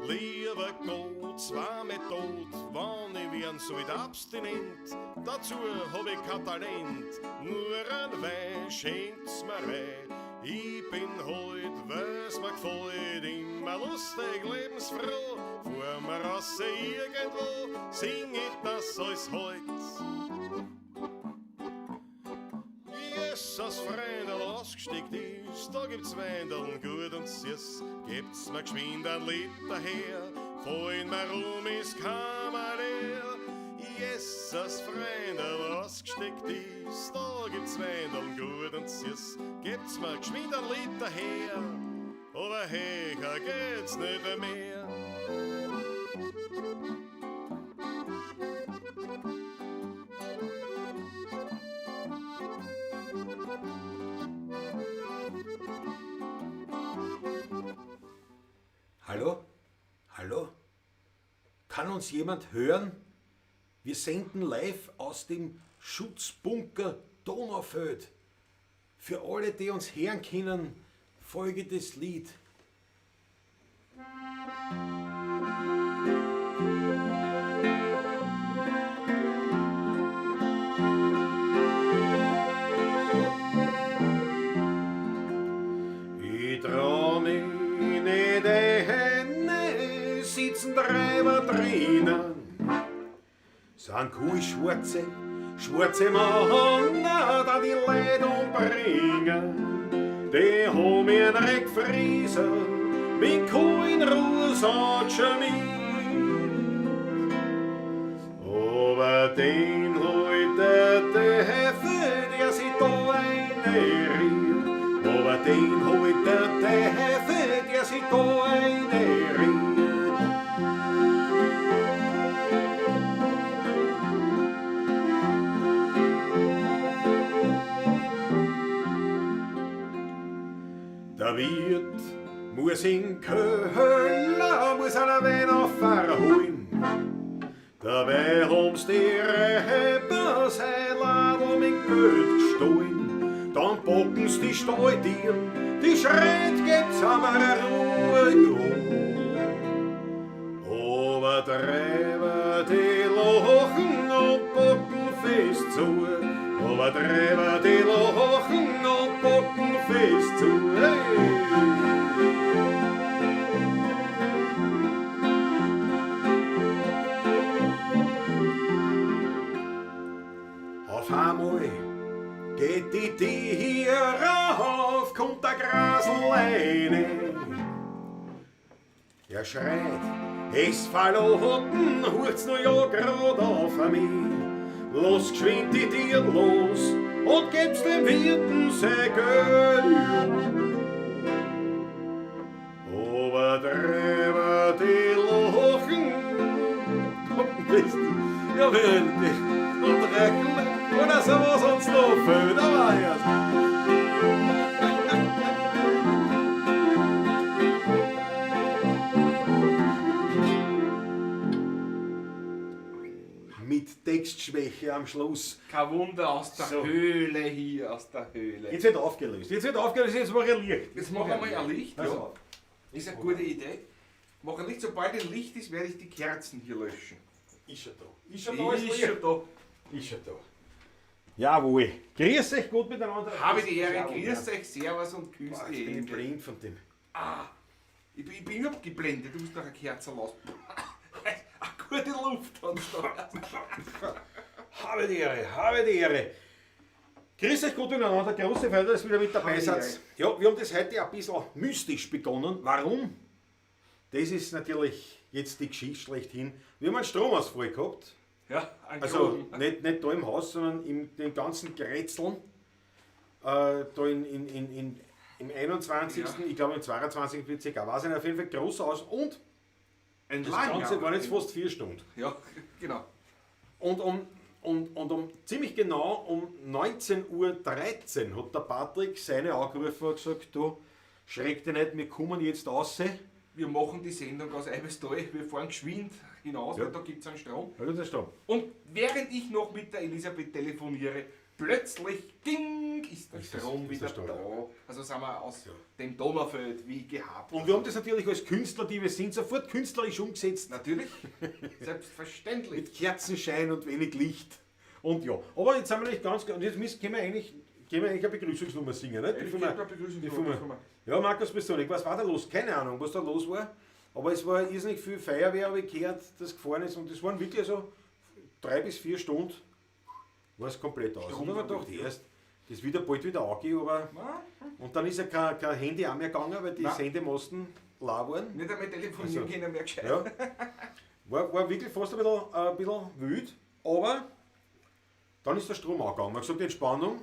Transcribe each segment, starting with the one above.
Lieber Gott, zwar mit Tod, wann ich werden sollt abstinent, dazu hab ich kein Talent, nur ein Wein schenkt's mir rein. Ich bin heut, weil's mir gefällt, immer lustig, lebensfroh, fahr mir raus irgendwo, sing ich das alles heut. Jesus, Freundl, ausgesteckt ist, da gibt's Weindeln gut und süß. Gebt's mir geschwind ein Liter her, fallen mir rum ist keiner leer. Jesus, Freundl, ausgesteckt ist, da gibt's Weindeln gut und süß. Gebt's mir geschwind ein Liter her, aber höher geht's nicht mehr. Hallo? Hallo? Kann uns jemand hören? Wir senden live aus dem Schutzbunker Donaufeld. Für alle, die uns hören können, folgendes Lied. Ich trau mich nicht hin, sitzen Treiber drinnen. Sind kuhschwarze, schwarze Männer, da die Leute umbringen. Die haben mir einen Reckfrieser mit Kuh in Ruhe mit. Aber den holt der Teufel, der sich da reinriert. Aber den holt der Teufel, der sich da reinriert. Der Wirt muss in Köller, muss einen Wein aufholen. Dabei haben's die Räber sein Ladl mit Geld gestohlen. Dann packen's die Stalltieren, die Schreit gebt's einmal Ruhe. Aber Treiber, die lachen und packen fest zu. Aber Treiber, die lachen und packen fest zu. Hey! Auf einmal geht die Tür auf, kommt der Grasl rein. Er schreit, es verloren, hurt's nur ja grad auf mich. Lass geschwind die Tür los und geb's dem Wirten sein Geld. Aber Treiber, die lachen, ja, wenn die und rechnen, oder so was uns noch fehlt, aber erst. Mit Textschwäche am Schluss. Kein Wunder, aus der So. Höhle hier, aus der Höhle. Jetzt wird aufgelöst. Jetzt wird aufgelöst, jetzt mach ich ein Licht. Jetzt machen wir mal ein Licht, Pass ja. auf. Ist eine gute Idee. Mach ein Licht, sobald ein Licht ist, werde ich die Kerzen hier löschen. Ist schon da. Ist schon da, ist Ist Licht. schon da. Ist schon da. Jawohl. Grüß euch gut miteinander. Habe die Ehre, Jawohl. grüß euch, servus und küss Boah, die jetzt bin ich Hände. blind von dem. Ah, ich bin überhaupt geblendet, du musst noch eine Kerze lassen. Eine gute Luft hast du da. Habe die Ehre, habe die Ehre. Grüß euch gut miteinander, große Freude, dass ihr wieder mit dabei Habe die seid. Ehre. Ja, wir haben das heute ein bisschen mystisch begonnen. Warum? Das ist natürlich jetzt die Geschichte schlechthin. Wir haben einen Stromausfall gehabt. Ja, einen Also groben. nicht da im Haus, sondern in den ganzen Grätzeln. Da im 21., Ja. ich glaube im 22. Bezirk, auch. Weiß ich nicht, auf jeden Fall groß aus. Und Ein das langer. Ganze waren jetzt fast 4 Stunden. Ja, genau. Und ziemlich genau um 19:13 Uhr hat der Patrick seine angerufen und gesagt, du, schreck dich nicht, wir kommen jetzt raus. Wir machen die Sendung aus Eibesthal, wir fahren geschwind hinaus, Ja. weil da gibt's einen Strom. Ja, das ist Strom. Und während ich noch mit der Elisabeth telefoniere, plötzlich ging Dank ist der Strom ist der wieder Strom da. Also sind wir aus Ja. dem Donaufeld wie gehabt. Und wir haben das natürlich als Künstler, die wir sind, sofort künstlerisch umgesetzt. Natürlich, selbstverständlich. Mit Kerzenschein und wenig Licht. Und ja, aber jetzt sind wir nicht ganz. Und jetzt müssen, können wir eigentlich eine Begrüßungsnummer singen, nicht? Ich Bevor geb eine Begrüßungsnummer, bevor wir- bevor wir- Ja, Markus Pistonik, was war da los? Keine Ahnung, was da los war. Aber es war irrsinnig viel Feuerwehr, habe ich gehört, das gefahren ist. Und das waren wirklich so 3 bis 4 Stunden, war es komplett aus. Und dann habe ich gedacht, erst, das wird ja bald wieder angehen, aber. Na, Und dann ist ja kein Handy auch mehr gegangen, weil die Nein. Sendemasten lau waren. nicht einmal telefonieren Also, können mehr gescheit. Ja. War wirklich fast ein bisschen wild, aber dann ist der Strom angegangen. Man hat gesagt, Entspannung,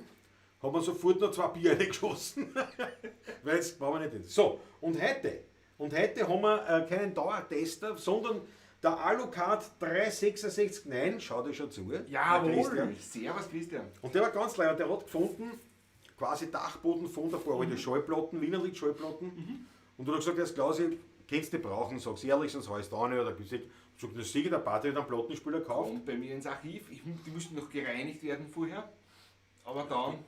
hat man sofort noch 2 Bier reingeschossen. Weil jetzt brauchen wir nicht hin. So, und heute haben wir keinen Dauertester, sondern der Alucard 3669, schaut euch schon zu. Jawohl, Christian. Servus Christian. Und der war ganz leid, der hat gefunden, quasi Dachboden von ein paar alte Schallplatten, Wienerlied Schallplatten. Und dann hat er gesagt, erst Klausi, kannst du brauchen, sag's ehrlich, sonst heißt du auch nicht. Oder gesagt, sagt, das sicher, der Party hat einen Plattenspieler gekauft. Und bei mir ins Archiv, die mussten noch gereinigt werden vorher, aber dann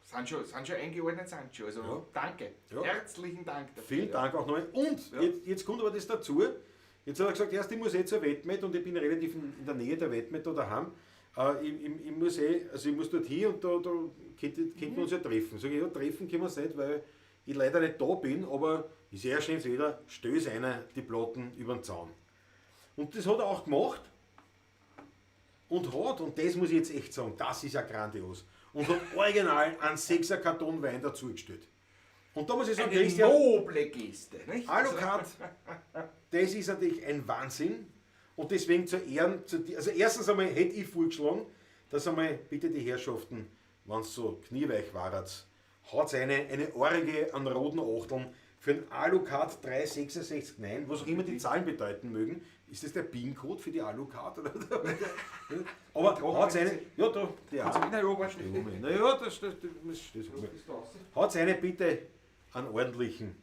sind schon eingeordnet, sind schon. Also Ja. danke, Ja. Herzlichen Dank dafür. Vielen Dank auch nochmal. Und Ja. jetzt kommt aber das dazu. Jetzt hat er gesagt, erst ich muss eh zur Wettmet und ich bin relativ in der Nähe der Wettmet da daheim. Ich muss eh, also ich muss dort hin und da könnten wir uns ja treffen. Sag ich, ja, treffen können wir uns nicht, weil ich leider nicht da bin, aber ist eher schön, wieder stößt einer die Platten über den Zaun. Und das hat er auch gemacht. Und hat, und das muss ich jetzt echt sagen, das ist ja grandios. Und hat original einen 6er Karton Wein dazugestellt. Und da muss ich sagen, Eine Christian, noble Geste, nicht? Alucard, das ist natürlich ein Wahnsinn. Und deswegen zu Ehren, also erstens einmal hätte ich vorgeschlagen, dass einmal bitte die Herrschaften, wenn's so knieweich waret, haut eine Orgie an roten Achteln für einen Alucard 3669, was auch immer die Zahlen bedeuten mögen. Ist das der PIN-Code für die Alucard? Oder? Aber haut's eine, ja, da, der Also, auch. na ja, warte. Na ja, das. Haut's eine bitte an ordentlichen,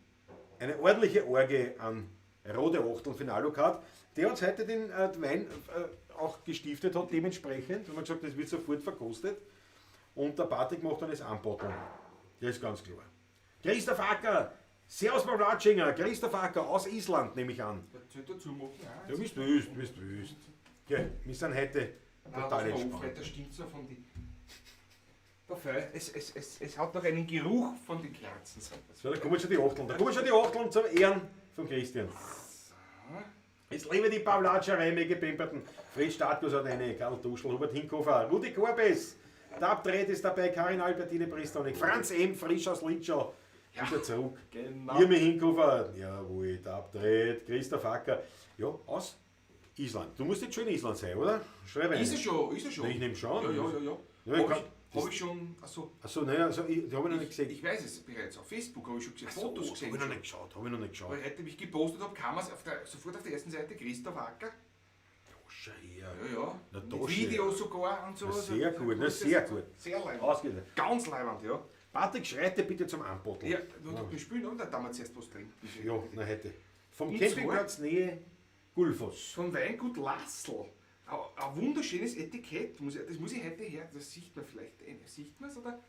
eine ordentliche Orgie an rote Achteln für den Alucard, der uns heute den Wein auch gestiftet hat, dementsprechend. Und man hat gesagt, das wird sofort verkostet. Und der Patrick macht dann das Anbotteln. Das ist ganz klar. Christoph Acker, Servus Pawlatschinger, Christoph Acker aus Island, nehme ich an. Das soll dazu machen. Ja, bist du wüst, bist du wüst. Okay, wir sind heute total entspannt. Das stimmt so von die. Der Feu, es hat noch einen Geruch von den Kerzen. So, da kommen schon die Achteln. Da kommen schon die Achteln zum Ehren von Christian. Jetzt lebe die Pawlatscherei, mir gepimperten. Fred Startkus hat eine, Karl Duschl, Hubert Hinkofer, Rudi Korbes, Tab Dred ist dabei, Karin Albertine Pristonik, Franz M., frisch aus Litschau, Ja, wieder zurück. Genau. Irmi Hinkofer, jawohl, Tab Dred, Christoph Acker, ja, aus Island. Du musst jetzt schon in Island sein, oder? Schreib rein. Ist er schon, ist er schon. Ich nehme schon. Ja. Ja, ich Hab kann- ich schon, achso. Achso, naja, also ich, die habe ich noch nicht gesehen. Ich weiß es bereits, auf Facebook habe ich schon gesehen, Fotos gesehen. Habe ich noch nicht geschaut, habe ich noch nicht geschaut. Weil heute, wie ich gepostet habe, kam es sofort auf der ersten Seite, Christoph Acker. Schau her. Ja, ja. Na, da Mit schau Video her. sogar und so. Na, sehr gut, na, sehr gut. Sehr leibend. Ausgezeichnet. Ganz leibend, ja. Patrick, schreite bitte zum Anbotteln. Ja, du spielen, oder? Da haben wir zuerst was trinken. Ja, na heute. Vom Und Campingplatz Nähe Gullfoss. Vom Weingut Lassl. Ein wunderschönes Etikett. Das muss ich heute her. Das sieht man vielleicht. Sieht man's oder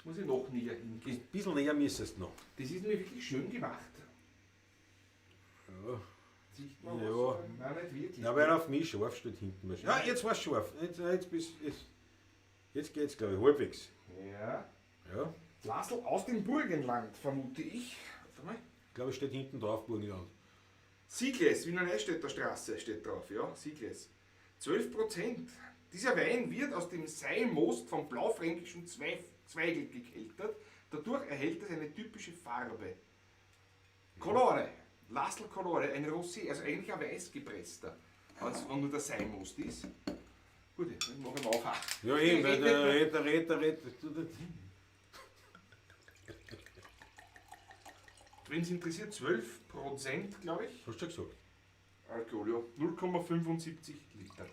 muss ich noch näher hingehen? Ein bisschen näher müsstest du noch. Das ist nämlich wirklich schön gemacht. Ja. Sieht man Ja. was? Nein, nicht wirklich. Na, weil auf mich scharf steht hinten wahrscheinlich. Ja, jetzt war's scharf. Jetzt geht's, glaub ich, halbwegs. Ja. Ja. Lassl aus dem Burgenland, vermute ich. Warte mal. Ich glaube, es steht hinten drauf, Burgenland. Siegles, Wiener Neustädter Straße steht drauf, ja, Siegles. 12%. Dieser Wein wird aus dem Seilmost vom blaufränkischen Zweigelt gekeltert. Dadurch erhält es eine typische Farbe. Colore, Lassl Colore, ein Rosé, also eigentlich ein weiß gepresster, wenn nur der Seilmost ist. Gut, dann mach ich mal auf. Ja, eben, weil der Red. Wenn es interessiert, 12%, glaube ich. Hast du schon gesagt? Alkohol, ja. 0,75 Liter.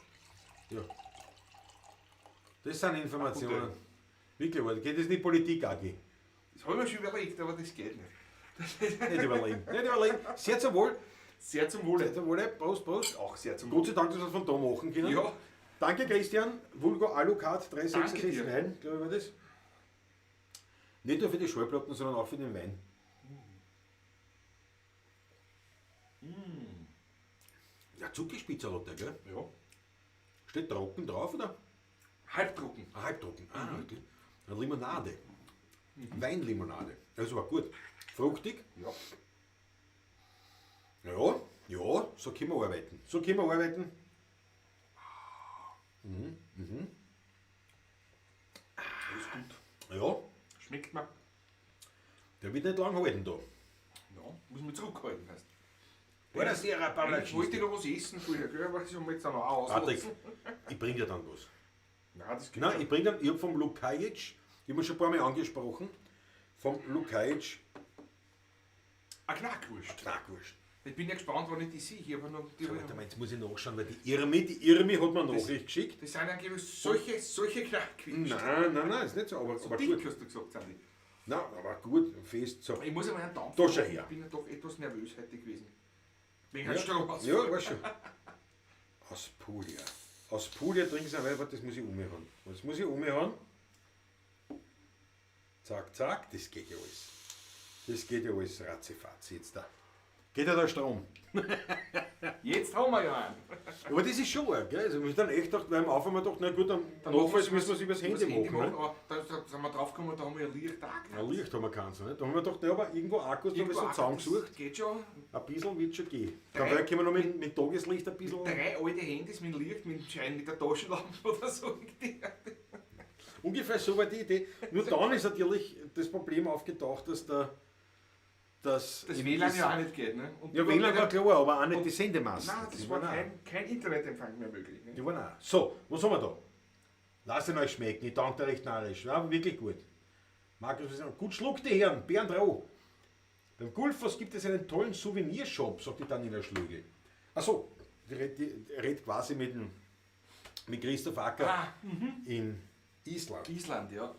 Ja. Das sind Informationen. Gute. Wirklich, aber geht das nicht Politik, Agi? Das habe ich mir schon überlegt, aber das geht nicht. Nicht überlegen. Nicht überlegen. Sehr zum Wohl. Sehr zum Wohle. Sehr zum Wohle. Prost, Prost. Auch sehr zum Wohle. Gott sei Dank, dass wir es von da machen können. Ja. Danke, Christian. Vulgo Alucard Danke 3669, glaube ich, war das. Nicht nur für die Schallplatten, sondern auch für den Wein. Ja, Zuckerspitze hat der, gell? Ja. Steht trocken drauf, oder? Halbtrocken. Ah, halbtrocken. Ah, okay. Eine Limonade. Weinlimonade. Das war gut. Fruchtig. Ja. Ja, ja, so können wir arbeiten. So können wir arbeiten. Alles gut. Ja, Schmeckt mir. der wird nicht lang halten da. Ja, muss man zurückhalten, heißt. War das Sierra Eigentlich wollte ich noch was essen vorher, gell? Aber das haben wir jetzt dann auch Patrick, auslassen. ich bring dir dann was. Nein, das geht Nein, schon. ich bring dann, ich hab vom Lukajic, ich hab mir schon ein paar Mal angesprochen, vom Lukajic Eine Knackwurst. Knackwurst. Ich bin ja gespannt, wann ich die sehe. Ich hab noch die, Warte mal, jetzt muss ich nachschauen, weil die Irmi hat mir eine Nachricht geschickt. das sind angeblich solche Knackwürste. Nein, nein, nein, ist nicht so, aber, So aber dick, gut. hast du gesagt, sind die. Nein, aber gut, fest, so. Ich muss einmal einen Dampf Da schau her. Ich bin ja doch etwas nervös heute gewesen. Wegen Ja, einem Stromausfall. ja, weiß schon. Aus Puglia. Aus Puglia trinken sie einmal, warte, das muss ich umhauen. Das muss ich umhauen. Zack, zack, das geht ja alles. Das geht ja alles ratzifatzi jetzt da. Geht ja der Strom. Jetzt haben wir ja einen. Aber das ist schon arg, gell? Also wir haben dann echt gedacht, weil am Anfang haben wir gedacht, na gut, dann notfalls müssen wir es übers Handy machen. Ne? Aber da sind wir draufgekommen, da haben wir ja Licht auch Na, Licht haben wir keins, ne? Da haben wir gedacht, na, aber irgendwo Akkus, da haben wir so zusammengesucht. Das geht schon. Ein bisschen wird schon gehen. Dann können wir noch mit Tageslicht ein bisschen. Drei alte Handys mit Licht, mit dem Schein, mit der Taschenlampe oder so. Ungefähr so war die Idee. Nur dann ist natürlich das Problem aufgetaucht, dass der. Dass Das WLAN ja auch nicht geht, ne? Und Ja, WLAN war klar, aber auch nicht die Sendemasten. Nein, das Die war waren auch- kein Internetempfang mehr möglich. Ne? Die waren auch. So, was haben wir da? Lasst ihn euch schmecken, ich danke dir recht narrisch. Ja, wirklich gut. Markus, wir sind- gut Schluck, die Herren. Bernd Roh. Beim Gulfos gibt es einen tollen Souvenirshop, sagt die Daniela Schlögel. Achso, die redet quasi mit Christoph Acker Ah, in Island. Island, ja.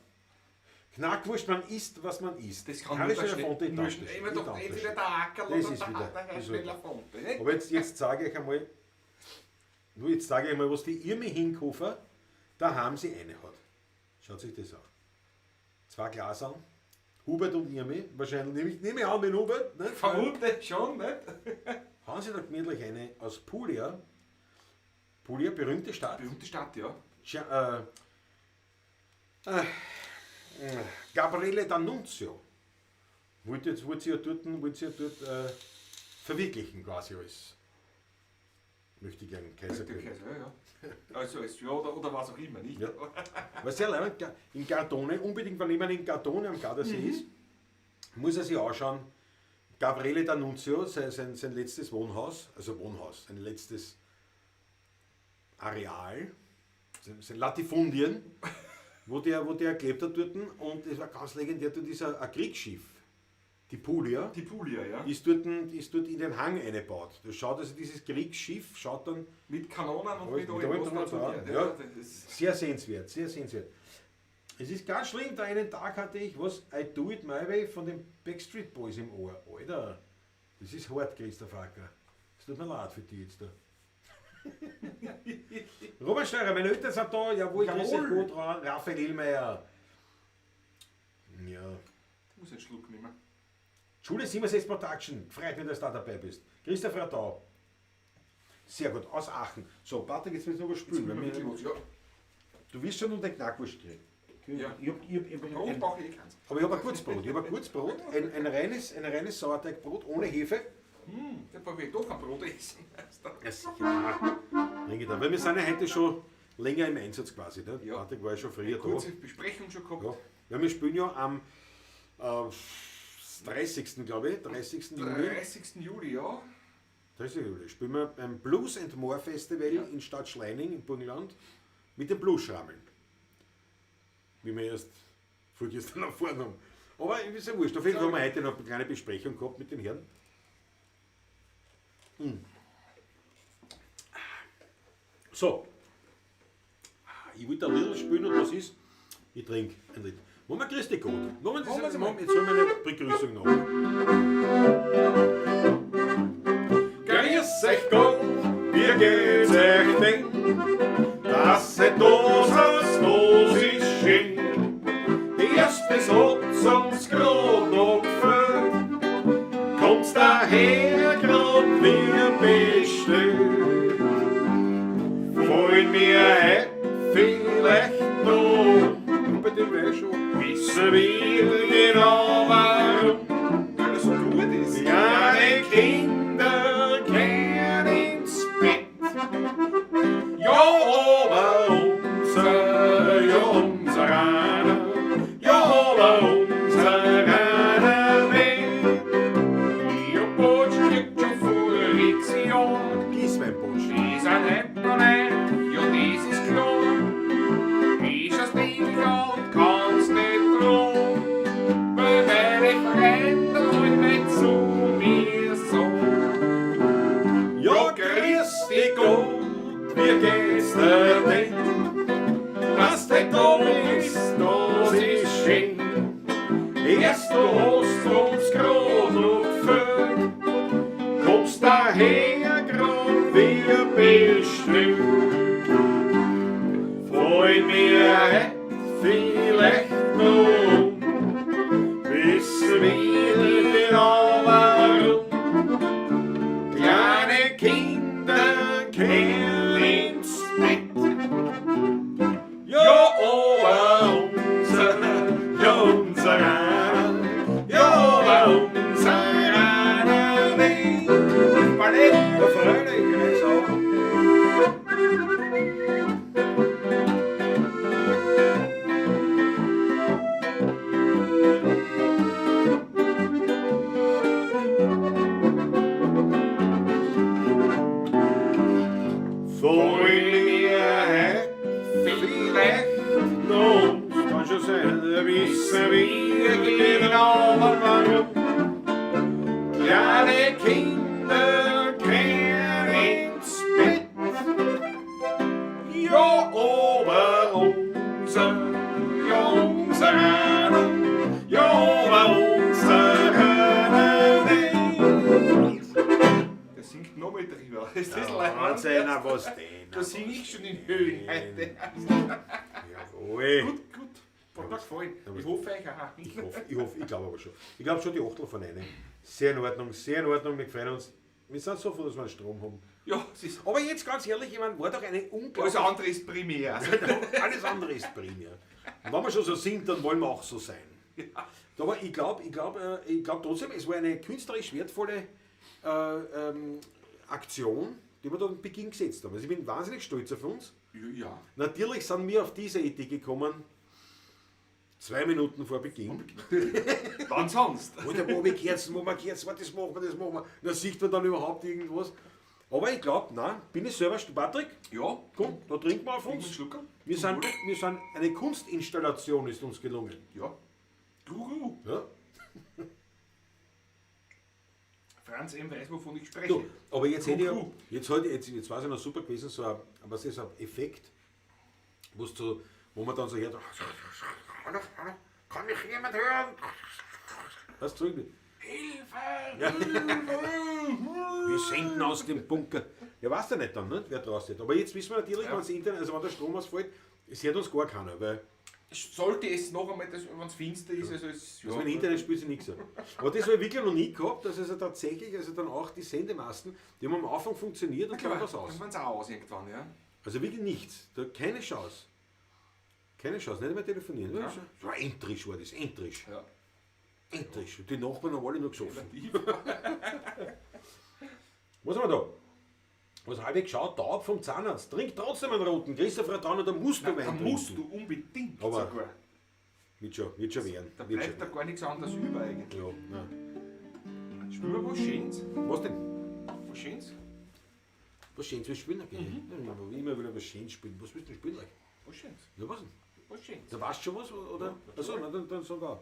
Knackwurst, man isst, was man isst. Das kann Harry nur der Schneller-Fonte, Schnell- nur ich danke Schnell- schön, immer ich doch danke entweder schön. der Ackerl Das oder ist der wieder- der Herr das ist wieder. Schneller-Fonte, ne? Aber jetzt sage ich einmal, nur jetzt sage ich einmal, was die Irmi Hinkofer daheim sie eine hat. Schaut sich das an. 2 Glasern, Hubert und Irmi, wahrscheinlich nehme ich an den Hubert. Ne? Vermute schon, nicht? Haben sie da gemütlich eine aus Puglia. Puglia, berühmte Stadt. Berühmte Stadt, ja. Gabriele D'Annunzio. Wollte sie ja dort verwirklichen, quasi als möchte ich gern Kaiser Der werden. Kaiser, ja, ja. Also als, ja, oder was auch immer, nicht? Ja. Was sehr leibend, in Gardone, unbedingt, wenn jemand in Gardone am Gardasee ist, muss er sich anschauen, Gabriele D'Annunzio, sein letztes Wohnhaus, also Wohnhaus, sein letztes Areal, sein Latifundien, wo der gelebt hat dort, und es war ganz legendär, dort ist ein Kriegsschiff, die Puglia, Die Puglia, ja. ist dort in den Hang eingebaut. Das schaut also, dieses Kriegsschiff schaut dann Mit Kanonen und Mit mit allem, allem was drum und dazu dran, gehört. ja. Ja, das ist sehr sehenswert, sehr sehenswert. Es ist ganz schlimm, da einen Tag hatte ich, was, I Do It My Way von den Backstreet Boys im Ohr. Alter, das ist hart, Christoph Acker. Es tut mir leid für die jetzt da. Robert Steirer, meine Eltern sind da, jawohl, grüß euch Jawohl. gut, Raphael Illmeier. Ja. Ich muss einen Schluck nehmen. Schule 67 Production, freut mich, dass du da dabei bist. Christoph Radau. Sehr gut, aus Aachen. So, Patrick, jetzt müssen wir was spülen. Jetzt weil müssen wir wir- wirklich was, ja. Du wirst schon um den Knackwurst kriegen. Ja. Ich hab, Brot brauche ich eh keins. aber ich habe ein gutes Brot. Ich habe ein gutes Brot, ein reines Sauerteigbrot ohne Hefe. Da probiere ich doch ein Brot essen. Ja, sicher. Bring ich da. Weil wir sind ja heute schon länger im Einsatz quasi. Ne? Ja. Patrick war ja schon früher da. Kurze Besprechung schon gehabt. Ja. Ja, wir spielen ja am 30. glaube ich, 30. Juli. 30. Juli, ja. 30. Juli spielen wir beim Blues and More Festival in Stadt Schlaining im Burgenland mit den Blues-Schrammeln. Wie wir erst vorgestern erfahren haben. Aber ist ja wurscht. Auf jeden Fall haben wir heute noch eine kleine Besprechung gehabt mit den Herren. So. Ich wollte ein Little spielen und was ist? Ich trinke ein Lied. Machen wir Christi Gott. Machen wir das Machen wir's jetzt, machen, jetzt holen wir eine Begrüßung noch. Grüß euch Gott, wie geht's euch denn? Dass ihr da seid, das ist schön. Die erste Sitzung Jahr. Gießweinbursch. Die sind heut noch nicht, ja das ist klar. Ich schau's nicht an und kann's nicht drohen, weil meine Freunde wollen nicht zu mir sagen. Ja, grüß dich Gott, wie geht's dir denn? Dass du da bist, das ist schön. Erst du hast uns grad noch gefüllt, kommst daher grad wie bestimmt. Fallen mir heut vielleicht noch um, wissen wir nicht genau warum. Kleine Kinder kehren ins Bett. Ja, aber unser, ja, unser, ja, aber unser einer nicht. Ballett! Ja, freilich, also. Fallen mir heut Vielleicht noch um, kann schon sein, wissen wir genau warum. Kleine Kinder kehren ins Bett. Ja, aber unser, ja, unser einer, ja, aber unser einer nicht. Der singt noch mal drüber. Ist das leid? Wahnsinn, na, was denn? Da sing ich schon in Höhen heute. Jawohl. Gut, gut. Hat mir gefallen. Ich hoffe euch auch. Ich hoffe, ich hoffe, ich glaube aber schon. Ich glaube schon die Achtel von einer. Sehr in Ordnung, sehr in Ordnung, wir freuen uns. Wir sind so froh, dass wir einen Strom haben. Ja, es ist. Aber jetzt ganz ehrlich, ich meine, war doch eine Alles unglaubliche... andere ist primär. Also, Alles andere ist primär. Und wenn wir schon so sind, dann wollen wir auch so sein. Aber ich glaube ich glaub, ich glaub trotzdem, es war eine künstlerisch wertvolle Aktion, die wir da am Beginn gesetzt haben. Also ich bin wahnsinnig stolz auf uns. ja. Natürlich sind wir auf diese Idee gekommen, 2 Minuten vor Beginn. Wann sonst? Alter, wo hab ich Kerzen, wo haben wir Kerzen, was, das machen wir, das machen wir. Da sieht man dann überhaupt irgendwas. Aber ich glaub, nein, bin ich selber, Patrick, Ja. komm, da trinken wir auf Einen uns. Schluck. Wir sind, eine Kunstinstallation ist uns gelungen. Ja. Guru. Ja? Franz M. weiß, wovon ich spreche. Du, aber jetzt hätte ich, Guru. jetzt, heute, jetzt, jetzt war es ja noch super gewesen, so ein, was ist ein Effekt, wo's so, wo man dann so hört, hallo, hallo, kann mich jemand hören? Weißt du, so irgendwie. Hilfe! Ja. Wir senden aus dem Bunker. Ja, weiß ja nicht dann, ne, wer draußen ist. Aber jetzt wissen wir natürlich, Ja. wenn's Internet, also wenn der Strom ausfällt, es hört uns gar keiner, weil Sollte es noch einmal, wenn es finster ist, also es, also mit dem Internet spielt sich nichts an. Aber das habe ich wirklich noch nie gehabt, dass also tatsächlich, also dann auch die Sendemasten, die haben am Anfang funktioniert und dann war's aus. Dann waren's auch aus irgendwann, ja. Also wirklich nichts, da keine Chance. Keine Chance, nicht einmal telefonieren. Ja. So entrisch war das, entrisch. Ja. Entrisch. Und die Nachbarn haben alle nur gesoffen. Was haben wir da? Was habe ich geschaut? Taub vom Zahnarzt. Trink trotzdem einen roten. Christopher Trauner, da musst du Da Wein trinken. musst du unbedingt Aber sogar. Wird schon werden. Da Wird bleibt da schon gar nichts anderes über eigentlich. werden. Ja, nein. Spielen wir was Schönes? Was denn? Was Schönes? Was Schönes willst du spielen? Okay. Mhm. Immer wieder was Schönes spielen. Was willst du denn spielen? Was Schönes? Na, was denn? Was Schönes? Da weißt du schon was? Oder? Ja, Achso, na, dann sag auch.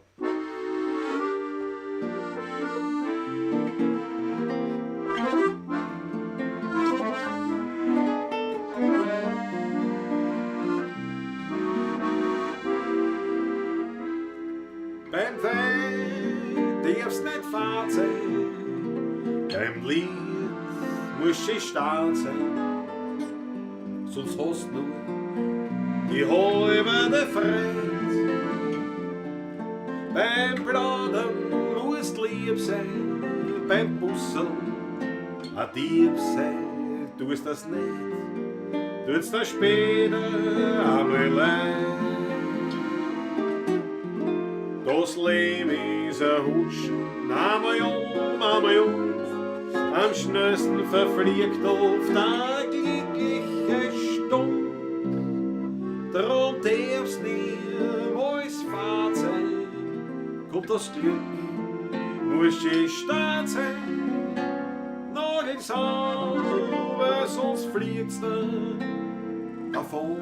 Beim Wein darf's nicht fad sein, beim Lied muss ich stark sein, sonst hast du nur die halbe Freude. Beim Plaudern musst lieb sein, beim Busseln a Dieb sein, tust das nicht, tut's das später einmal leid. Das Leben ist ein Huschen, einmal um, einmal auf, am schnellsten verfliegt oft eine glückliche Stund. Drum darf's niemals fad sein, kommt das Glück, muss ich stark sein. Nagel's an, sonst fliegt's da davon.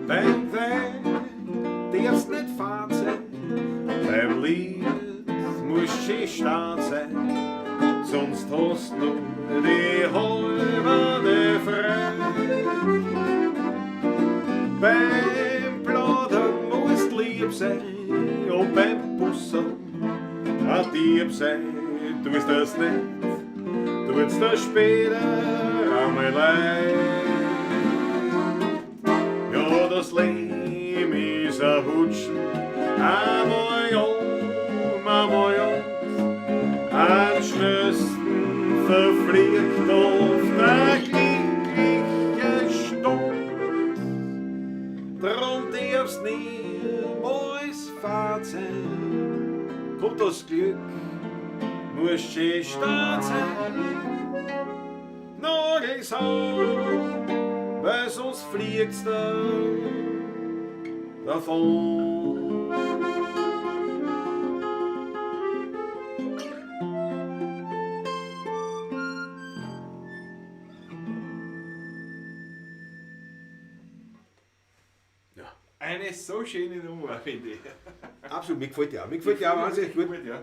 Beim Wein darfst nicht fad sein, beim Lied musst schön stark sein, sonst hast du die halbe frei. Beim Plaudern musst lieb sein und beim Bussen ein Dieb sein. Du wirst das nicht, du wirst das später einmal leid. Ja, das Leben ist ein Hutschen, einmal um, einmal und. Am schnellsten verfliegt oft eine glückliche Stund. Drum darfst niemals fad sein, kommt das Glück, musst schön stark sein. Nagels an, weil sonst fliegt's da davon. Ja. Eine so schöne Nummer, finde ich. Absolut, mir gefällt die auch. Mir gefällt die auch wahnsinnig gut. Gut, ja.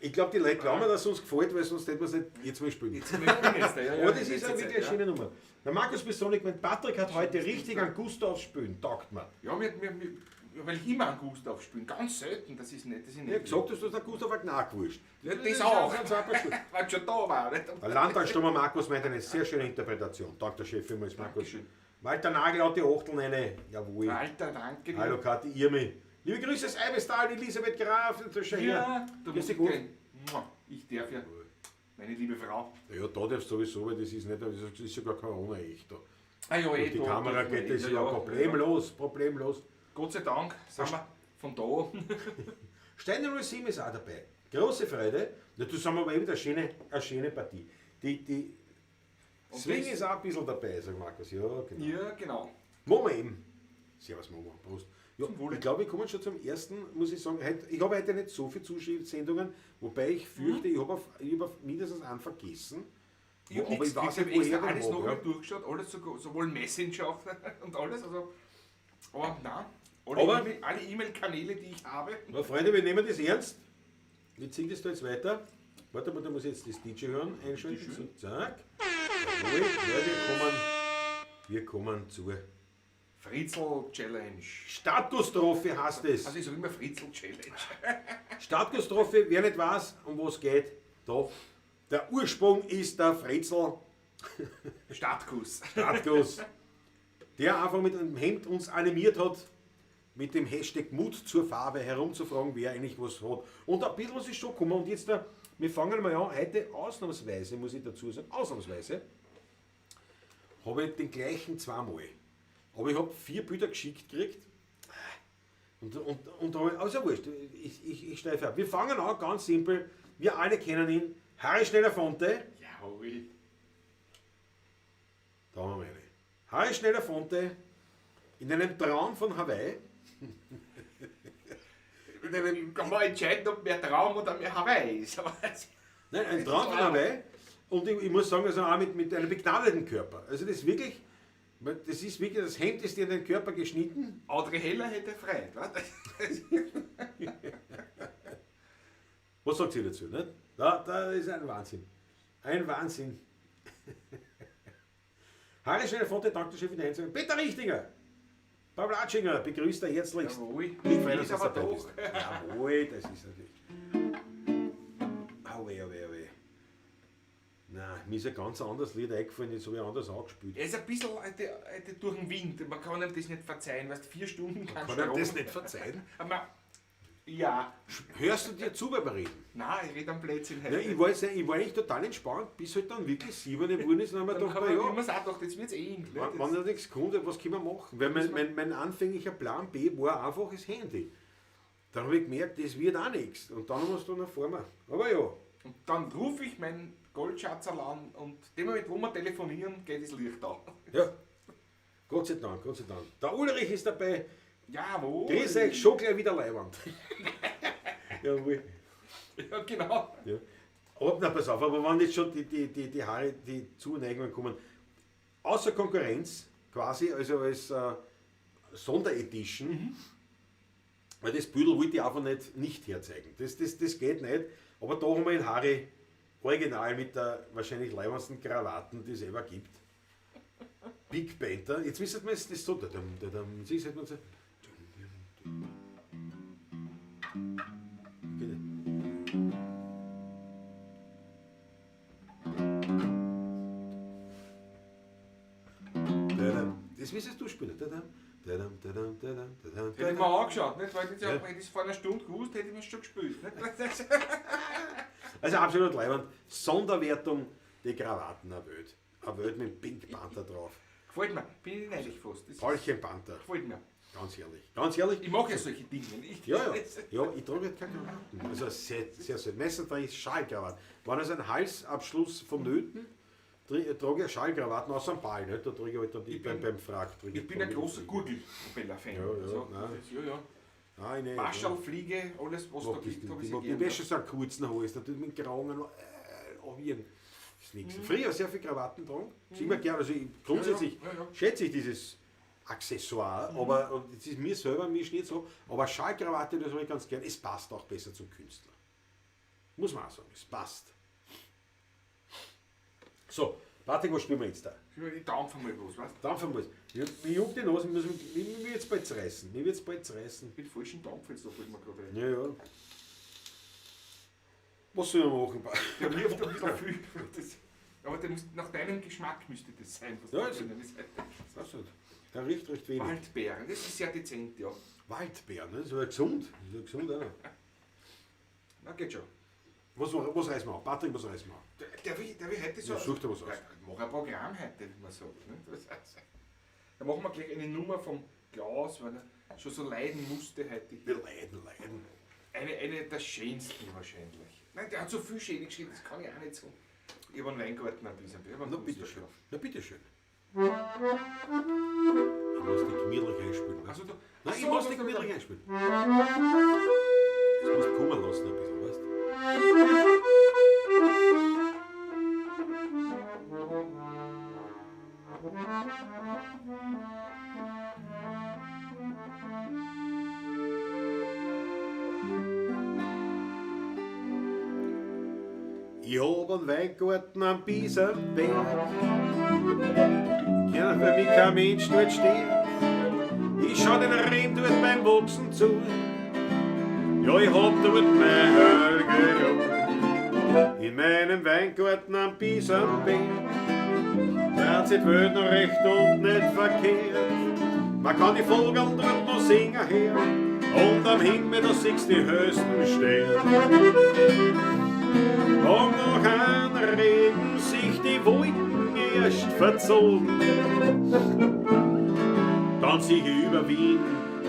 Ich glaube, die Leute glauben, dass es uns gefällt, weil sonst hätten wir es nicht jetzt mal spielen. Jetzt möchte ich jetzt, ja, ja, Aber das in ist letzter auch wirklich Zeit, eine schöne Nummer. Der Markus Bisonik, mein Patrick hat heute richtig einen Gusto aufs Spielen, taugt mir. Ja, weil ich immer einen Gustav spiele. Ganz selten, das ist nicht. Das ist Ich nicht hab gesagt, dass du den Gustav auch gewurscht. Ja, das auch. Ganz einfach gut. Weil ich schon da war. Nicht? Der Landtagsstürmer Markus meint eine sehr schöne Interpretation. Danke der Chef vielmals, Markus. Dankeschön. Walter Nagel hat die Achteln eine. Jawohl. Walter, danke dir. Hallo Kathi Irmi. Liebe Grüße aus Eibestal, Elisabeth Graf. Das ist schon Ja, her. da Grüß muss dich ich gut. gehen. Ich darf ja. Meine liebe Frau. Ja, da darfst du sowieso, weil das ist nicht, das ist sogar Corona echt da. Ah, ja, eh, Und die da Kamera dürfen wir geht eh. das ja, problemlos, problemlos. Gott sei Dank sind wir von da. Steiner 07 ist auch dabei. Große Freude. Na, das haben wir aber eben eine schöne Partie. Die Und Swing das- ist auch ein bisschen dabei, sagt Markus. Ja, genau. Ja, genau. Momo eben. Servus Momo, Prost. Ja, Zum Wohle. ich glaube, wir kommen schon zum ersten, muss ich sagen. Heute, ich habe heute nicht so viele Zusendungen, wobei ich fürchte, ich habe auf mindestens einen vergessen. Ich habe Aber nichts ich weiß gekriegt, nicht, ich habe woher extra den alles hab, noch ja. einmal durchgeschaut, alles sowohl Messenger auch und alles. Also, aber nein, alle E-Mail-Kanäle, die ich habe. Na, Freunde, wir nehmen das ernst. Wir ziehen das da jetzt weiter. Warte mal, da muss ich jetzt das DJ hören, einschalten. So, zack. Jawohl, ja, wir kommen zur Fritzl Challenge. Startgastrophe heißt es. Also ich sage immer Fritzl Challenge. Startgastrophe, wer nicht weiß, um was geht, doch. Der Ursprung ist der Fritzl Startkuss. Startkuss. Der einfach mit einem Hemd uns animiert hat, mit dem Hashtag Mut zur Farbe herumzufragen, wer eigentlich was hat. Und ein bisschen was ist schon gekommen. Und jetzt, wir fangen mal an, heute ausnahmsweise, muss ich dazu sagen, ausnahmsweise, habe ich den gleichen zweimal. Aber ich habe 4 Bilder geschickt gekriegt. Und also wurscht, ich streife ab. Wir fangen an, ganz simpel. Wir alle kennen ihn. Harry Schneller-Fonte. Jawohl. Da haben wir eine. Harry Schneller-Fonte in einem Traum von Hawaii. In einem, kann man entscheiden, ob mehr Traum oder mehr Hawaii ist. Aber Nein, ein Traum von Hawaii. Und ich muss sagen, also auch mit einem begnadeten Körper. Also das ist wirklich, das ist wirklich, das Hemd ist dir in den Körper geschnitten. Audrey Heller hätte frei, was? Was sagt sie dazu? Ne? Da ist ein Wahnsinn. Ein Wahnsinn. Harry Schönefonte, danke schön für die Einsendung. Peter Richtinger, Paul Atschinger, begrüßt er herzlichst. Jawohl. Ich freue mich, Ist dass du aber dabei doch. bist. Jawohl, das ist natürlich. Auwe, auwe, auwe. Nein, mir ist ein ganz anderes Lied eingefallen, jetzt habe ich anders angespielt. Er ist ein bisschen heute durch den Wind. Man kann ihm das nicht verzeihen. Weißt, 4 Stunden kein Kann ihm Strom. das nicht verzeihen? Aber, ja. Hörst du dir zu beim Reden? Nein, ich rede am Blödsinn heute. Ja, ich war jetzt, ich war eigentlich total entspannt, bis halt dann wirklich 7 geworden ist. Dann haben wir Dann gedacht, kann na man ja, immer sagen, doch, das wird's eh irgendwie. wenn da nichts kommt, was können wir machen? Weil mein anfänglicher Plan B war einfach das Handy. Dann habe ich gemerkt, das wird auch nichts. Und dann haben wir es dann erfahren. Aber ja. Und dann rufe ich meinen Goldschatzerl an und dem Moment, wo wir telefonieren, geht das Licht an. Ja. Gott sei Dank, Gott sei Dank. Der Ulrich ist dabei. Jawohl. Grüß euch, schon gleich wieder Leiwand. Jawohl. Ja, genau. Ja. Aber, na, pass auf, aber wenn jetzt schon die Haare, die Zuneigungen kommen, außer Konkurrenz, quasi, also als Sonderedition, weil das Büdel wollte ich einfach nicht herzeigen. Das geht nicht. Aber da haben wir den Harry original mit der wahrscheinlich leibendsten Krawatten, die es ever gibt. Big Panther. Jetzt wisst ihr, das ist so. Dadam, dadam. Siehst du, man so. Okay. Das müsstest du spielen. Dadam, dadam, dadam, dadam, dadam, Hätte ich mir angeschaut, nicht? Weil ich Ja. hätte ich es vor einer Stunde gewusst, hätte ich mir schon gespielt. Nicht? Also absolut leibend. Sonderwertung, die Krawatten der Welt. Eine Welt mit Pink Panther drauf. Gefällt mir. Bin ich neidisch fast. Das Paulchen Panther. gefällt mir. Ganz ehrlich. Ganz ehrlich. Ich mag ja solche Dinge nicht. Ja, ja. Ja, ich trage halt keine Krawatten. Also sehr, sehr selten. Meistens trage ich Schalkrawatten. Wenn also ein Halsabschluss vonnöten, trage ich Schalkrawatten außer am Ball. Nicht? Da trage ich halt dann die Ich bin- beim Frack. trage Ich bin ein großer Gurgel-Propeller-Fan. Ja, ja, also, nein. das ist, ja, ja. Nein, nein. Waschel, Fliege, alles, was Mag da das gibt, nicht. habe Ich ich mag sehr die gern. Wäsche so einen kurzen Hals, natürlich mit Kragen noch abwirren. Das ist nichts. Früher sehr viel Krawatten tragen. Das ist immer gern. Also ich, grundsätzlich Ja, ja, ja, ja. schätze ich dieses Accessoire, aber und das ist mir selber mir nicht so. Aber Schalkrawatte, das habe ich ganz gern. Es passt auch besser zum Künstler. Muss man auch sagen, es passt. So, Patrick, was spielen wir jetzt da? Ich dampfe mal was, weißt du? Dampfen muss. Mir juckt die Nase, mir wird es bald zerreißen. Mir wird's bald zerreißen. Ich bin falschen Dampf jetzt, da fällt mir gerade ein. Ja, ja. Was soll ich machen? Der wirft ein bisschen viel. Das, aber der muss, nach deinem Geschmack müsste das sein, was Ja, da also- drinnen ist. Weiß nicht. Der riecht recht wenig. Waldbeeren, das ist sehr dezent, ja. Waldbeeren, ne? Das ist ja gesund. Das ist ja gesund auch. Na, geht schon. Was reißen wir an? Patrick, was reißen wir an? Der will heute so. Ja, such dir was aus. Ja, mach ein Programm heute, wie man sagt. Ne? Das heißt, da machen wir gleich eine Nummer vom Klaus, weil er schon so leiden musste heute. Wir leiden, leiden. Eine der schönsten wahrscheinlich. Nein, der hat so viel schöne geschrieben, das kann ich auch nicht so. Ich habe einen Weingarten an diesem. Ich hab einen Na großen bitteschön. drauf. Na bitteschön. Ich muss die gemütlich einspielen. Weißt? Also, du, Nein, ich so, muss was die du gemütlich da- einspielen. Das musst du kommen lassen ein bisschen, weißt du? Ich hab einen Weingarten am Biesenberg. Kann für mich kein Mensch dort stehen. Ich schau den Reben dort beim Wachsen zu. Ja, ich hab dort mein Heil In meinem Weingarten am Biesenberg. Da sich die Welt noch recht und nicht verkehrt. Man kann die Vogeln dort noch singen hören. Und am Himmel, da siehst du die höchsten Sterne. Und nach einem Regen sich die Wolken erst verzogen. Dann sieh ich über Wien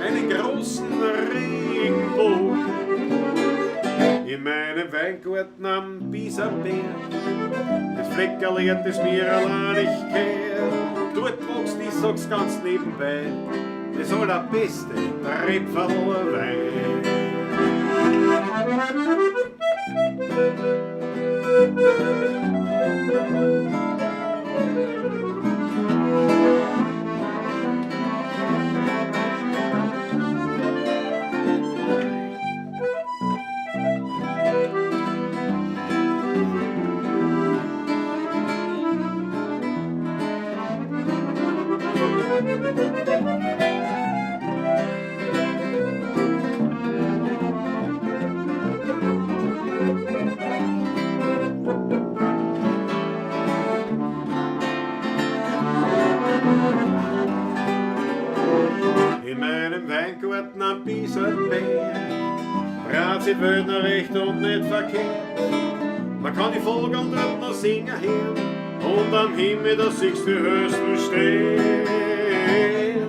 einen großen Regenbogen. In meinem Weingarten am Biesenberg, das Fleckerl, das mir allein nicht gehört. Dort wächst, ich sag's ganz nebenbei, das allerbeste Tröpferl Wein. In meinem Weingarten am Bieselberg brat sich die Welt noch recht und nicht verkehrt. Man kann die Vögel dort noch singen hören und am Himmel, da siehst du die höchsten Sterne.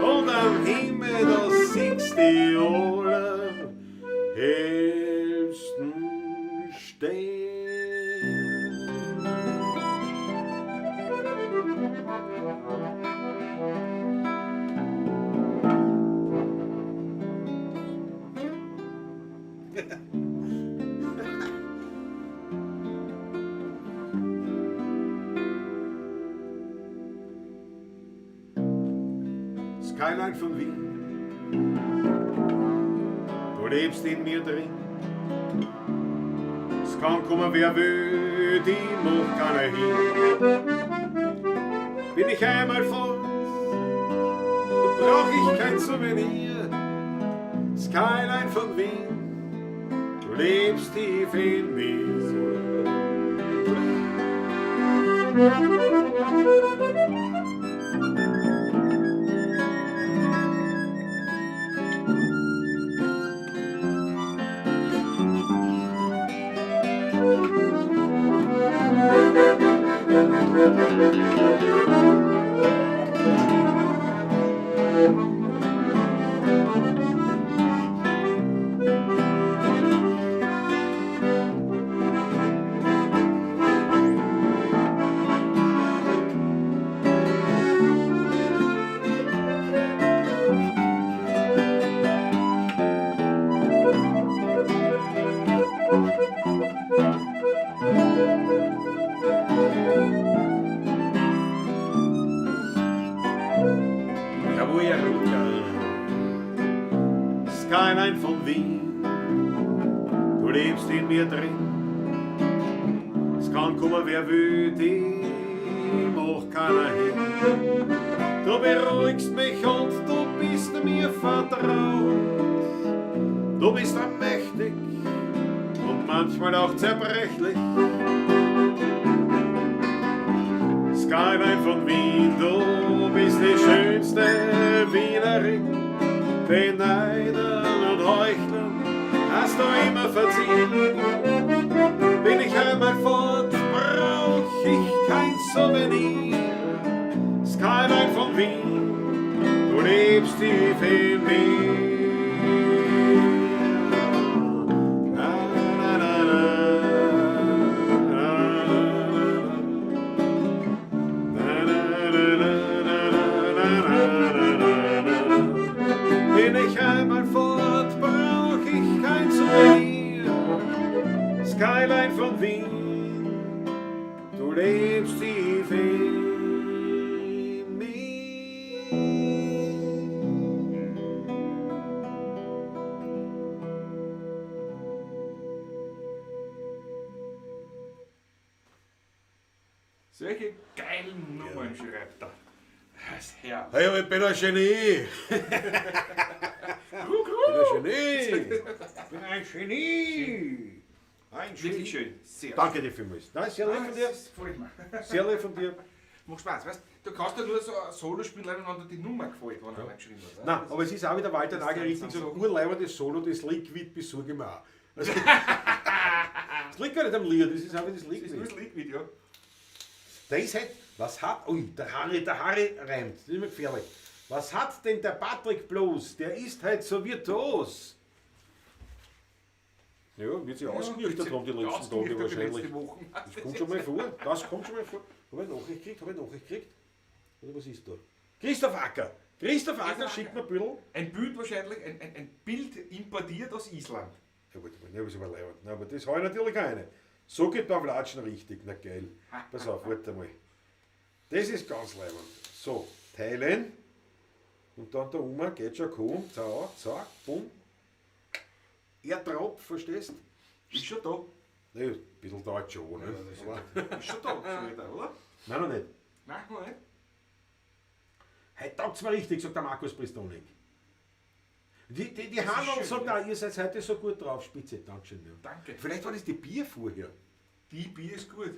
Und am Himmel, da siehst du die allerhellsten Sterne. Skyline von Wien, du lebst in mir drin. Es kann kommen, wer will, die macht keiner hin. Bin ich einmal fort, brauch ich kein Souvenir. Skyline von Wien, du lebst tief in mir. Jawohl, ja, Skyline von Wien, du lebst in mir drin. Es kann kommen, wer will, die macht keiner hin. Du beruhigst mich und du bist mir vertraut. Du bist allmächtig und manchmal auch zerbrechlich. Skyline von Wien, du bist die schönste Wienerin. Den Neidern und Heuchlern hast du immer verziehen. Bin ich einmal fort, brauch ich kein Souvenir. Skyline von Wien, du lebst tief in mir. Na, na, na, na, na, na, na, na, na, na, na, na, na, na. Bin ich einmal fort, brauch ich kein Souvenir. Skyline von Wien, du lebst tief in mir. Solche geilen Nummern schreibt er. Das ist herrlich. Hey, ich bin ein Genie. Ich bin ein Genie. Ich bin ein Genie. Ein Wirklich Genie. schön. Sehr Danke dir vielmals. Nein, sehr lieb von dir. Das gefällt mir. Sehr lieb von dir. Macht Spaß, weißt du? Du kannst ja nur so ein Solo spielen, wenn dir die Nummer gefällt, wenn er geschrieben hat. Nein, aber es ist auch wieder Walter Das Nagel sind richtig so so Sachen. urleibendes Solo, das Liquid besorge ich mir auch. Also, das liegt gar nicht am Lied, das ist auch wieder das Das ist nur Liquid. das Liquid, ja. Da ist halt, was hat, ui, der Harry reimt, das ist immer gefährlich. Was hat denn der Patrick bloß? Der ist halt so virtuos. Ja, wird sich ausgenüchtert haben die letzten Tage Ausgenüchtert die wahrscheinlich. letzten Wochen. Das kommt schon mal vor. Das kommt schon mal vor. Habe ich Nachricht gekriegt? Habe ich Nachricht gekriegt? Oder was ist da? Christoph Acker. Christoph Acker schickt mir ein Bild. Ein Bild wahrscheinlich, ein Bild importiert aus Island. Ja, warte mal, ne, das ist aber leibend. Na, aber das habe ich natürlich auch eine. So geht beim Latschen richtig. Na geil. Pass auf, warte mal. Das ist ganz leibend. So, teilen. Und dann da oben geht schon, komm, zack, zack, bumm. Airdrop, verstehst? Ist schon da. Ne, ein bisschen dauert schon, ne? Aber, Ist schon da, so wieder, oder? nein, noch nicht. Nein, noch nicht. Heute taugt's mir richtig, sagt der Markus Pristonik. Die Das ist Handel schön, sagt ja. auch, ihr seid heute so gut drauf, Spitze. Dankeschön. Ja. Danke. Vielleicht war das die Bier vorher. Die Bier ist gut.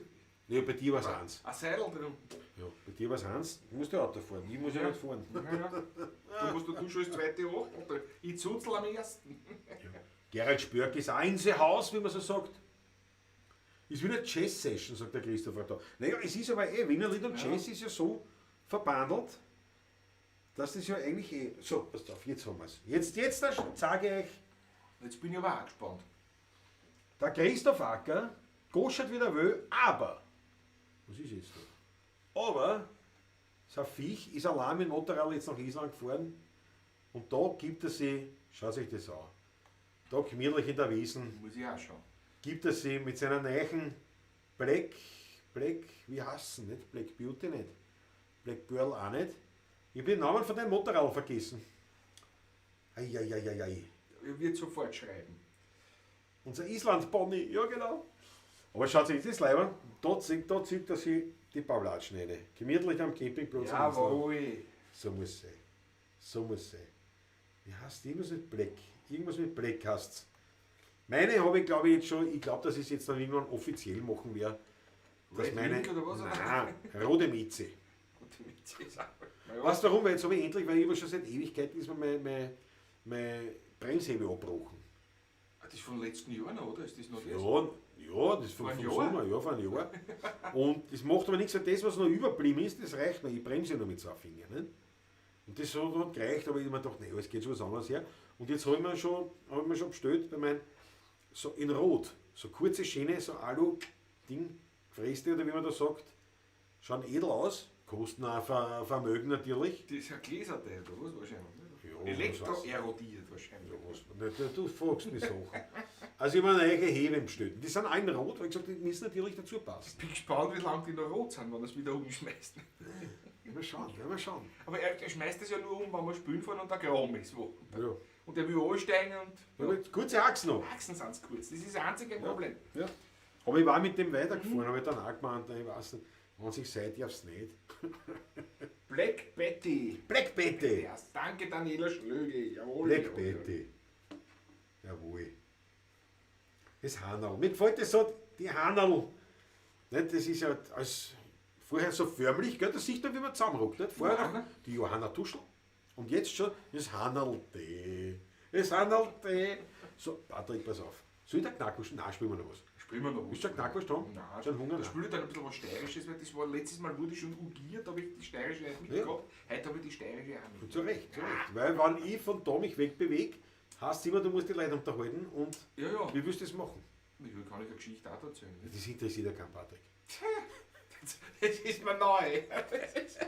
Ja, bei dir war es eins. Ein Seidel drin. Ja, bei dir war es eins. Du musst ja Auto fahren. Ich muss ja nicht fahren. Ja, ja. Du musst du schon das zweite auch. Oder ich zuzel am ersten. Gerald Spörk ist auch in the house, wie man so sagt. Ist wie eine Jazz-Session, sagt der Christopher da. Naja, es ist aber eh, Wienerlied und Jazz ist ja so verbandelt, dass das ja eigentlich eh. So, passt auf, jetzt haben wir's. Jetzt zeige ich euch, Jetzt bin ich aber auch gespannt. der Christoph Acker goschert wieder will, aber, was ist jetzt da? Aber, so ein Viech ist allein mit dem Motorrad jetzt nach Island gefahren und da gibt er sich, schaut sich das an, da gemütlich in der Wiesen, Muss ich auch schauen. gibt er sich mit seiner neuen Black, Black, wie heißt sie nicht? Black Beauty nicht. Black Pearl auch nicht. Ich habe den Namen von dem Motorrad vergessen. Eieieiei. Ich wird sofort schreiben. Unser Island-Pony, ja genau. Aber schaut sich das leider, da zieht er sich die Pavlatschen rein. Gemütlich am Campingplatz. in Island. Jawohl. So muss es sein. So muss es sein. Wie heißt die? Irgendwas mit Black. Irgendwas mit Black heißt's. Meine habe ich glaube ich jetzt schon, ich glaube, dass ich es jetzt dann irgendwann offiziell machen werde. Dass Red meine, Wing oder was? Nein, rote Mieze. Und die Witze ist auch. Na ja. Weißt du warum? Weil jetzt habe ich endlich, weil ich habe schon seit Ewigkeiten ist mir mein Bremshebel abgebrochen. Ah, das ist vom letzten Jahr noch, oder? Ist das noch das? Ja, ja, das ist Vor vom einem Sommer, Jahr? ja, vor einem Jahr. Und das macht aber nichts, weil das, was noch überblieben ist, das reicht mir. Ich bremse ja nur mit zwei Fingern. Nicht? Und das hat gereicht, aber ich habe mir gedacht, nee, es geht schon was anderes her. Und jetzt habe ich mir schon, hab ich mir schon bestellt bei meinem, so in Rot, so kurze Schiene, so Alu-Ding, Gefräste oder wie man das sagt, schauen edel aus, kosten auch Vermögen natürlich. Das ist ein Gläserteil, oder was wahrscheinlich? Ne? Ja, Elektroerodiert wahrscheinlich. Ja, was, ne, du fragst mich Sachen. Also ich habe mir neue Hebe bestellt. Die sind auch in Rot, weil ich gesagt habe, die müssen natürlich dazu passen. Ich bin gespannt, wie lange die noch rot sind, wenn er es wieder umschmeißt. Mal schauen, werden wir schauen. Aber er schmeißt das ja nur um, wenn wir spielen fahren und der Kram ist. Wo. Ja. Und der will ansteigen und. Ja, gut, kurze Achsen noch. Achsen sind kurz, das ist das einzige Problem. Ja. Aber ich war mit dem weitergefahren, habe ich dann auch gemeint, ich weiß nicht, wenn sich seit, ich hab's nicht. Black Betty. Black Betty. Ja, danke Daniela Schlögl. Jawohl. Black jawohl. Betty. Jawohl. Das Hannerl. Mir gefällt das so, die Hannerl. Nicht, das ist ja als vorher so förmlich, gell? Das sieht man, wie man zusammenruckt. Nicht? Vorher noch Johanna. die Johanna Tuschl und jetzt schon das Hannerl T. Das Hannerl T. So, Patrick, pass auf. Soll ich der Knackwurst? Nein, spielen wir noch was. Spielen wir noch was. Willst du eine Knackwurst haben? Nein, Schon Hunger? Da spiele ich dann ein bisschen was Steirisches, weil das war letztes Mal wurde ich schon ugiert, da habe ich die steirische nicht mitgehabt. Heute habe ich die steirische auch mit. Zu Recht, zu Recht. Weil wenn ich von da mich wegbewege, heißt es immer, du musst die Leute unterhalten und Ja, ja. wie willst du das machen? Ich kann ich eine Geschichte auch erzählen. Ne? Das interessiert ja keinen Patrick. Das ist mir neu. Das ist,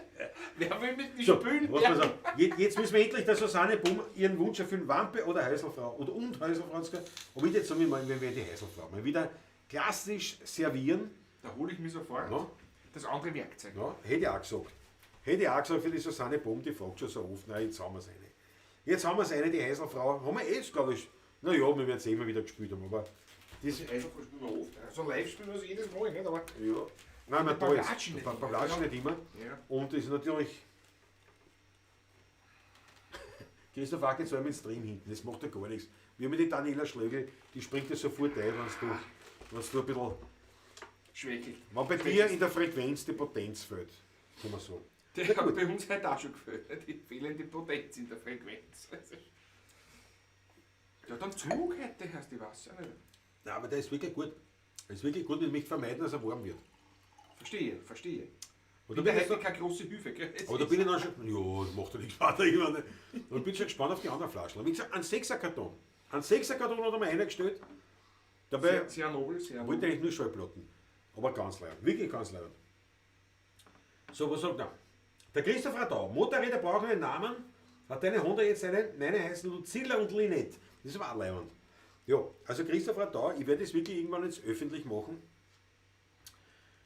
wer will mit den So, Spülen? was pass auf. Jetzt müssen wir endlich der Susanne Bumm ihren Wunsch erfüllen, Wampe oder Heiselfrau oder und Heiselfrau. Aber ich jetzt sagen wir mal, wir werden die Heiselfrau mal wieder klassisch servieren. Da hole ich mir sofort Ja. das andere Werkzeug. Ja, hätte ich auch gesagt. Hätte ich auch gesagt für die Susanne Bumm, die fragt schon so oft, na jetzt haben wir es eine. Jetzt haben wir es eine, die Heiselfrau, haben wir eh, glaube ich. Na ja, wir werden es eh immer wieder gespielt haben, aber das, Heiselfrau spielen wir oft. Also live spielen wir es jedes Mal, nicht? Aber ja. Nein, man Bei da ist. Pavlatschen nicht Bei immer, Pavlatschen ja. nicht immer. Ja. Und das ist natürlich. Christoph Ack jetzt mit Stream hinten, das macht ja gar nichts. Wir haben die Daniela Schlögl, die springt ja sofort ein, wenn's du ein bisschen. schwächelt. Wenn bei dir in der Frequenz die Potenz fehlt, kann man sagen. Der Na hat gut. bei uns heute auch schon gefehlt. Die fehlende Potenz in der Frequenz. Ja, dann Zug heute, heißt ich weiß ja nicht. Nein, aber der ist wirklich gut. Der ist wirklich gut und ich möchte vermeiden, dass er warm wird. Verstehe, verstehe. Und Bin da ja bin ich heute noch, keine große Hilfe, gell? Es aber da ist- bin ich dann schon. Ja, das macht ja nichts weiter. Ich meine, und bin schon gespannt auf die anderen Flaschen. Wie gesagt, einen Sechserkarton. Einen Sechserkarton hat er mir eingestellt. Dabei sehr, sehr nobel, sehr wollte nobel. eigentlich nur Schallplatten. Aber ganz leer. Wirklich ganz leer. So, was sagt er? Der Christoph Radau. Motorräder brauchen einen Namen. Hat deine Honda jetzt einen? Meine heißen Lucilla und Linette. Das ist aber auch leibend. Ja, also Christoph Radau, ich werde das wirklich irgendwann jetzt öffentlich machen.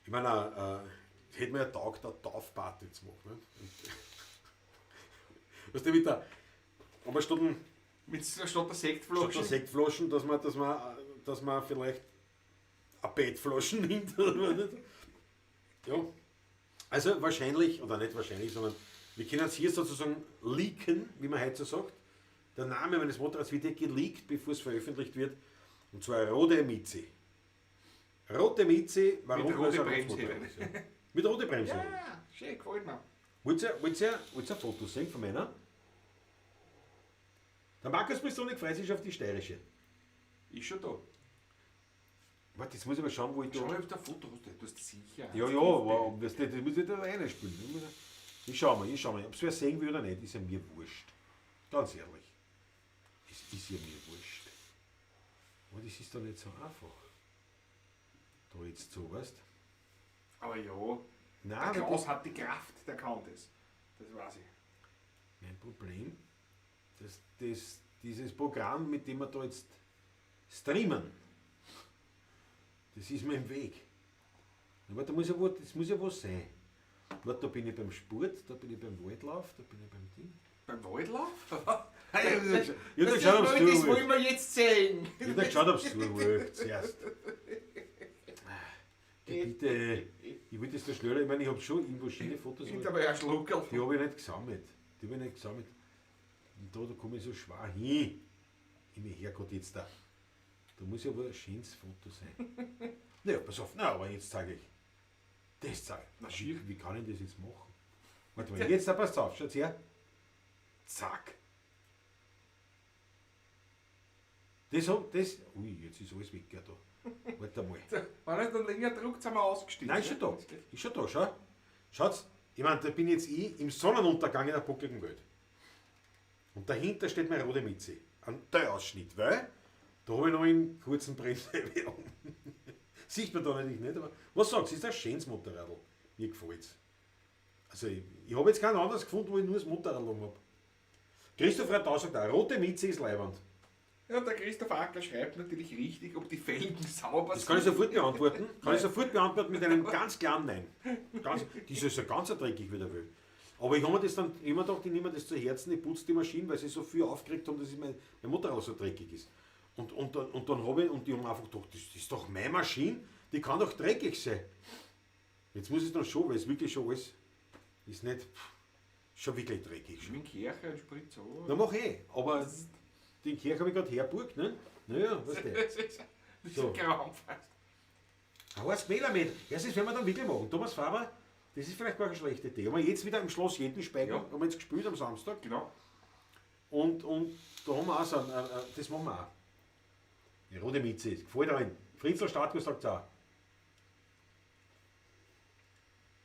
Ich meine, hätte mir ja taugt, eine Taufparty zu machen. Ne? Weißt du, mit der, aber statt, Mit statt der statt der Sektflasche. Sektflaschen, dass man vielleicht eine Bettflaschen nimmt. Oder nicht? Ja. Also wahrscheinlich, oder nicht wahrscheinlich, sondern wir können es hier sozusagen leaken, wie man heute so sagt. Der Name meines Motorrads wird ja geleakt, bevor es veröffentlicht wird. Und zwar Rode Mizi. Rote Mizi, warum? Mit Weil es rote ein rotes Bremshebel. Motorrad ist, ja. Mit rote Bremshebel. Ja, schön, gefällt mir. Wollt ihr ein Foto sehen von meiner? Der Markus Pistonik freut sich auf die steirische. Ist schon da. Warte, jetzt muss ich mal schauen, wo ich da. Schau mal, ob du ein Foto hast. Du hast sicher. Ja, ja, aber weißt du, das muss ich da reinspielen. Ich schau mal, Ob es wer sehen will oder nicht, ist ja mir wurscht. Ganz ehrlich. Es ist ja mir wurscht. Aber das ist doch nicht so einfach. Da jetzt so, weißt du? Aber ja, Nein, der weil Klaus das, hat die Kraft, der kann das. Das weiß ich. mein Problem, dass das, dieses Programm, mit dem wir da jetzt streamen, das ist mir im Weg. Aber da muss ja wo, das muss ja was sein. Warte, da bin ich beim Sport, da bin ich beim Waldlauf, da bin ich beim Ding. Beim Waldlauf? Ich hab geschaut, ob's Das du wollen wir jetzt sehen. Ich hab geschaut, ob's zuhört zuerst. Bitte, ich will das da schneller. Ich meine, ich hab schon irgendwo schöne Fotos, Ich aber dabei ein Schluckerl. die habe ich nicht gesammelt. Die habe ich nicht gesammelt. Und da komme ich so schwer hin. Ich mir Herrgott, jetzt da. Da muss ja wohl ein schönes Foto sein. Naja, pass auf, na, aber jetzt zeige ich. Das zeige ich. Na, schier. Wie kann ich das jetzt machen? Warte mal, jetzt, da passt auf, schaut her. Zack. Das hab, das, ui, jetzt ist alles weg, ja, da. Warte mal. Wenn es dann länger druckt, sind wir ausgestiegen. Nein, ist schon da. Ist schon da, schau. Schaut's, ich meine, da bin jetzt ich im Sonnenuntergang in der buckligen Welt. Und dahinter steht meine rote Mütze. Ein Teilausschnitt, weil da habe ich noch einen kurzen Bremshebel um. Sieht man da natürlich nicht, aber was sagst du, ist das ein schönes Motorradl. Mir gefällt's. Also ich habe jetzt kein anderes gefunden, wo ich nur das Motorrad um habe. Christoph Radau sagt auch, rote Mütze ist leiwand. Ja, der Christoph Ackler schreibt natürlich richtig, ob die Felgen sauber Das kann ich sofort beantworten. Kann ich sofort beantworten mit einem ganz klaren Nein. Ganz, die ist ja ganz dreckig, wie der will. Aber ich habe mir das dann immer gedacht, ich nehme mir das zu Herzen, ich putze die Maschine, weil sie so viel aufgeregt haben, dass ich mein Motorrad so dreckig ist. Und dann habe ich, und die haben einfach gedacht, das ist doch meine Maschine, die kann doch dreckig sein. Jetzt muss ich dann schon, weil es wirklich schon alles ist nicht, schon wirklich dreckig. Mit dem Kercher und Spritz so. Na mach eh, aber den Kirch habe ich gerade herburgt, ne? Naja, weißt du. Das ist, das So. ist grauenfast. Ein heißes Melamed. Ja, das werden wir dann wirklich machen. Thomas Faber, das ist vielleicht gar keine schlechte Idee. Haben wir jetzt wieder im Schloss Jedenspeicher, Ja. haben wir jetzt gespielt am Samstag. Genau. Und da haben wir auch so ein, das machen wir auch. Die rote Mütze, gefällt allen. Fritzl Startko sagt auch.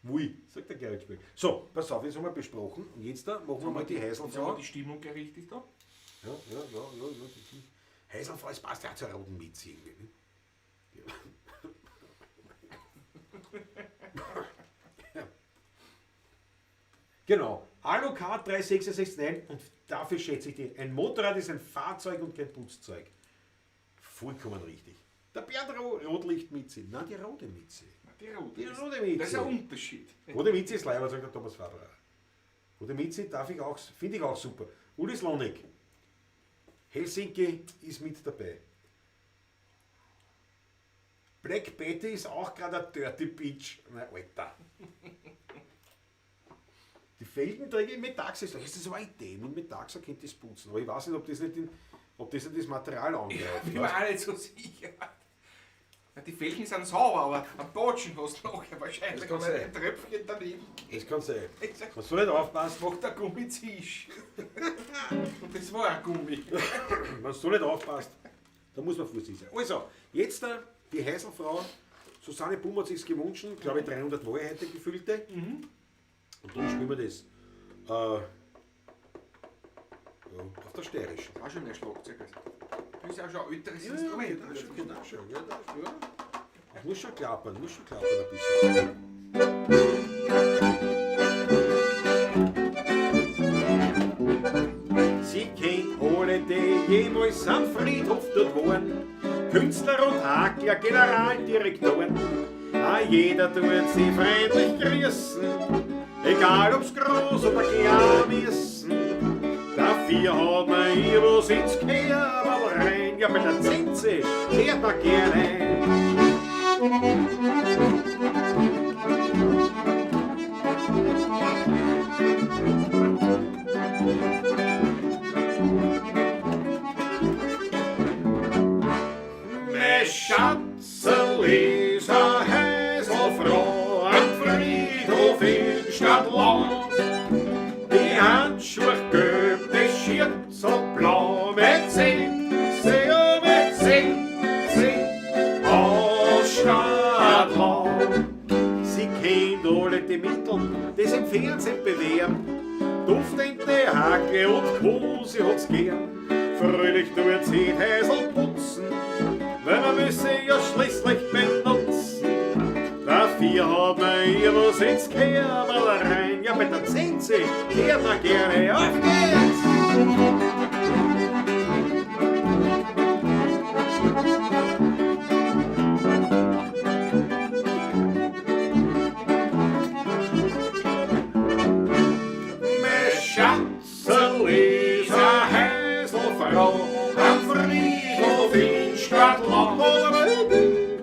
Wui, sagt der Gerrit Speck. So, pass auf, jetzt haben wir besprochen. Und jetzt da machen wir mal die Jetzt haben Heiselfrau. wir die Stimmung gerichtet da. Ja. Die Heiselfrau, das passt ja auch zur roten Mütze irgendwie. Ne? Ja. Genau, Alucard 3669 und dafür schätze ich die. Ein Motorrad ist ein Fahrzeug und kein Putzzeug. Vollkommen richtig. Der Bernd Rotlichtmütze. Nein, die rote Mütze. Die rote. Die rote Mütze. Das ist ein Unterschied. Rote Mütze ist leider, sagt der Thomas Faber. Rote Mütze darf ich auch, finde ich auch super. Uli Slonik. Helsinki ist mit dabei. Black Betty ist auch gerade ein Dirty Bitch. Na, Alter. Die Felgenträger im Metaxa, das ist so eine Idee. Mit Metaxa könnte ich es putzen. Aber ich weiß nicht, ob das nicht, ob das, nicht das Material angreift. Ich bin mir auch nicht so sicher. Ja, die Felgen sind sauber, aber am Batschen hast du nachher wahrscheinlich Das kann sein. ein Tröpfchen daneben. Das kann sein. Wenn du nicht aufpasst, Macht der Gummi Zisch. Und das war ein Gummi. wenn du nicht aufpasst, da muss man vorsichtig sein. Also, jetzt die Heiselfrau, Susanne Bum hat sich's gewünscht, glaube ich 300 neue heute gefüllte. Und dann spielen wir das. Ja, auf der Steirischen. Das ist auch schon mehr Schlagzeug. Das ist auch schon ein älteres Ja, Instrument. geht auch schon, geht auch schon, geht auch schon, ja. Das muss schon klappern, muss schon klappern ein bisschen. Sie kennt alle, die jemals am Friedhof dort waren. Künstler und Hakler, Generaldirektoren. A jeder tut sie freundlich grüßen, egal ob's groß oder klein müssen. Dafür hat man ihr was ins Kerl rein. Ja, bei der Zinze hört man gerne. Mein Schatzerl Häuselfrau am Friedhof in Stadtland. Die Handschuhe gelb, die Schürze blau, mit Sense, ja, mit Sense aus Stadtland. Sie kennt alle die Mittel, die sich im Fernsehen bewähren. Duftende Hacke und Co, sie hat's gern. Fröhlich tut sie die Häusl putzen, weil man will sie ja schließlich benutzen. Dafür hat man ihr was ins Kerberl rein. Ja, mit der Zenzi kehrt man gerne. Auf geht's! Mein Schatzerl ist a Häuselfrau am Friedhof in Stadtland.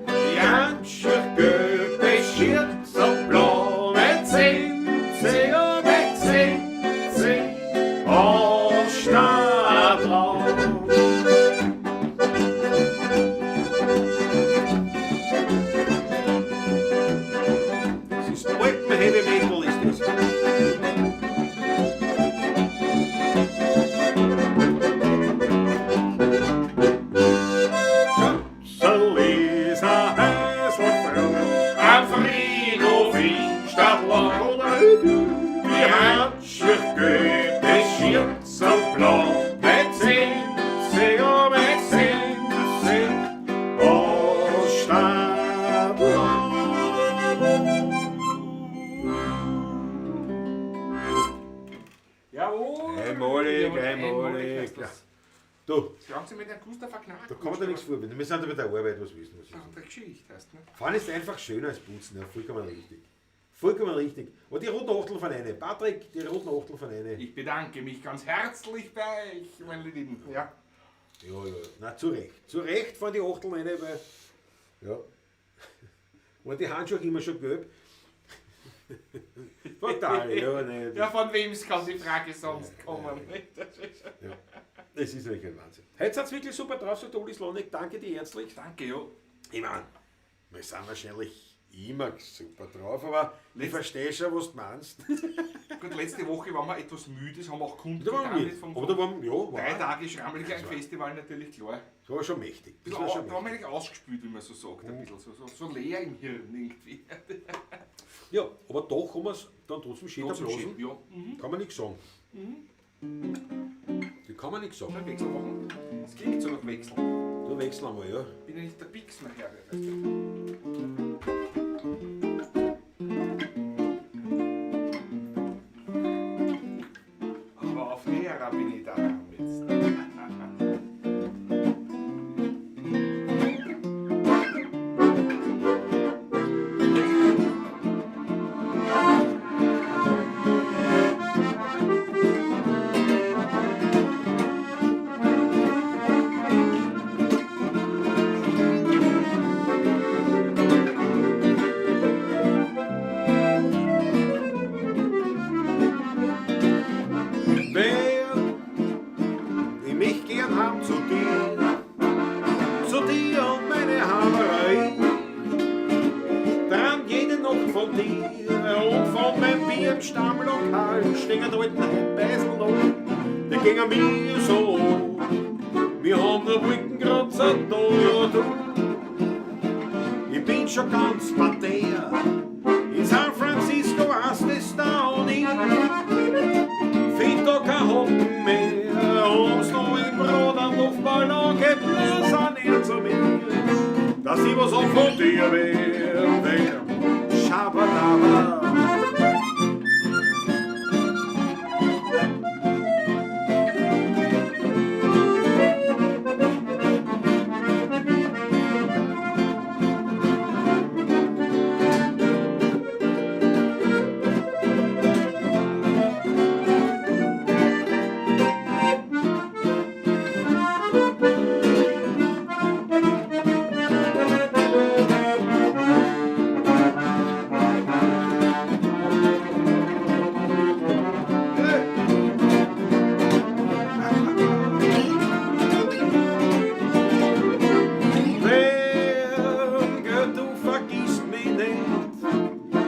Die Handschuhe gelb, die Schürze blau, mit Sense, ja, mit Sense aus Stadtland. Das ist Alpen Heavy Metal, ist das. Schatzerl ist a Häuselfrau am Friedhof in Stadtland. Die Handschuhe gelb, die Schürze blau, mit Sense, ja, mit Sense aus Stadtland. Jawohl! Einmalig, Jawohl, einmalig. heißt das. Du, Sie haben sich mit Herrn Gustav verknackt. da kann man da nichts vorbinden. Wir sind da bei der Arbeit, was wissen wir. Das ist eine Geschichte, heißt, ne? Fahren ist einfach schöner als putzen, ja, vollkommen richtig. Vollkommen richtig. Aber die roten Achtel von eine. Patrick, die roten Achtel von eine. Ich bedanke mich ganz herzlich bei euch, meine Lieben. Ja. Ja, ja, ja. Na, zu Recht. Zu Recht fahren die Achtel rein, weil. Ja. Waren die Handschuhe immer schon gelb? Total, ja, nein. Ja, von wem kann die Frage sonst kommen? Nicht? Das ist Ja. Das ist wirklich ein Wahnsinn. Heute seid ihr wirklich super drauf, sagt Uli Slonik. Danke dir herzlich. Danke, ja. Ich meine, wir sind wahrscheinlich immer super drauf, aber ich verstehe schon, was du meinst. Gut, letzte Woche waren wir etwas müde, das haben wir auch Da kundgetan. waren wir nicht aber da waren, ja, war, 3 Tage Schrammelig ein Festival natürlich, klar. das war schon mächtig. Das Bisschen war schon da haben wir mächtig. eigentlich ausgespült, wie man so sagt, ein bisschen so leer im Hirn irgendwie. Ja, aber doch haben wir es dann trotzdem schön Trotzdem erblasen. schön, ja. Mhm. Kann man nichts sagen. Die kann man nichts sagen. Soll ich Wechsel machen? Es klingt so nach Wechsel. Du wechseln einmal, ja. Bin ja nicht der Pix nachher, weißt du. Aber auf derer bin ich da jetzt. Wer die mich gern haben zu dir und meine Haberei, dran jede Nacht von dir und von meinem Bier im Stammlokal, stehen alten Beisel noch, die gingen mir so an. Wir haben nur Wolkenkratzer da, ja du. Ich bin schon ganz parterre, in San Francisco hast es da und ich find da kein Hocken mehr, haben's noch im Brot einen Luftballon geblasen, er zu mir, dass ich was auch von dir wär, Schabadaba.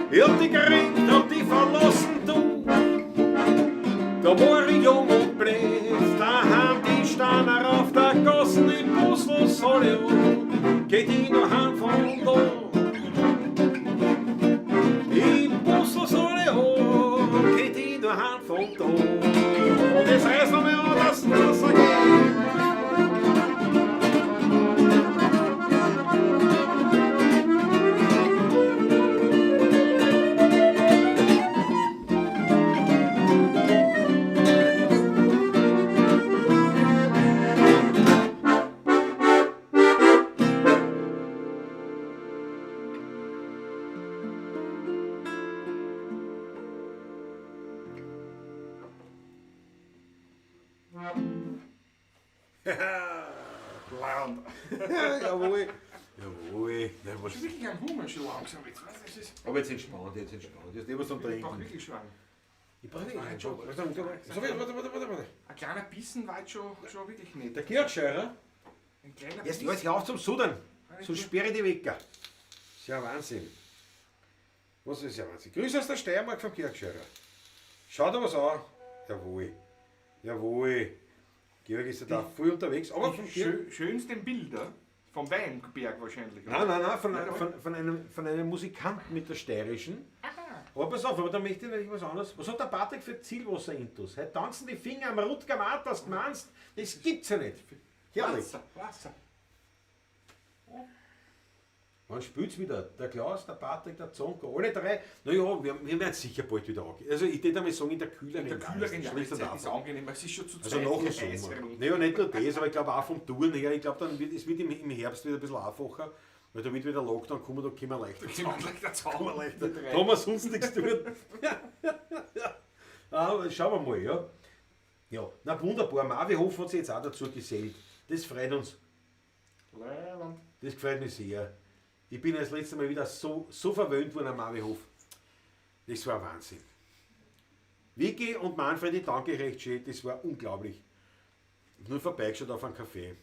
Ich hab dich geringt, hab dich verlassen, du. Da war ich jung und blöd, da haben die Steiner auf der Gassen im Bus, was soll ich an? Geht ich noch heim von da? Im Bus, was soll ich an? Geht ich noch heim von da? Und jetzt reiß noch mal an, dass das geht. Land. Jawohl. Jawohl. Nein, was Ich wirklich einen Hunger schon langsam jetzt. Weißt du, das ist, Aber jetzt entspannt, jetzt entspannt. Jetzt nehmen wir zum ich brauche Trinken. wirklich schon einen. Ich brauche nicht einen Job. Warte, warte, warte, warte. Ein kleiner Bissen war jetzt schon wirklich nett. Der Georg Scheurer. Ein kleiner Jetzt, Bissen. jetzt hör auf zum Sudern. Sonst sperre ich die Wecker. Ist ja Wahnsinn. Was ist ja Wahnsinn? Grüße aus der Steiermark vom Georg Scheurer. Schau dir was an. Jawohl. Jawohl. Georg ist ja da voll unterwegs. Aber vom Georg. Die schönsten Bilder vom Weinberg wahrscheinlich. Nein, nein, nein, von einem Musikanten mit der steirischen. Aha. Aber pass auf, aber da möchte ich natürlich was anderes. Was hat der Patrick für Zielwasser-Intus? Heute tanzen die Finger am Rutger Matas, du meinst, das gibt's ja nicht. Herrlich. Wasser, Wasser. Wann spielt's wieder? Der Klaus, der Patrick, der Zonko, alle drei. Naja, wir werden sicher bald wieder angehen. Also ich würde einmal sagen, in der kühleren In der kühleren Jahreszeit, schlicht und Jahreszeit ist einfach. angenehm. Es ist schon zu Also zweit nach dem hier heiß Sommer. herum. Naja, nicht nur das, aber ich glaube auch vom Touren her, ich glaube, dann wird es wird im Herbst wieder ein bisschen einfacher, weil da wird wieder Lockdown kommen, da können wir leichter Da kommen wir leichter zusammen. Kann man leichter. Die drei. Da haben wir sonst nichts tun. Aber schauen wir mal, ja. Ja, na wunderbar. Marvi Hof hat sich jetzt auch dazu gesellt. Das freut uns. Leiwand. Das gefällt mir sehr. Ich bin das letzte Mal wieder so verwöhnt worden am Marvi Hof. Das war Wahnsinn. Vicky und Manfred, ich danke euch recht schön. Das war unglaublich. Ich hab nur vorbeigeschaut auf einen Café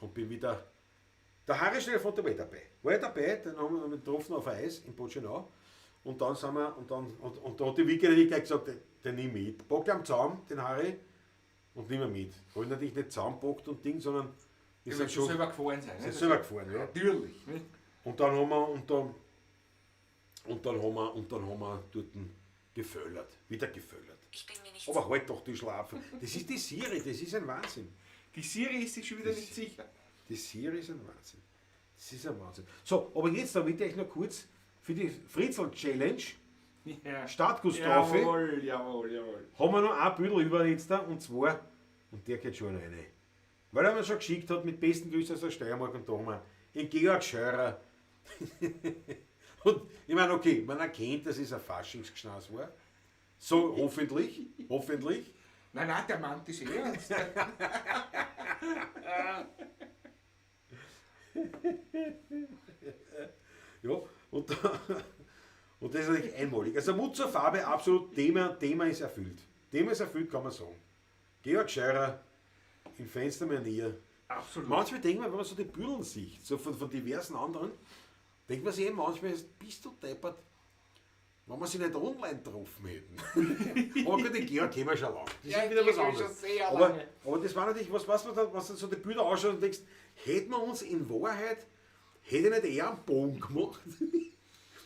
und bin wieder. Der Harry Schnellfoto war ich dabei. War ich dabei, den haben wir getroffen auf Eis in Botschenau. Und dann sind wir, und dann, und da hat die Vicky natürlich gleich gesagt, den nimm ich mit. Pack ihn zusammen, den Harry, und nimm ihn mit. Hab ich natürlich nicht zusammenpackt und Ding, sondern wir Die sind sind schon schon selber gefahren sein. sind ne? selber gefahren, ja. Natürlich. Nicht? Und dann haben wir, und dann, und dann haben wir, und dann haben wir dort geföllert. Wieder geföllert. Ich bin mir nicht Aber halt doch die Schlafen. Das ist die Siri, das ist ein Wahnsinn. Die Siri ist sich schon wieder nicht sicher. Die Siri ist ein Wahnsinn. Das ist ein Wahnsinn. So, aber jetzt, da will ich noch kurz für die Fritzl-Challenge, Ja. Startguss-Trophy, Jawohl, jawohl, jawohl. haben wir noch ein Büdel über jetzt da, und zwar, und der geht schon rein. Weil er mir schon geschickt hat, mit besten Grüßen aus der Steiermark, und da haben wir den Georg Scheurer. Und ich meine, okay, man erkennt, dass es ein Faschingsgschnaus war. So, hoffentlich, hoffentlich. Nein, nein, der meint das ernst. Ja, und das ist natürlich einmalig. Also Mut zur Farbe, absolut, Thema ist erfüllt. Thema ist erfüllt, kann man sagen. Georg Scheurer in feinster Manier. Absolut. Manchmal denkt man, wenn man so die Büdeln sieht, so von diversen anderen, denkt man sich eben manchmal, bist du deppert, wenn wir sie nicht online getroffen hätten. Aber gut, den Georg kennen wir schon lange. Das Ja, ist wieder was den kennen wir anderes. schon sehr Aber, lange. aber das war natürlich, was, was, man da, was dann so die Bilder ausschaut und denkst, hätten wir uns in Wahrheit, hätte ich nicht eher einen Bogen gemacht?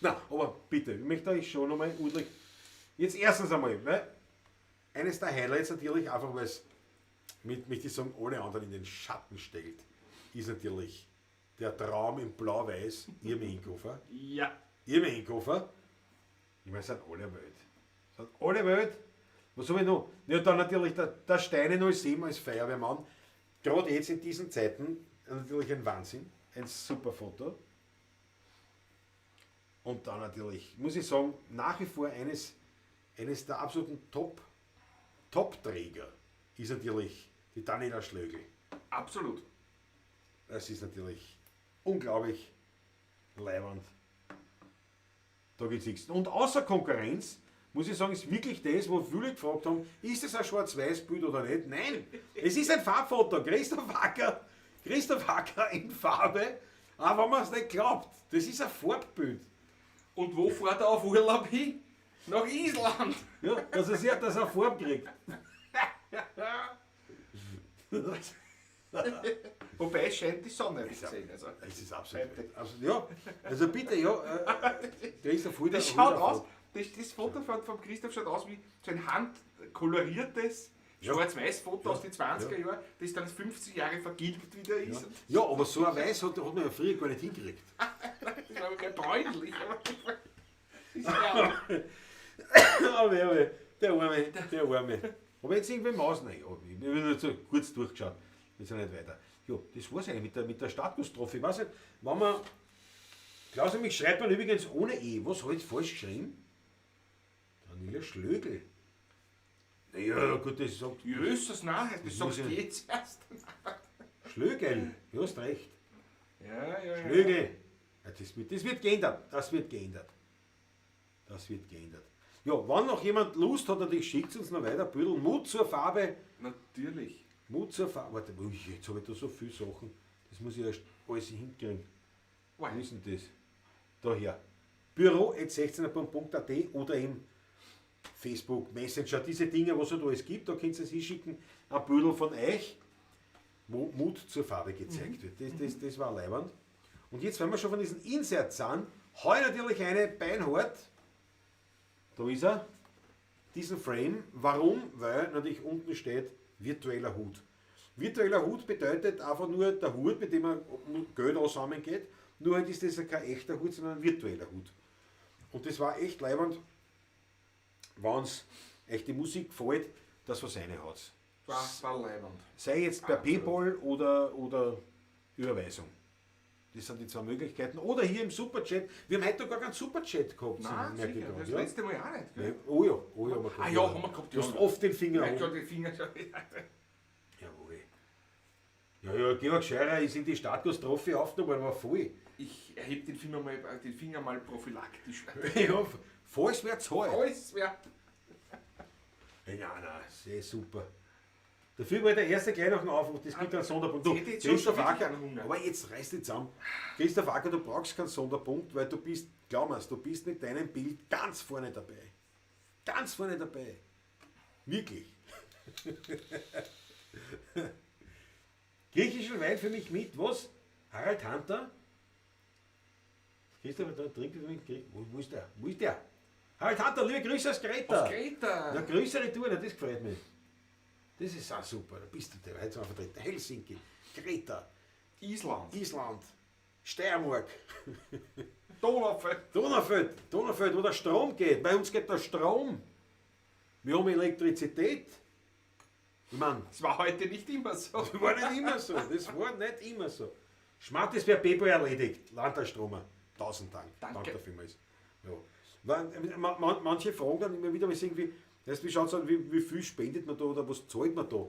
Nein, aber bitte, ich möchte euch schon nochmal ordentlich. Jetzt erstens einmal, weil eines der Highlights natürlich, einfach weil es mit, möchte ich sagen, alle anderen in den Schatten stellt, ist natürlich der Traum in Blau-Weiß, Irmi Inkofer. Ja. Irmi Inkofer. Ich meine, es sind alle Welt. Es sind alle Welt. Was habe ich noch? Ja, dann natürlich der Steine 07 als Feuerwehrmann. Gerade jetzt in diesen Zeiten natürlich ein Wahnsinn. Ein super Foto. Und dann natürlich, muss ich sagen, nach wie vor eines der absoluten Top-Träger ist natürlich die Daniela Schlögl. Absolut. Das ist natürlich unglaublich leiwand. Da geht's nichts. Und außer Konkurrenz, muss ich sagen, ist wirklich das, wo viele gefragt haben, ist das ein Schwarz-Weiß-Bild oder nicht? Nein, es ist ein Farbfoto. Christoph Hacker in Farbe, auch wenn man es nicht glaubt. Das ist ein Farbbild. Und wo fährt er auf Urlaub hin? Nach Island. Ja, dass er sieht, dass er Farbe kriegt. Wobei es scheint die Sonne zu sein. Also, Das ist absolut, absolut. Ja, also bitte, ja. Christoph, hol das schaut aus, das Foto von Christoph schaut aus wie so ein handkoloriertes Ja. Schwarz-Weiß-Foto aus den 20er Ja. Jahren, das dann 50 Jahre vergilbt wieder ist. Ja, aber so ein Weiß hat man ja früher gar nicht hingekriegt. Das war mehr bräunlich. Aber das ist ja Aber ja, der Arme, der Arme. Aber jetzt irgendwie Maus nein. Ja, ich habe nur so kurz durchgeschaut. Jetzt auch nicht weiter. Ja, das war's eigentlich mit der Startgastrophe. Ich weiß nicht, wenn man. Klaus, mich schreibt man übrigens ohne E. Was habe ich jetzt falsch geschrieben? Daniela Schlögl. Naja, gut, das sagt. Jösses, nein, das muss sagst du ich- jetzt erst. Schlögl, du hast recht. Ja, ja, ja. Schlögl. Ja, das wird geändert. Das wird geändert. Das wird geändert. Ja, wenn noch jemand Lust hat, natürlich schickt uns noch weiter. Büdel, Mut zur Farbe. Natürlich. Mut zur Farbe. Warte, ui, jetzt habe ich da so viele Sachen. Das muss ich erst alles hinkriegen. Wo ist denn das? Daher. Büro.16.at oder im Facebook Messenger. Diese Dinge, was es da alles gibt, da könnt ihr es hinschicken. Ein Büdel von euch, wo Mut zur Farbe gezeigt wird. Das war leiwand. Und jetzt, wenn wir schon von diesen Inserts sind, hau ich natürlich eine beinhart. Da ist er. Diesen Frame. Warum? Weil natürlich unten steht virtueller Hut. Virtueller Hut bedeutet einfach nur der Hut, mit dem man Geld ansammeln geht. Nur halt ist das ja kein echter Hut, sondern ein virtueller Hut. Und das war echt leiwand, wenn euch die Musik gefällt, dass was reinhaut. War leiwand. Sei jetzt per PayPal oder Überweisung. Das sind die zwei Möglichkeiten. Oder hier im Superchat. Wir haben heute noch gar keinen Superchat gehabt. Nein, merke ich sicher. gerade, Das ja. letzte Mal auch nicht. Gell? Ja, oh ja, oh ja, haben wir gehabt. Ah ja, haben wir gehabt, Du hast ja. oft den Finger Ja, hoch. ich den Finger schon. Jawohl. Ja, ja, Georg Scheurer ist in die Startgastrophe aufgenommen worden, war voll. Ich erhebe den Finger mal prophylaktisch. Ja, falls wer zahlt. Alles wär. Ja, nein, sehr super. Dafür war der erste gleich noch ein Aufruf, das gibt einen Sonderpunkt. Du, Jetzt hätte ich schon Christoph wirklich Acker, einen Hunger. aber jetzt reiß dich zusammen. Christoph Acker, du brauchst keinen Sonderpunkt, weil du bist, glaub mir's, du bist mit deinem Bild ganz vorne dabei. Ganz vorne dabei. Wirklich. Griechischen Wein für mich mit, was? Harald Hunter? Christoph, da trinkt für mich. Wo ist der? Wo ist der? Harald Hunter, liebe Grüße aus Kreta. Aus Kreta. Na, größere Tour, das gefreut mich. Das ist auch super. Da bist du der. Heute sind wir vertreten. Helsinki, Kreta, Island. Island, Steiermark, Donaufeld. Donaufeld, Donaufeld, wo der Strom geht. Bei uns geht der Strom. Wir haben Elektrizität. Ich meine, Das war heute nicht immer so. das war nicht immer so. Das war nicht immer so. Schmattes per PayPal erledigt. Landtagstromer. 1000 Dank. Danke. Danke vielmals. Ja. Manche fragen dann immer wieder, weil sie irgendwie, weißt, wie schaut's aus, wie viel spendet man da oder was zahlt man da?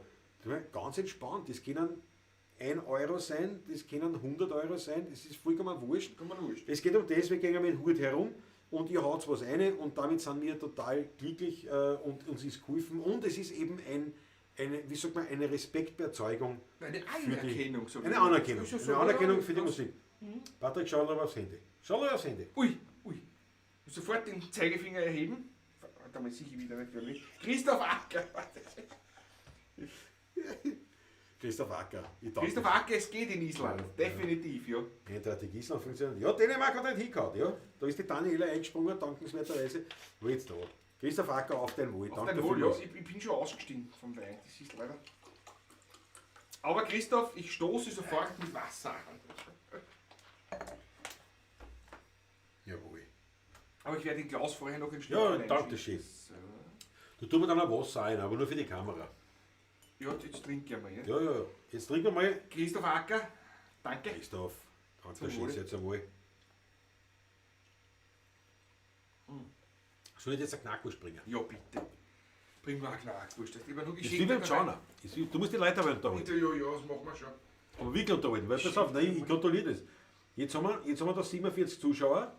Ganz entspannt. Das können 1 Euro sein, das können 100 Euro sein, das ist vollkommen wurscht. Vollkommen wurscht. Es geht um das, wir gehen mit dem Hut herum und ihr haut was rein und damit sind wir total glücklich und uns ist geholfen. Und es ist eben eine, wie sagt man, eine Respekterzeugung. Eine für die- Anerkennung. So Eine Anerkennung. Ist ja so, Eine Anerkennung ja, für die ganz- Musik. Patrick, schau mal aufs Handy. Schau mal aufs Handy. Ui, ui. Sofort den Zeigefinger erheben. Damit sicher wieder natürlich. Christoph Acker. Christoph Acker. Ich danke Christoph Acker, es geht in Island. Ja. Definitiv, ja. Eindeutig Island funktioniert. Ja, Dänemark hat nicht hingehauen. Ja. Da ist die Daniela eingesprungen, dankenswerterweise. Wo jetzt da? Christoph Acker auf dein Wohl. Auf Danke dein Wohl, ja. vielmals. Ich bin schon ausgestiegen vom Wein. Das ist leider. Aber Christoph, ich stoße sofort mit Wasser an. Jawohl. Aber ich werde den Klaus vorher noch im Stück Ja, reinschieben. danke schön. So. Da tun wir dann auch Wasser ein, aber nur für die Kamera. Ja, jetzt trinke ich einmal. Ja. Ja, ja, ja. Jetzt trinken wir mal. Christoph Acker, danke. Christoph, danke Zum schön, Wohl. jetzt einmal. Soll ich jetzt eine Knackwurst bringen? Ja, bitte. Bring mir eine Knackwurst. Ich habe nur Das ist wie beim Schauner. Du musst die Leute aber unterhalten. Ja, ja, das machen wir schon. Aber wirklich unterhalten, weil pass auf, nein, ich kontrolliere das. Jetzt haben wir da 47 Zuschauer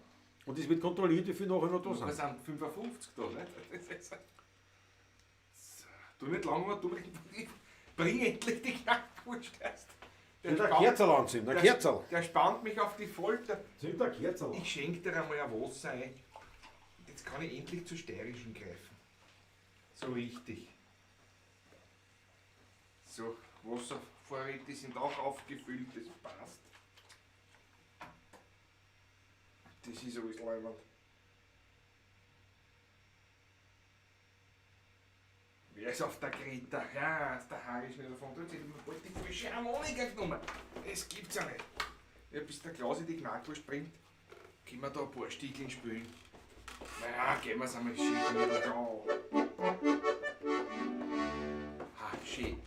und es wird kontrolliert, wie viele nachher noch da Wir sind. sind 55 da, nicht? Das ist so. Du nicht lange mehr, du bring endlich die Knackwurst erst. Der Zünd ein spannt- Kerzerl anzünden, ein Kerzerl. Der spannt mich auf die Folter. Zünd ein Kerzerl an. Ich schenke dir einmal ein Wasser ein. Jetzt kann ich endlich zu Steirischen greifen. So richtig. So, Wasservorräte sind auch aufgefüllt, das passt. Das ist alles leibend. Wer ist auf der Greta? Ja, ist der Harry schnell davon. Jetzt hätte ich mir bald die frische Harmonika genommen. Das gibt's ja nicht. Ja, bis der Klausi die Knackwurst bringt, können wir da ein paar Stiegeln spielen. Naja, gehen wir's einmal schön. Ha, schön.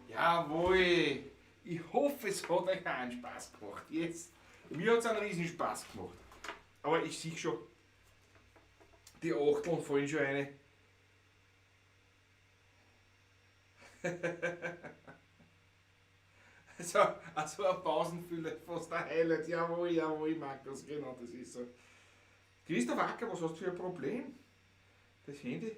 Jawohl! Jawohl! Ich hoffe, es hat euch auch einen Spaß gemacht. Jetzt, mir hat es einen riesen Spaß gemacht. Aber ich sehe schon, die Achteln fallen schon eine. Also eine Pausenfülle, fast ein Highlight. Jawohl, jawohl, Markus, genau, das ist so. Christoph Acker, was hast du für ein Problem? Das Handy?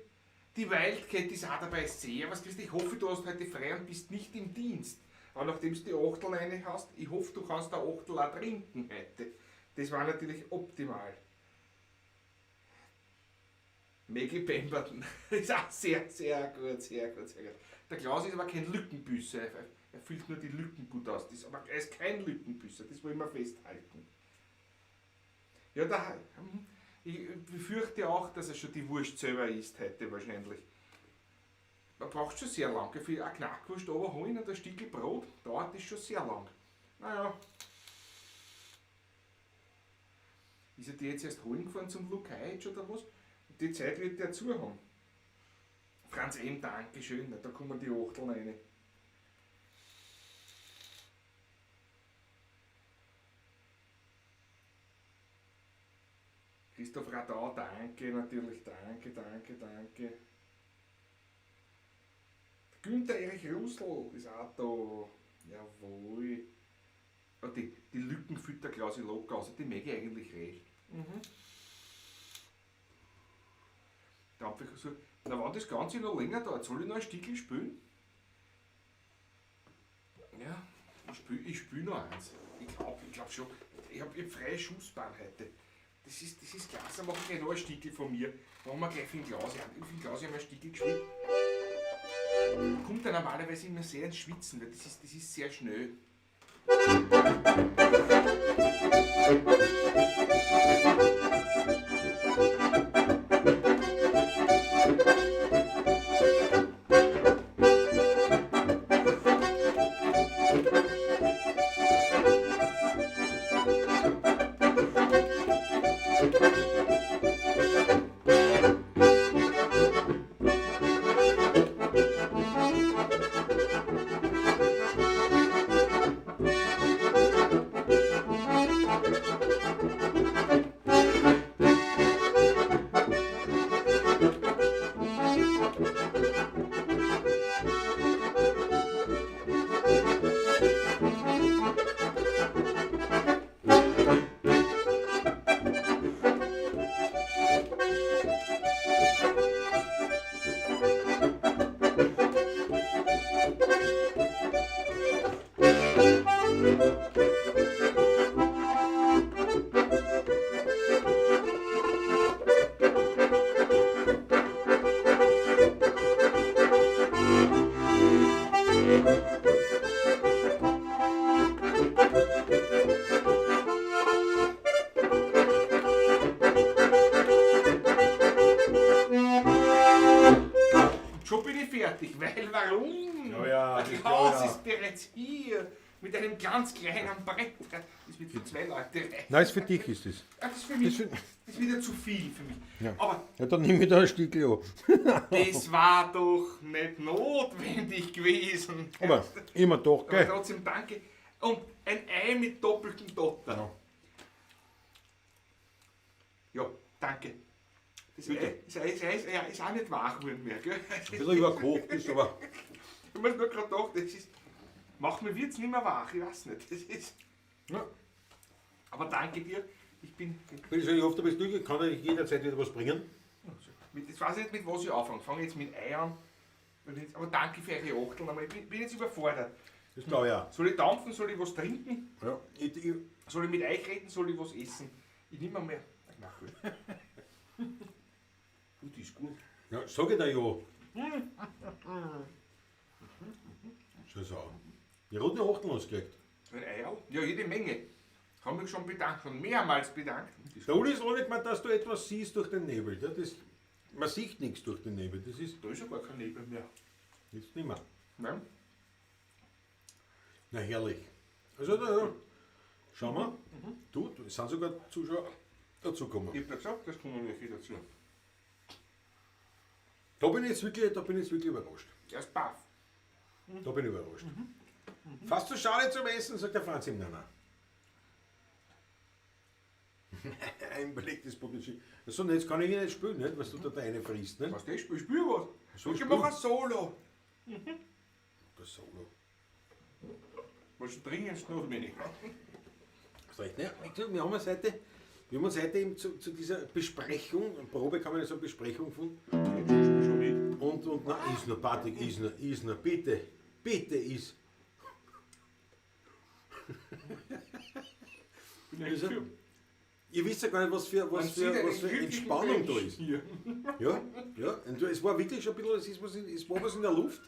Die Wildcat ist auch dabei. Sehr was, Christi. Ich hoffe, du hast heute frei und bist nicht im Dienst. Aber nachdem du die Achtel rein hast, ich hoffe, du kannst der Achtel auch trinken heute. Das war natürlich optimal. Maggie Pemberton ist auch sehr, sehr gut, sehr gut, sehr gut. Der Klaus ist aber kein Lückenbüßer. Er füllt nur die Lücken gut aus. Das, aber er ist kein Lückenbüßer, das wollen wir festhalten. Ja, da, ich befürchte auch, dass er schon die Wurst selber isst heute wahrscheinlich. Man braucht schon sehr lange. Für eine Knackwurst holen und ein Stückchen Brot dauert das schon sehr lang. Naja. Ist er die jetzt erst holen gefahren zum Lukajic oder was? Und die Zeit wird der zu haben. Franz M., Dankeschön. Na, da kommen die Achteln rein. Christoph Radau, danke natürlich, danke, danke, danke. Der Günther Erich Russell ist auch da. Jawohl. Oh, die Lücken füllt der Klausi locker aus, die mag ich eigentlich recht. Mhm. Na, wenn das Ganze noch länger dauert, soll ich noch ein Stickel spülen? Ja, ich spül noch eins. Ich glaub schon. Ich hab freie Schussbahn heute. Das ist klasse, dann mach ich gleich noch ein Stickel von mir. Machen wir gleich für den Klausi. Für den Klausi haben wir ein Stickel gespielt. Kommt er normalerweise immer sehr ins Schwitzen, weil das ist sehr schnell. Schon bin ich fertig, weil warum? Ja, der Klaus ist bereits hier mit einem ganz kleinen Brett. Das wird für zwei Leute reichen. Nein, ist für dich ist das. Ja, das ist für mich. Das ist wieder zu viel für mich. Ja. Aber ja, dann nehme ich da ein Stickel an. Das war doch nicht notwendig gewesen. Aber immer doch, gell? Aber trotzdem danke. Und ein Ei mit doppeltem Dotter. Ja, ja, danke. Das Ei, das Ei ist auch nicht wach geworden mehr, gell? Ein bisschen überkocht ist, aber... Ich muss nur gerade gedacht, das ist... Mach mir wird's nicht mehr wach, ich weiß nicht. Das ist... Ja. Aber danke dir, ich bin... Ich hoffe, du bist glücklich, kann dir jederzeit wieder was bringen. Ich weiß nicht, mit was ich anfange. Ich fange jetzt mit Ei an. Aber danke für eure Achteln, aber ich bin jetzt überfordert. Das glaube ich auch. Soll ich dampfen, soll ich was trinken? Ja. Soll ich mit euch reden, soll ich was essen? Ich nehme mal mehr. Na gut. Gut, ist gut. Ja, sag ich dir ja. Schau so. Die roten Achteln hast du gekriegt. Ein Ei auch? Ja, jede Menge. Haben mich schon bedankt, schon mehrmals bedankt. Der Uli ist auch nicht gemeint, dass du etwas siehst durch den Nebel. Ja, das, man sieht nichts durch den Nebel. Das ist, da ist ja gar kein Nebel mehr. Jetzt nicht mehr. Nein. Na herrlich. Also da, ja. Schauen wir. Mhm. Du, es sind sogar Zuschauer dazugekommen. Ich hab ja gesagt, das kommen welche dazu. Da bin ich jetzt wirklich, überrascht. Er ist baff. Da bin ich überrascht. Mhm. Mhm. Fast zu schade zum Essen, sagt der Franz im Nein. Ein belegtes Potenzial. So, und jetzt kann ich nicht spielen, nicht, was du da eine frisst. Nicht? Was, ich spiele was. So, ich mache ein Solo. Mhm. Das Solo. Was dringend notwendig. Hast recht, ne? Wir haben uns heute, eben zu dieser Besprechung, Probe kann man ja so Besprechung von. Und na, ist noch, Patrick, ist noch, bitte, bitte ist. Also, ihr wisst ja gar nicht, was für Entspannung da ist. Hier. Ja, ja, und es war wirklich schon ein bisschen, es war was in der Luft.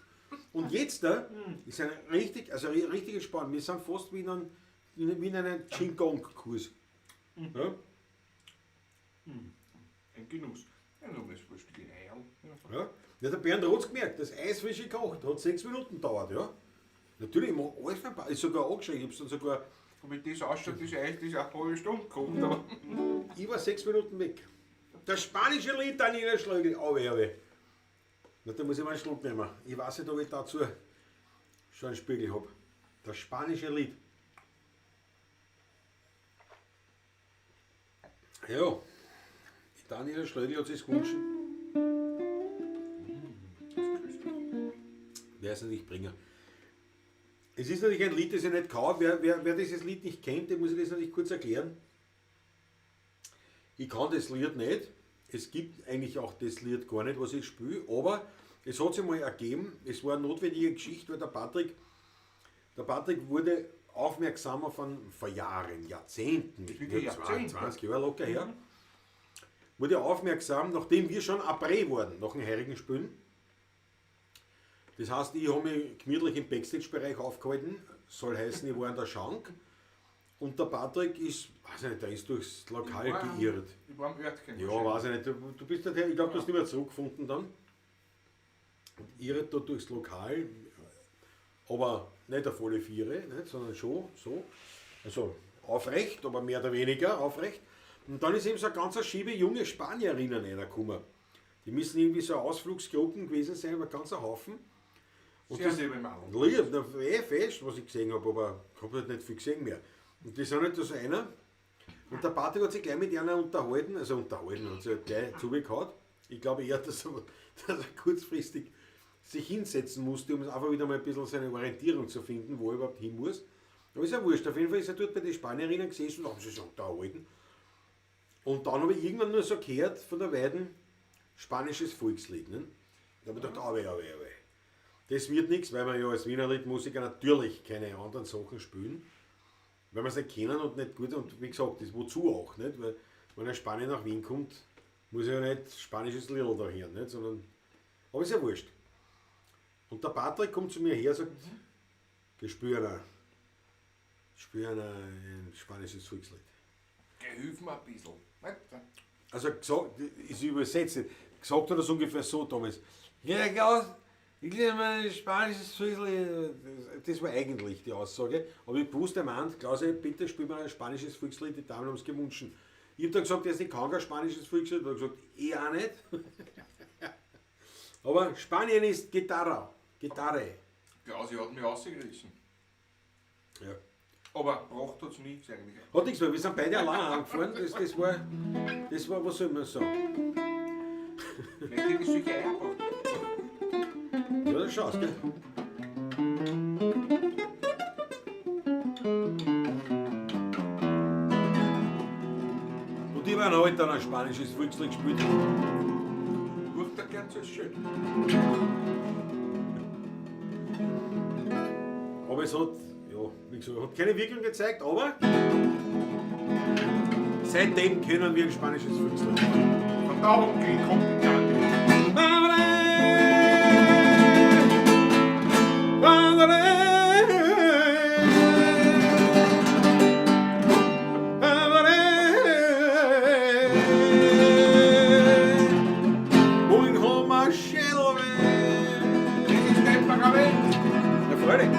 Und jetzt da ist eine richtig, also richtig entspannt. Wir sind fast wie in einem Qigong-Kurs. Mhm. Ja? Ein Genuss. Ja, nur mal so ein Stückchen Ei. Ja. Ja, der Bernd hat es gemerkt, das Eis frisch gekocht, hat 6 Minuten gedauert, ja. Natürlich, ich mache alles vorbei. Ist sogar angeschrieben, ich habe es dann sogar Und wie das ausschaut, ist eigentlich das eine halbe Stunde gekocht. Aber Ich war 6 Minuten weg. Das spanische Lied, Daniela Schlögl. Auwe, auwe. Na, da muss ich mal einen Schluck nehmen. Ich weiß nicht, ob ich dazu schon einen Spiegel habe. Das spanische Lied. Ja, die Daniela Schlögl hat sich gewünscht. Wer es natürlich bringen. Es ist natürlich ein Lied, das ich nicht kann. Wer dieses Lied nicht kennt, dem muss ich das natürlich kurz erklären. Ich kann das Lied nicht. Es gibt eigentlich auch das Lied gar nicht, was ich spiele, aber es hat sich mal ergeben, es war eine notwendige Geschichte, weil der Patrick wurde aufmerksamer von vor Jahren, Jahrzehnten, Wirklich Jahrzehnte? 20 Jahre locker her, wurde aufmerksam, nachdem wir schon Après wurden, nach dem Heurigen Spielen. Das heißt, ich habe mich gemütlich im Backstage-Bereich aufgehalten, soll heißen, ich war in der Schank. Und der Patrick ist, weiß ich nicht, der ist durchs Lokal geirrt. Ich war am Örtchen. Ja, weiß ich nicht. Du bist nicht her, ich glaube, du hast nicht mehr zurückgefunden dann. Und irrt da durchs Lokal, aber nicht auf alle Viere, nicht, sondern schon so. Also aufrecht, aber mehr oder weniger aufrecht. Und dann ist eben so eine ganz schiebe junge Spanierinnen reingekommen. Die müssen irgendwie so Ausflugsgruppen gewesen sein, aber ganz ein Haufen. Und Sehr das, liebe Madel. Lieb, na, eh fest, was ich gesehen habe, aber ich habe halt nicht viel gesehen mehr. Und die sind halt da so einer. Und der Patrick hat sich gleich mit einer unterhalten, also unterhalten, hat sich halt gleich zugehauen. Ich glaube eher, dass er kurzfristig sich hinsetzen musste, um einfach wieder mal ein bisschen seine Orientierung zu finden, wo er überhaupt hin muss. Aber ist ja wurscht, auf jeden Fall ist er dort bei den Spanierinnen gesessen und haben sie sich unterhalten. Und dann habe ich irgendwann nur so gehört von der Weiden, spanisches Volkslied. Ne? Da habe ich gedacht, awe, awe, awe. Das wird nichts, weil wir ja als Wiener Liedmusiker natürlich keine anderen Sachen spielen, weil wir es nicht kennen und nicht gut. Und wie gesagt, das wozu auch, nicht? Weil wenn ein Spanier nach Wien kommt, muss er ja nicht spanisches Lied da hören, nicht? Sondern, aber ist ja wurscht. Und der Patrick kommt zu mir her und sagt, geh, spür ein spanisches Volkslied. Geh, hilf mir ein bisschen. Nicht? Also gesagt, ist übersetzt, gesagt hat er es ungefähr so damals. Ja, Klaus, ich lerne ein spanisches Volkslied. Das war eigentlich die Aussage. Aber ich bewusst ermahnt, Klaus, bitte spiel mal ein spanisches Volkslied, die Damen haben es gewünscht. Ich hab dann gesagt, ich kann kein spanisches Volkslied. Ich hab gesagt, ich auch nicht. Aber Spanien ist Gitarre. Gitarre. Klausi hat mich rausgerissen. Ja. Aber braucht hat's nichts eigentlich. Hat nichts mehr, wir sind beide allein angefahren. Das war, was soll man sagen? Nicht hätte ich solche Eier gebracht. Ja, das schaust, gell? Und die waren halt dann ein spanisches Volkslied gespielt. Durch der Kerze ist schön. Aber es hat, ja, wie gesagt, hat keine Wirkung gezeigt, aber seitdem können wir ein spanisches Volkslied. Verdauung kommt die Kante. Das ist Temperament. Ja, freilich.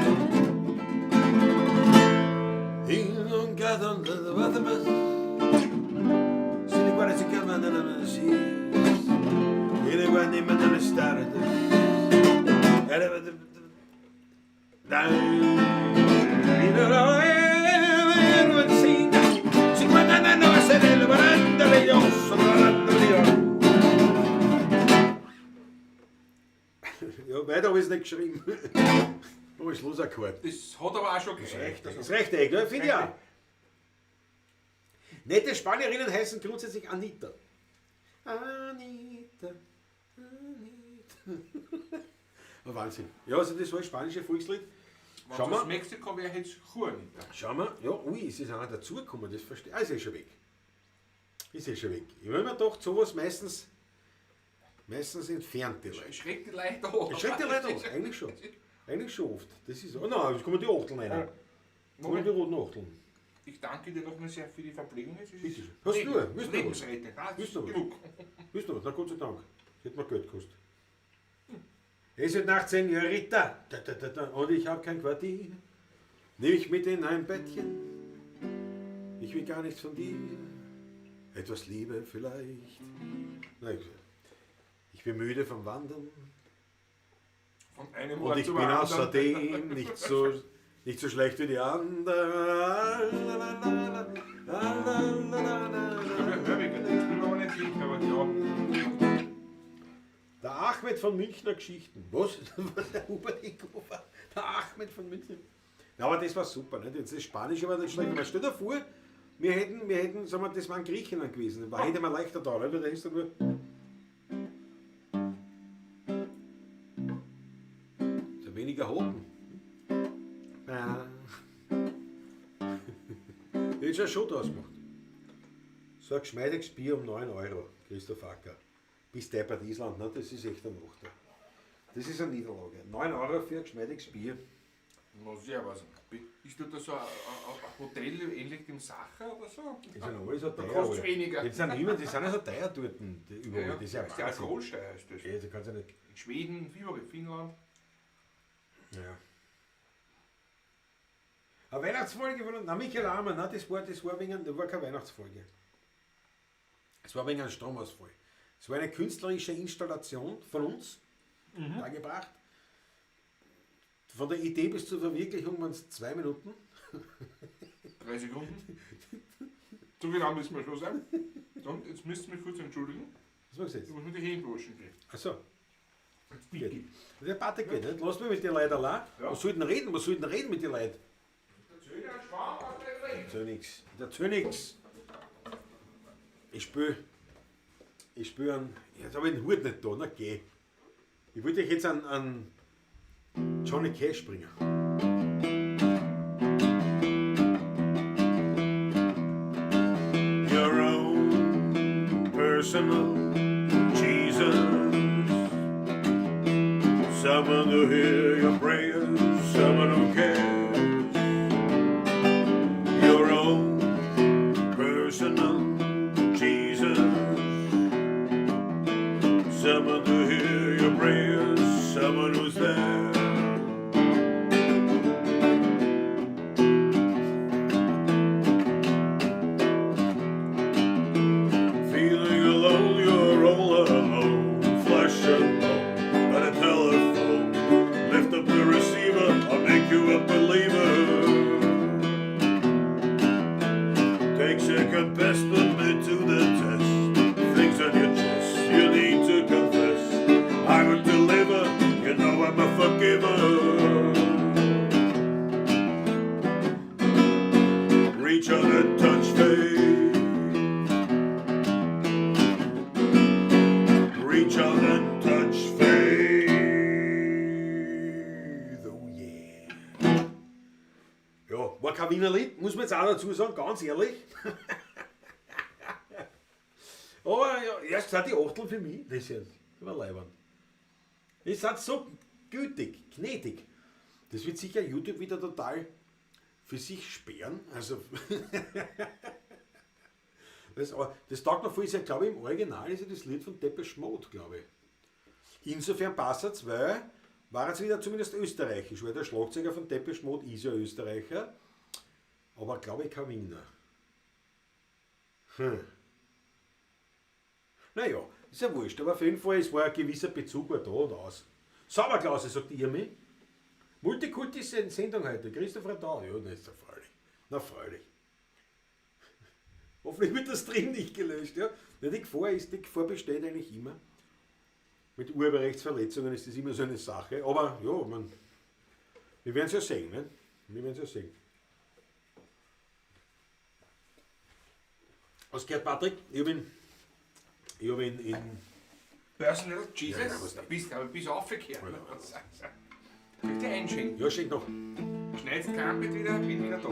Ja, weiter habe ich es nicht geschrieben. Aber Schlussakkord. Das hat aber auch schon gereicht. Das reicht eh, gell? Finde ich auch. Nette Spanierinnen heißen grundsätzlich Anita. Anita, Anita. Wahnsinn. Ja, also das war ein spanische Volkslied. Wenn Schauen es wir. aus Mexiko wäre, hätte es Juanita. Schauen wir. Ja, ui, es ist einer dazugekommen, das verstehe ich. Ah, ist eh schon weg. Ist eh schon weg. Ich habe mir gedacht, sowas meistens entfernt die Leute. Schreckt die Leute an. Es schreckt die Leute an, eigentlich schon. Eigentlich schon oft. Das ist, oh nein, es kommen die Achteln rein. Kommen die roten Achteln. Ich danke dir nochmal sehr für die Verpflegung. Es ist Bitte schön. Hast du nur? Willst du noch was? Lebensrettung. Nein, Willst du noch was? genug. Willst du was? Na Gott sei Dank. Das hätte mir Geld gekostet. Es wird Nacht, Senorita. Da, da, da, da. Und ich habe kein Quartier. Nimm mich mit in ein Bettchen. Ich will gar nichts von dir. Etwas Liebe vielleicht. Na, ich bin müde vom Wandern. Von einem Und Ort ich zum bin anderen. außerdem nicht so schlecht wie die anderen. Ich glaube, Hörbiger, das bin mir aber nicht sicher, aber ja. Der Ahmed von Münchner Geschichten. Was? Was? Der Hubert Ingofer? Der Ahmed von München. Ja, aber das war super. Nicht? Jetzt das Spanische war nicht schlecht. Aber stell dir vor, wir hätten, sagen wir, das waren Griechenland gewesen. War hätte man leichter da, oder? Da ist ja nur. Ist ja weniger Hoden. Ja. Ich hätte schon draus gemacht. So ein geschmeidiges Bier um 9 Euro, Christoph Acker. Bis deppert Island, ne? Das ist echt ein Nachteil. Das ist eine Niederlage. 9 Euro für ein geschmeidiges Bier. Na sehr was. Ist da so ein Hotel ähnlich dem Sacher oder so? Die sind alle so Da teuer. kostet's alle. weniger. Die sind, immer, die sind ja so teuer dort, die überall. Ja, Das ist ja das ist die Wahnsinn. Alkoholsteuer ist das. Ja, da kannst du ja nicht. In Schweden, überall, Finnland. Ja. Eine Weihnachtsfolge von. Na, Michael Amann, nein, das war keine Weihnachtsfolge. Es war wegen einem Stromausfall. Es war eine künstlerische Installation von uns, dargebracht. Von der Idee bis zur Verwirklichung waren es 2 Minuten. 3 Sekunden. So genau müssen wir schon sein. Und jetzt müsst ihr mich kurz entschuldigen. Was machst du jetzt? Ich muss mir die Hände waschen gehen. Achso. Jetzt bitte. Der Patrick geht nicht. Lass mich mit den Leuten allein. Ja. Was soll denn reden? Was soll denn reden mit den Leuten? Erzähl dir einen Schmarrn aus deinem Leben. Erzähl nix. Erzähl nix. Ich spür. Ich spür einen. Jetzt habe ich den Hut nicht da. Na geh. Ich wollte dich jetzt an Johnny Cash bringen. Your own personal Jesus. Someone to hear your prayers, someone who cares. Your own personal Jesus. Someone to hear your prayers, someone who's there. Feeling alone, you're all alone, flesh and bone, by the telephone. Lift up the receiver, I'll make you a believer. Take second best, put me to the test. Things on your chest, you need to confess. I will deliver, you know I'm a forgiver. Reach out and touch faith. Reach out and touch faith. Oh yeah. Ja, war kein Wiener Lied, muss man jetzt auch dazu sagen, ganz ehrlich. Aber ja, erst sind die Achteln für mich, das ist ja überleibend. Ihr seid so gütig, gnädig. Das wird sicher YouTube wieder total für sich sperren. Also das taugt mir voll, ist ja, glaube ich, im Original ist ja das Lied von Depeche Mode, glaube ich. Insofern passt es, weil war es wieder zumindest österreichisch, weil der Schlagzeuger von Depeche Mode ist ja Österreicher, aber glaube ich kein Wiener. Naja, ist ja wurscht, aber auf jeden Fall, es war ein gewisser Bezug war da und aus. Sauberklause, sagt ihr mir. Multikulti ist eine Sendung heute, Christoph Radau. Ja, das ist ja freilich. Na freilich. Hoffentlich wird das Stream nicht gelöscht. Ja? Ja, die Gefahr besteht eigentlich immer. Mit Urheberrechtsverletzungen ist das immer so eine Sache. Aber ja, wir werden's ja sehen. Ne? Wir werden's ja sehen. Was gehört, Patrick? Ich hab ihn, ich hab ihn in Personal Jesus? Ja, ja, was denn? Bist aber bis aufgekehrt. Ja, Ne? ja. Soll ich dir einschenken? Ja, schenk noch. Schneidest Krampet wieder, bin wieder da.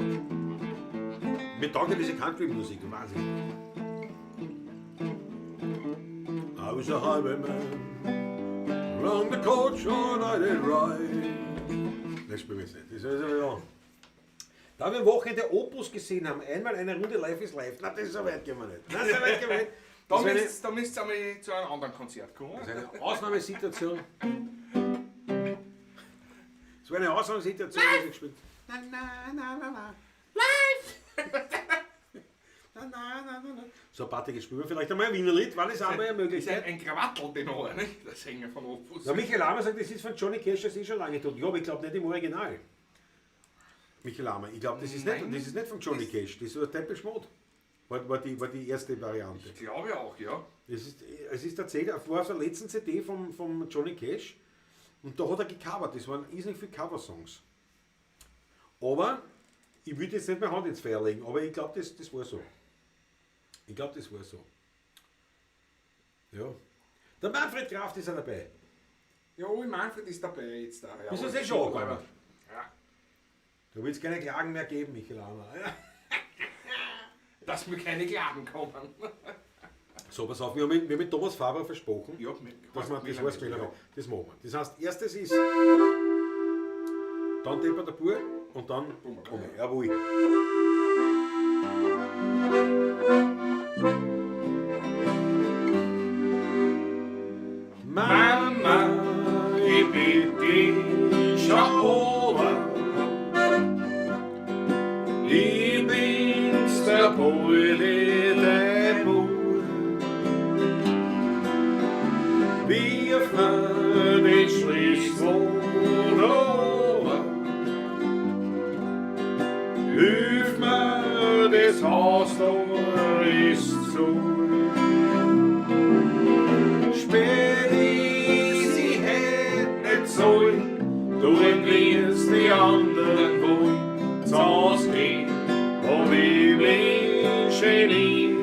Mir taugt ja diese Country-Musik, Wahnsinn. I was a highwayman, round the coach all night and ride. Das spielen wir jetzt nicht. Das ist ja. Da wir am Wochenende Opus gesehen haben, einmal eine Runde Life is Life. Na, das ist so weit gehen wir nicht. Na, so weit gehen wir nicht. Da Das ist eine müsst ihr einmal zu einem anderen Konzert kommen. Das ist eine Ausnahmesituation. Das war eine Ausnahmesituation, die ich gespielt. Na, na, na, na, na. Live! na, na, na, na. So ein Party spielen wir vielleicht einmal ein Wiener Lied, wann ist auch mal eine Ist Möglichkeit. ein Krawattel-Tenor, nicht? Der Sänger von Opus. Der Michael Ammer sagt, das ist von Johnny Cash, das ist schon lange tot. Ja, aber ich glaube nicht im Original. Michael Ammer, ich glaube, Nein. das ist nicht von Johnny Cash, das war Depeche Mode. War die erste Variante. Ich glaube auch, ja. Es ist tatsächlich, war auf der letzten CD vom Johnny Cash und da hat er gecovert, das waren irrsinnig viele Cover-Songs. Aber ich würde jetzt nicht meine Hand ins Feuer legen, aber ich glaube, das war so. Ich glaube, das war so. Ja. Der Manfred Kraft ist auch dabei. Ja, Uli Manfred ist dabei jetzt da. Ja, Ist das eh schon angegangen? Ja. Da wird es keine Klagen mehr geben, Michael Ammer. Ja. Dass mir keine Klagen kommen. So, pass auf, wir haben mit Thomas Faber versprochen, Ja, mit dass wir das Horst Horst Miller, Miller, das machen wir. Das heißt, erstes ist dann Depper der Bur und dann Bummer. komme ich. Jawohl. Mama, ich bitte dich schon oben. Ich bin's, der Pauli, der Bub. Wirf mir den Schlüssel runter. Hilf mir, das Haus da ist zu. Spät ist, sie hätt nicht sollen, du entwirrst die anderen wohl. Zu Haus gehen, und ich mich geniert.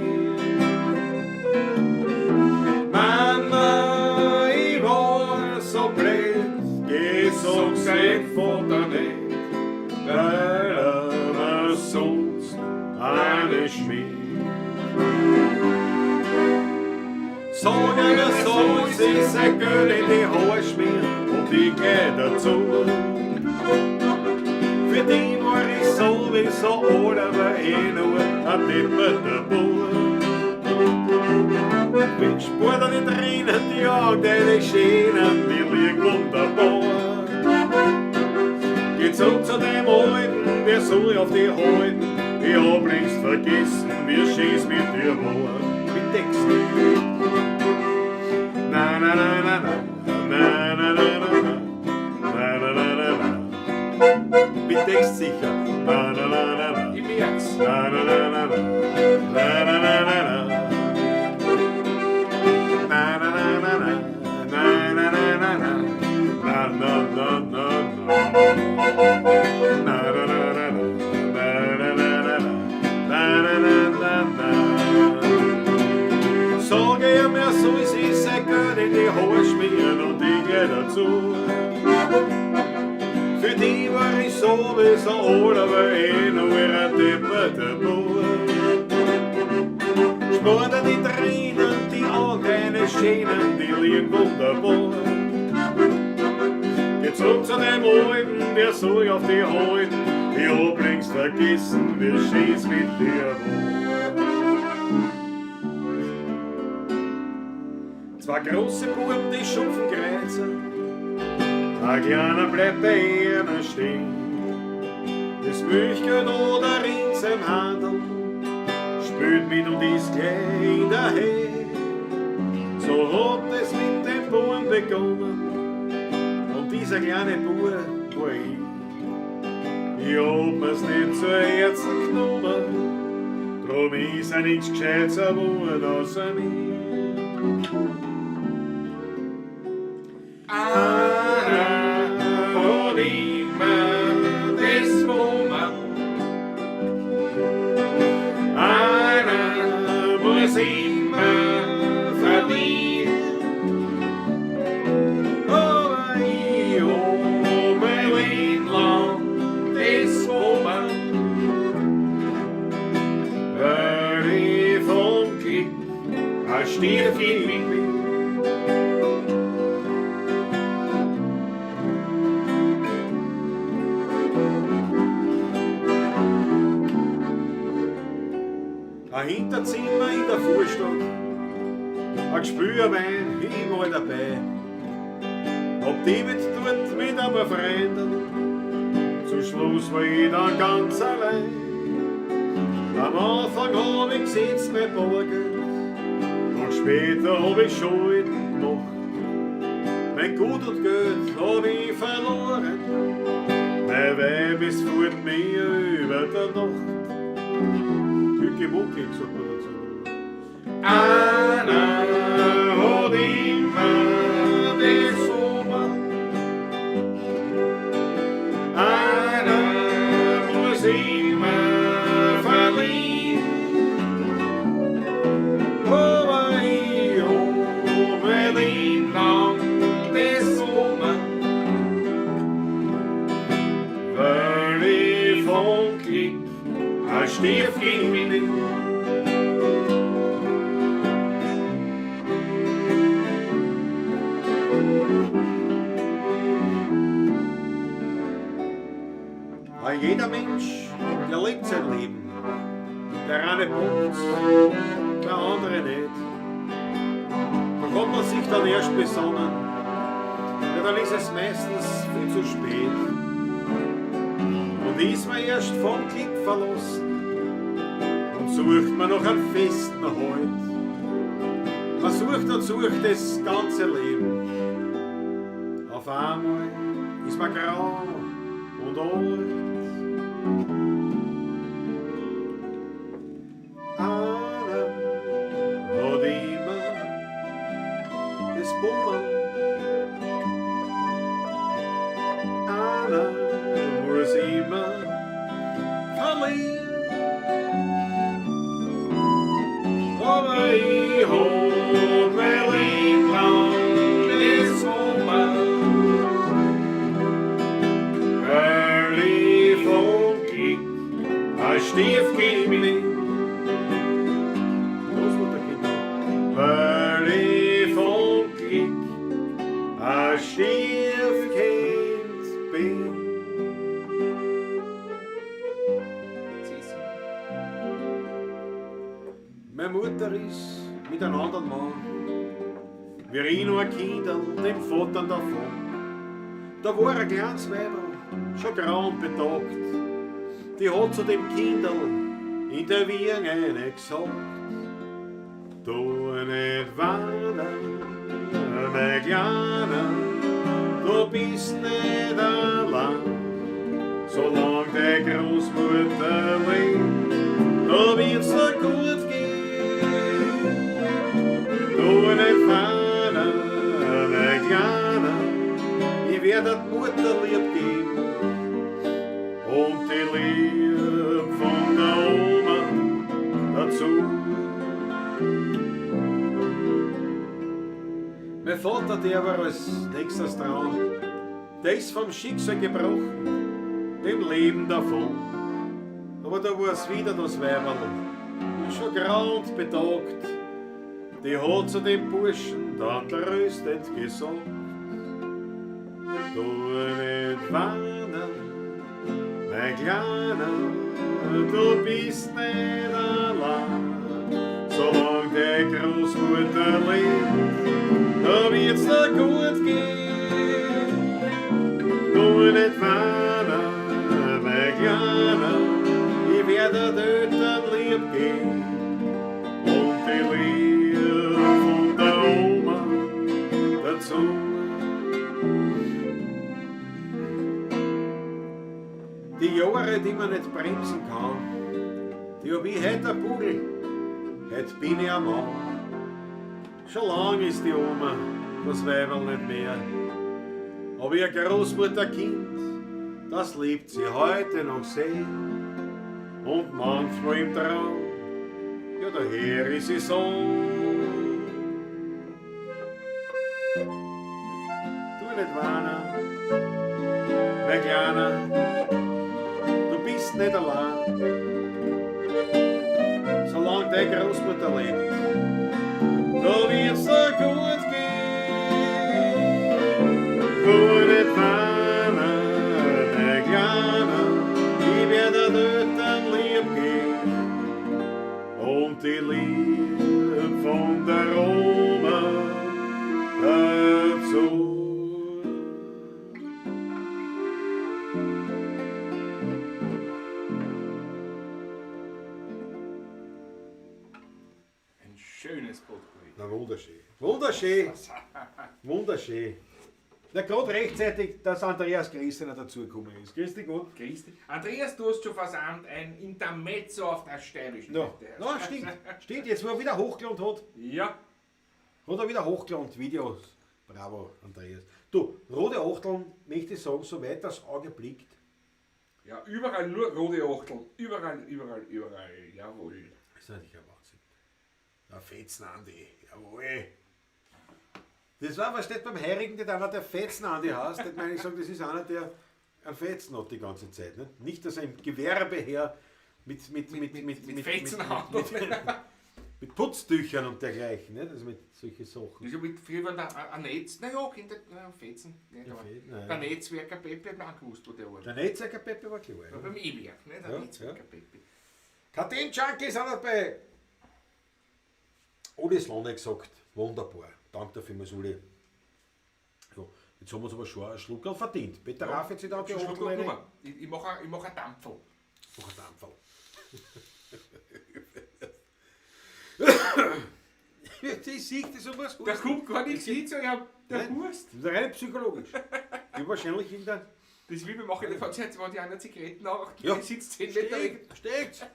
Mama, ich war so blöd, geh, sag's dein Vater nicht, weil er mir sonst eine schmiert. Sag mir, soll sie sein Geld in die Haare schmieren und ich geh dazu. Für die war ich sowieso alt, aber eh nur ein depperter Bub. Bin gespart an die Tränen, die Augen, deine Schönen, die liegen wunderbar. Geh zurück zu dem Alten, der soll auf die halten. Ich hab längst vergessen, wie schön's mit dir war. Mit Text. Na na na na na, na na na na na, na na na na na. Mit Text sicher. Na na na na na. Ich merk's. Na na na na na, na na na na na. Na na na na na, na na na na na, na na na na na. Na na na na na, na na na na na, na na na na na. Sag ihr mir, soll sie sein Geld in die Haare schmieren und ich geh dazu. Für die war ich sowieso alt, aber eh nur ein depperter Bub. Spar dir die Tränen, die Augen, deine Schönen, die liegen wunderbar. Geh zurück zu dem Alten, der soll auf die halten. Ich hab längst vergessen, wie schön's mit dir war. Zwei große Buben, die schumpfen Kreuzer, ein kleiner bleibt bei ihnen stehen. Das Milchgeld oder in seinem Handel spült mit und ist gleich in der Höhe. So hat es mit dem Buben begonnen und dieser kleine Bub war ich. Ich hab mir's nicht zu Herzen genommen, drum ist er nichts Gescheites geworden außer mir. Einer hat immer das Wummern. Einer muss immer verlieren. Aber ich hab mein Leben lang das Wummern, weil ich vom Glück ein Stiefkind bin. Ein Hinterzimmer in der Vorstadt, ein Gespürwein, ich war dabei. Hab David dort mit ein paar Freunden, zum Schluss war ich dann ganz allein. Am Anfang hab ich gesetzt mein Bargeld, doch später hab ich Schulden gemacht. Mein Gut und Geld hab ich verloren, mein Weib ist fort mir über der Nacht. Hücke-Mucke, sagt man dazu. Einer hat immer das Ober, einer muss immer verlieren, aber ich hab mein Leben lang das Ober, weil ich vom Glück ein Stiefkind bin. Jeder Mensch, der lebt sein Leben. Der eine pumpt, der andere nicht. Da kommt man sich dann erst besonnen. Ja, dann ist es meistens viel zu spät. Und ist man erst vom Glück verlassen und sucht man noch einen festen Halt. Man sucht und sucht das ganze Leben. Auf einmal ist man grau und alt. Einer hat immer das Bummel, einer muss immer verlieren, aber ich hab mein Leben lang das Bummel, weil ich vom Glück ein Stiefkind bin. Weil ich vom Glück ein Stiefkind bin. C7. Meine Mutter ist mit einem anderen Mann, wie ich noch ein Kinderl, dem Vater davon. Da war ein kleines Weiberl, schon grau und betagt, die hat zu dem Kinderl in der Wiege eine gesagt: Du nicht weinen, mein Kleiner, du bist nicht allein, solang die Großmutter lebt, da wird's dir gut gehen. Du nicht weinen, mein Kleiner, ich werd dir die Mutter lieb geben und die Lieb von der Oma dazu. Mein Vater, der war als nächstes dran, der ist vom Schicksal gebrochen, dem Leben davon. Aber da war's wieder das Weiberl, schon grau und betagt, die hat zu dem Burschen dann tröstend gesagt: Du nicht weinen, mein Kleiner, du bist nicht allein, solang die Großmutter lebt, da wird's dir gut gehen. Du nicht weinen, mein Kleiner, ich werd dir Eltern lieb gehen und die Liebe von der Oma dazu. Die Jahre, die man nicht bremsen kann, die hab ich heut ein Bugel, heut bin ich ein Mann. Schon lang ist die Oma, das Weiberl nicht mehr, aber ihr Großmutterkind, das liebt sie heute noch sehr. Und manchmal im Traum, ja, daher ist sie so. Du nicht weinen, mein Kleiner, du bist nicht allein, solange deine Großmutter lebt, da wird's dir gut gehen. Du nicht weinen, mein Kleiner, ich werd dir Eltern lieb gehen und die Liebe von der Oma dazu. Na wunderschön. Wunderschön. Wunderschön. Na, gerade rechtzeitig, dass Andreas Griesener dazugekommen ist. Grüß dich Gott. Grüß dich. Andreas, du hast schon versandt ein Intermezzo auf der steirischen No. Seite. No, stimmt. Stimmt, jetzt wo er wieder hochgeladen hat. Ja. Hat er wieder hochgeladen, Videos. Bravo, Andreas. Du, rote Achteln, möchte ich sagen, soweit das Auge blickt. Ja, überall nur rote Achteln. Überall, überall, überall. Jawohl. Das ist natürlich ein Wahnsinn. Der Fetzen Andi, jawohl. Das war, was steht beim Heirigen, der einer, der Fetzen Andi heißt, das meine ich sagen, das ist einer, der einen Fetzen hat die ganze Zeit. Nicht, nicht dass er im Gewerbe her mit Fetzen handelt. mit Putztüchern und dergleichen, nicht? Also mit solchen Sachen. Das ist ja mit früher war da ein Netz, naja, Kinder, na, Fetzen. Nicht, Ja, aber nein. Der Netzwerker Pepe hat man auch gewusst, wo der war. Der Netzwerker Pepe war klar. War Ja. beim E-Werk, ne? Der Ja, Netzwerker ja. Pepe. Katin Junkie ist auch dabei. Uli Slonek gesagt, wunderbar. Danke dafür, Uli. Ja, jetzt haben wir uns aber schon einen Schluckerl verdient. Peter Raff jetzt da die Schon Achtel Schluck rein. genommen. Ich mache ein Dampferl. Mach einen Dampferl. Ich sehe das und was Da kommt gar nichts hin, so, ja, der Nein. Hust. Das ist rein psychologisch. Ich wahrscheinlich irgendein. Das ist wie beim Machen, wenn die einer Zigaretten raucht, Ja. die sitzt 10 Meter weg. Steht!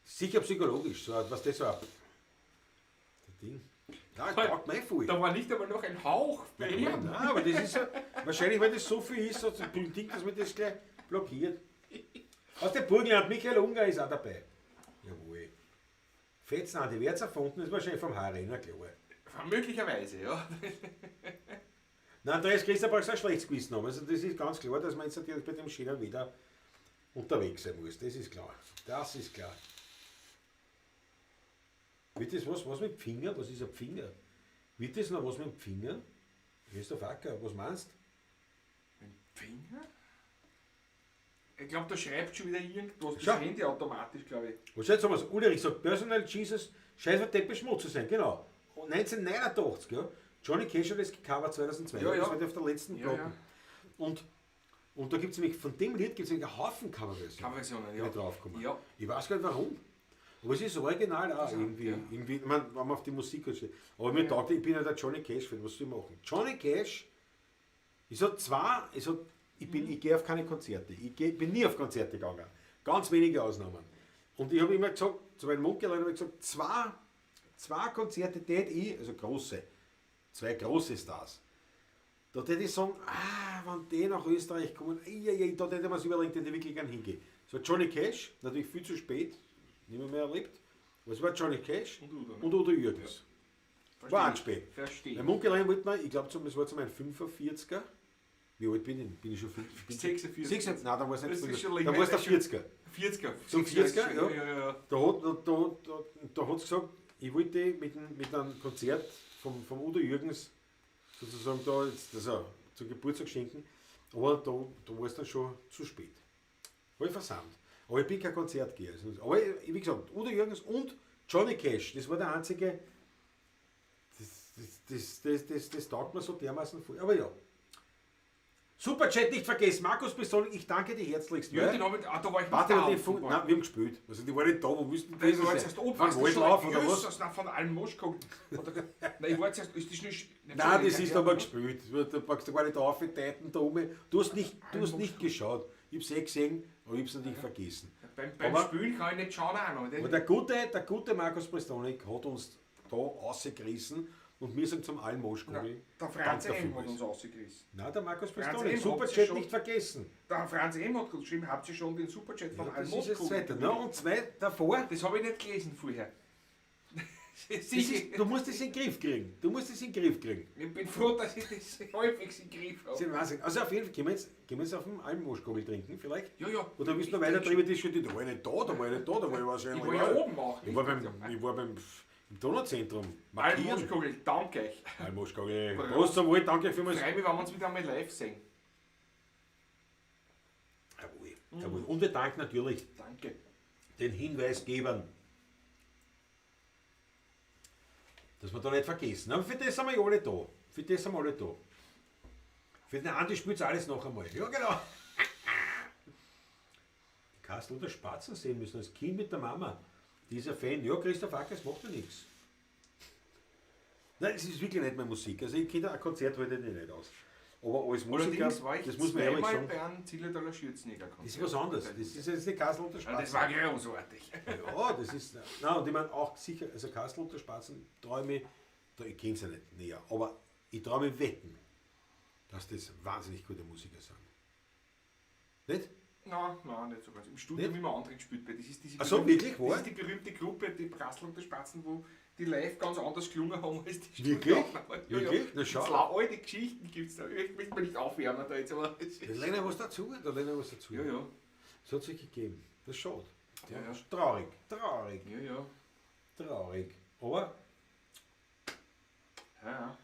Sicher psychologisch, so, was das war. Das Ding. Ja, taugt mir voll. Da war nicht einmal noch ein Hauch bei Nein, ihm. nein, aber das ist ja, wahrscheinlich, weil das so viel ist, so ein Ding, dass man das gleich blockiert. Aus dem Burgenland, Michael Unger ist auch dabei. Jawohl. Fetzen an, die wird's erfunden, ist wahrscheinlich vom Harry, na klar. Möglicherweise, ja. Nein, Andreas Christa braucht ein schlechtes Gewissen haben. Also das ist ganz klar, dass man jetzt natürlich bei dem schönen Wetter unterwegs sein muss. Das ist klar. Das ist klar. Wird das was mit Finger? Was ist ein Finger? Wird das noch was mit dem Finger? Christoph Acker, was meinst Mit dem Finger? Ich glaube, da schreibt schon wieder irgendwas das Schau. Handy automatisch, glaube ich. Was jetzt haben wir's? Ulrich sagt, Personal Jesus, scheiß auf Depeche Mode zu sein, genau. 1989, ja. Johnny Cash hat das gecovert 2002, Ja, ja. das war die auf der letzten Ja, Platte. ja. Und da gibt es nämlich, von dem Lied gibt es nämlich einen Haufen Coverversionen. Coverversionen, Bin ja. ich draufgekommen. Ja. Ich weiß gar nicht warum. Aber es ist original auch irgendwie. ja. Irgendwie, ich meine, wenn man auf die Musik halt steht. Aber mir taugt, ich bin ja der Johnny Cash-Fan, was soll ich machen? Johnny Cash, ich sag zwar, ich, sag, ich, bin, ich gehe auf keine Konzerte. Ich geh, bin nie auf Konzerte gegangen. Ganz wenige Ausnahmen. Und ich habe immer gesagt, zu meinen Munkeleuten habe ich gesagt, zwei Konzerte tät ich, also große, zwei große Stars. Da tät ich sagen, wenn die nach Österreich kommen, da tät ich mir's überlegen, tät ich wirklich gern hingehen. So Johnny Cash, natürlich viel zu spät, nicht mehr erlebt. Aber es war Johnny Cash Und Udo, ne? und Udo Jürgens. Versteh War auch ich. spät. Verstehe. Mein Munkelein wollte man, ich glaube, es war zu meinem 45er. Wie alt bin ich? Bin ich schon 46. 46? Nein, dann war es nicht Das ist 45. schon länger. Dann war es der 40er. 40er. Zum 40er, ja. Ja, ja. Da hat's gesagt, ich wollte mit einem Konzert vom Udo Jürgens sozusagen da jetzt, das auch zum Geburtstag schenken, aber da war es dann schon zu spät. War ich versandt. Aber ich bin kein Konzert gegangen. Also, aber ich, wie gesagt, Udo Jürgens und Johnny Cash, das war der einzige, das taugt mir so dermaßen voll. Aber ja. Superchat nicht vergessen. Markus Pistolik, ich danke dir herzlichst. Ja, weil- den hab ich, da war ich nicht Warte, da. die Fun- nein, wir haben gespielt. Also die waren nicht da, wo wüssten Nein, die ich war jetzt erst oben, Von Waldlauf oder was? Jesus, nein, von allen Moschko. Nein, ich war jetzt erst, ist das nicht... Nein, das ist aber gespielt. Da packst du gar nicht auf, die Teiten da oben. Du hast nicht geschaut. Ich hab's eh gesehen, aber ich hab's natürlich vergessen. Beim Aber- Spülen kann ich nicht schauen auch noch. Aber der gute Markus Prestonic hat uns da rausgerissen und wir sind zum Almoschkugel. Der Franz M. hat uns rausgerissen. Nein, der Markus Franz Prestonic. M. Superchat hat sich schon- nicht vergessen. Der Franz M. hat geschrieben, habt ihr schon den Superchat von Ja, das ist das Almoschkugel? Zweite. Na, und zwei davor. Das habe ich nicht gelesen vorher. Das ist, du musst es in den Griff kriegen. Du musst es in den Griff kriegen. Ich bin froh, dass ich das halbwegs im Griff Das habe. ist ein Wahnsinn. Also auf jeden Fall, können wir jetzt auf dem Almoschkugel trinken vielleicht? Ja, ja. Oder willst du noch weiter drüber diskutieren? Da war ich nicht da, da war ich nicht da, da war ich wahrscheinlich. Ich war ja oben auch. Ich war beim im Donauzentrum. Markieren. Almoschkugel, danke euch. Almoschkugel. Prost zum Wohl, danke vielmals. Ich freue mich, wenn wir uns wieder einmal live sehen. Jawohl, jawohl. Und wir danken natürlich Danke. den Hinweisgebern. Dass wir da nicht vergessen. Aber für das sind wir ja alle da. Für das sind wir alle da. Für den Andi spielt's alles noch einmal. Ja, genau. Die Kastel oder Spatzen sehen müssen, als Kind mit der Mama. Dieser Fan. Ja, Christoph Ackers macht ja nichts. Nein, es ist wirklich nicht meine Musik. Also ich kenne ein Konzert heute nicht aus. Aber als Musiker, Allerdings war ich das muss man ehrlich zweimal sagen, bei einem Zillertaler Schürzenjäger-Konzert. das ist was anderes. Das ist jetzt nicht Kassel unter Ja, das Spatzen. war großartig. Ja, das ist. Nein, und ich meine auch sicher, also Kassel unter Spatzen träume ich, da, ich kenne es ja nicht näher, aber ich traue mir wetten, dass das wahnsinnig gute Musiker sind. Nicht? Nein, nein, nicht so ganz. Im Studio Nicht? haben immer andere gespielt. Weil das ist diese Ach so, berühmte- wirklich, wahr? Das ist die berühmte Gruppe, die Brassel und die Spatzen, wo die live ganz anders gelungen haben als die Wirklich? Studioaufnahmen. Ja, ja. Wirklich? Na schau. Gibt's Alte Geschichten gibt es da. Ich möchte mich nicht aufwärmen da jetzt, aber es Da ist. lernen wir was dazu, da lernen wir was dazu. Ja, ja. Das hat sich gegeben. Das ist schade. Ja, ja. Das ist traurig, traurig, Ja, ja. traurig. Aber Ja, ja.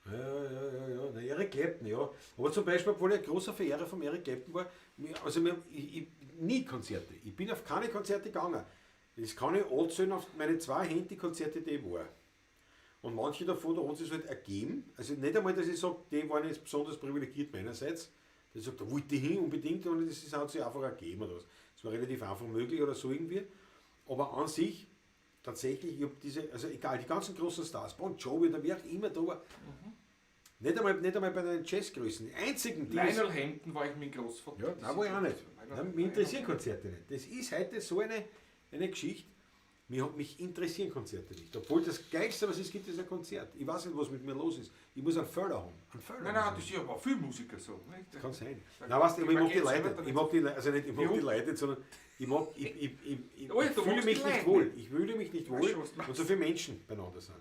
Ja, ja, ja, ja. Na, Eric Clapton, ja. Aber zum Beispiel, obwohl ich ein großer Verehrer von Eric Clapton war, also mir, ich nie Konzerte. Ich bin auf keine Konzerte gegangen. Das kann ich anzählen auf meine zwei Hände, die Konzerte, die ich war. Und manche davon, da hat es halt ergeben. Also nicht einmal, dass ich sage, die waren jetzt besonders privilegiert meinerseits. Dass ich sage, da wollte ich hin unbedingt, und das ist, hat sich einfach ergeben oder was. Das war relativ einfach möglich oder so irgendwie. Aber an sich, tatsächlich, ich habe diese, also egal, die ganzen großen Stars, Bon Jovi oder wer auch immer da war, nicht einmal bei den Jazzgrößen. Die einzigen, die. Lionel Hampton war ich mit dem Großvater. Ja, nein, war ich auch nicht. Lionel- Nein, mich interessieren Konzerte nicht. Das ist heute so eine Geschichte. Mich interessieren Konzerte nicht. Obwohl das Geilste, was es gibt, ist ein Konzert. Ich weiß nicht, was mit mir los ist. Ich muss einen Förder haben. Einen Förder Nein, muss nein, ich das ist ja aber viel Musiker so. Nicht? Kann sein. Nein, weißt du, aber ich Man mag die geht Leute selber nicht. da Ich mag die Leute, also nicht, ich mag Jo. die Leute nicht, sondern ich mag, ich, Oh ja, ich du fühle magst mich die nicht Leute wohl. Ich fühle mich nicht Weißt wohl, schon, was du wenn meinst. so viele Menschen beieinander sind.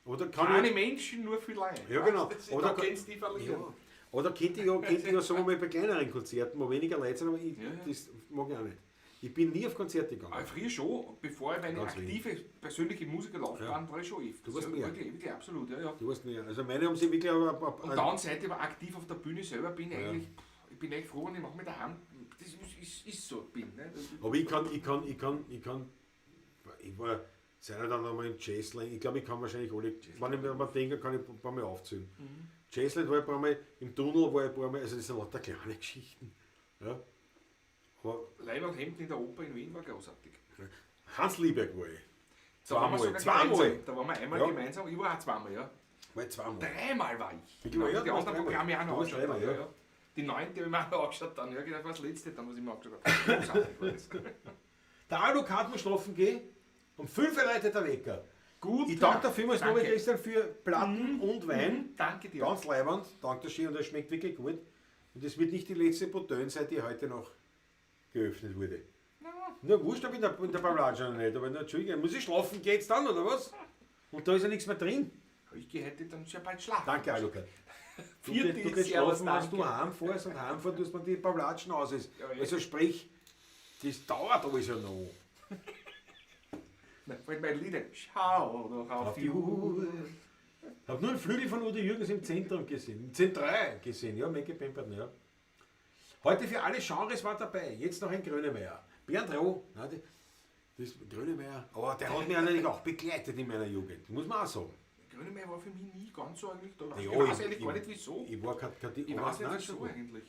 Oder kann Keine ich, Menschen, nur viel Leute. Ja, genau. Das, Oder da kann- kennst du die verlieren. ja. Oder könnte ich ja, sagen wir mal, bei kleineren Konzerten, wo weniger Leute sind, aber ich, Ja, ja. das mag ich auch nicht. Ich bin nie auf Konzerte gegangen. Aber früher schon, bevor ich meine Ganz wenig. aktive persönliche Musikerlaufbahn war ich schon öfters. Du warst ja, mehr. Wirklich, wirklich, absolut, ja, ja. Du weißt nicht, also meine haben sie wirklich aber, Und dann, seit ich aber aktiv auf der Bühne selber bin, Ja. eigentlich, ich bin echt froh, wenn ich mache mit daheim, das ist so, bin. Ne? Das, Aber ich war seiner dann einmal im Jazzland, ich glaube, ich kann wahrscheinlich alle, wenn ich mir mal denke, kann ich ein paar Mal aufzählen. Mhm. Jazzland war ich ein paar Mal, im Tunnel war ich ein paar Mal, also das sind lauter kleine Geschichten. Ja. Aber Lionel Hampton in der Oper in Wien war großartig. Hans Lieberg war ich. Da waren wir Zweimal. sogar Zweimal. gemeinsam. Da waren wir einmal Ja. gemeinsam, ich war auch zweimal, ja. War ich zweimal. Dreimal war ich. Wirklich? Ja, die du warst anderen dreimal. Programme auch Du noch warst angeschaut. dreimal, dann, ja. Die neunte habe ich mir auch noch angeschaut dann. Ja, genau, das war das letzte dann, was ich mir angeschaut habe. Großartig war das. Der Alucard muss schlafen gehen, um 5 Uhr läutet der Wecker. Gut. Ich danke dir vielmals nochmal, Danke. Christian, für Platten und Wein. Danke dir. Ganz leibend, danke dir schön und das schmeckt wirklich gut. Und es wird nicht die letzte Bouteille sein, die heute noch geöffnet wurde. Na, wurscht, ob in der Pavlatsch noch nicht, aber na, Entschuldigung, muss ich schlafen geht's dann, oder was? Und da ist ja nichts mehr drin. Ich gehe heute dann schon bald schlafen. Danke, Alucard. Du, Vierte du gehst Servus, schlafen, wenn du danke. heimfährst und heimfahren tust man die Pavlatschen aus ist. Ja, eh. Also sprich, das dauert alles ja noch. Nein, fällt mein Lied ein. Schau doch auf die Uhr. Ich habe nur einen Flügel von Udo Jürgens im Zentrum gesehen, im Zentral gesehen, ja, Mecke Pempert, ja. Heute für alle Genres war dabei, jetzt noch ein Grönemeyer. Bernd Roh, nein, das Grönemeyer, aber der hat mich natürlich auch begleitet in meiner Jugend, muss man auch sagen. Grönemeyer war für mich nie ganz so eigentlich da. Ja, ich weiß eigentlich gar nicht wieso. Ich war kein, kein, Ich weiß nicht nein, wieso schon gut. eigentlich.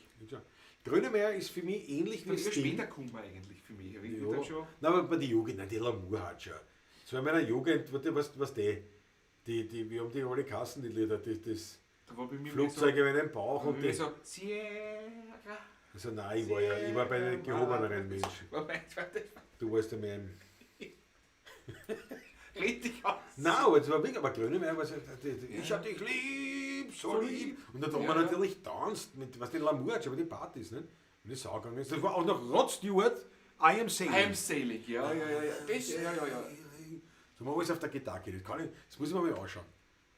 Grönemeyer ist für mich ähnlich wie Das ist Sting. später gekommen eigentlich für mich. Ich bin Ja. dann schon Nein, aber bei der Jugend, nein, die Lamour hat schon. Das war in meiner Jugend, was die, wir haben die alle Kassen, die Lieder, das da war bei mir Flugzeug in meinem Bauch so, und bei mir das. so Sierra. Also nein, ich war bei den gehobeneren Menschen. War mein zweiter Du warst ja mehr im. Richtig aus. Nein, aber es war wirklich, aber Grönemeyer war so, ich hab dich lieb, so lieb. Und dann haben Ja, wir ja. natürlich tanzt mit, was den Lamour hat, schon bei den Partys, ne? Und ich saugegangen ist. Das war auch noch Rod Stewart, I am Sailing. I am sailing, ja, ja, ja. ja. Das, ja, ja, ja. Das haben wir alles auf der Gitarre, das kann ich, das muss ich mir mal anschauen.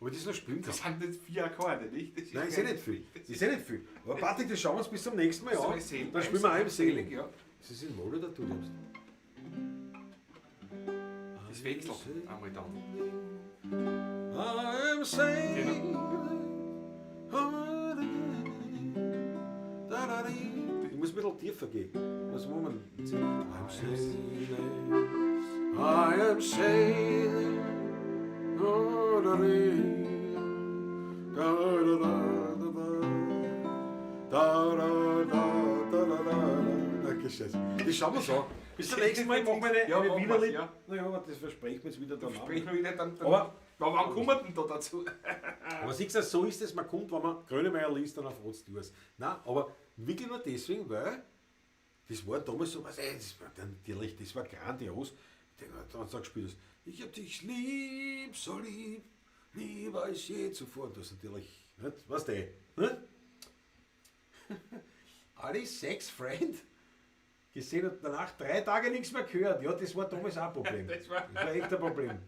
Aber das noch spielen kann. Das sind nicht vier Akkorde, nicht? Das Nein, ist eh nicht viel. Ist eh nicht viel. Aber Patrick, das schauen wir uns bis zum nächsten Mal So an. ein Sailing. Dann spielen wir I am Sailing. Ja. Ist das in Moll oder du liebst? Das wechselt einmal dann. I am sailing. Ich muss ein bisschen tiefer gehen. Was wollen wir? I'm sailing. I am sailing. Oh, da, da, da, da, da, da, da, da, da, da. Okay, scheiße. Das schauen wir so an. Bis zum nächsten Mal machen wir eine, Ja, eine machen Wienerli. wir's, ja. Naja, aber das versprechen wir jetzt wieder danach. Sprechen wir wieder dann. Aber Aber wann kommen wir denn da dazu? Aber siehst du, so ist es, man kommt, wenn man Grönemeyer liest, dann auf Rod Stewart. Nein, aber wirklich nur deswegen, weil das war damals so, was, ey, das war natürlich, das war grandios. Dann gespielt hast, ich hab dich lieb, so lieb, lieber als je zuvor. Und das ist natürlich, nicht? Was der? Nicht? Alice Sex Friend gesehen und danach 3 Tage nichts mehr gehört. Ja, das war damals auch ein Problem. Das war echt ein Problem.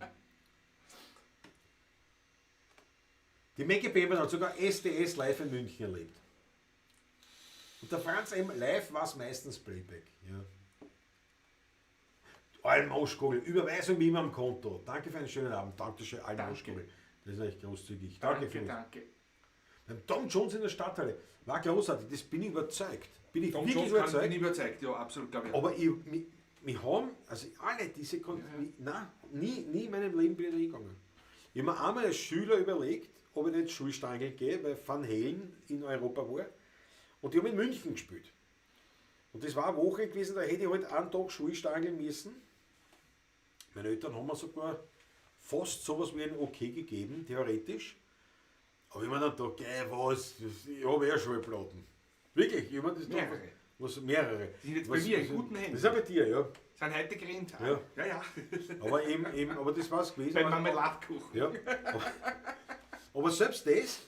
Die Maggie Behrmann hat sogar SDS live in München erlebt. Und der Franz M. live war es meistens Playback. Ja. Alm Moschkogel, Überweisung wie immer am Konto. Danke für einen schönen Abend. Dankeschön, Alm Moschkogel. Das ist echt großzügig. Danke, danke, danke. Beim Tom Jones in der Stadthalle war großartig, das bin ich überzeugt. Bin ich Tom wirklich Jones überzeugt. Bin ich überzeugt, ja, absolut, glaube ich. Aber wir haben, also alle diese nein, nie in meinem Leben bin ich da hingegangen. Ich habe mir einmal als Schüler überlegt, ob ich nicht Schulstangel gehe, weil Van Halen in Europa war. Und die haben in München gespielt. Und das war eine Woche gewesen, da hätte ich halt einen Tag Schulstangeln müssen. Meine Eltern haben mir sogar fast sowas wie ein Okay gegeben, theoretisch. Aber ich mir dann gedacht, gell, was, ich habe ja Schallplatten. Wirklich, ich meine, das mehrere. Was, mehrere. Die sind jetzt was, bei mir in guten Händen. Das ist auch bei dir, ja. Sind heute gerannt. Ja. Ja, ja. Aber eben, aber das war es gewesen. Beim Marmeladkuchen. Ja. Aber selbst das,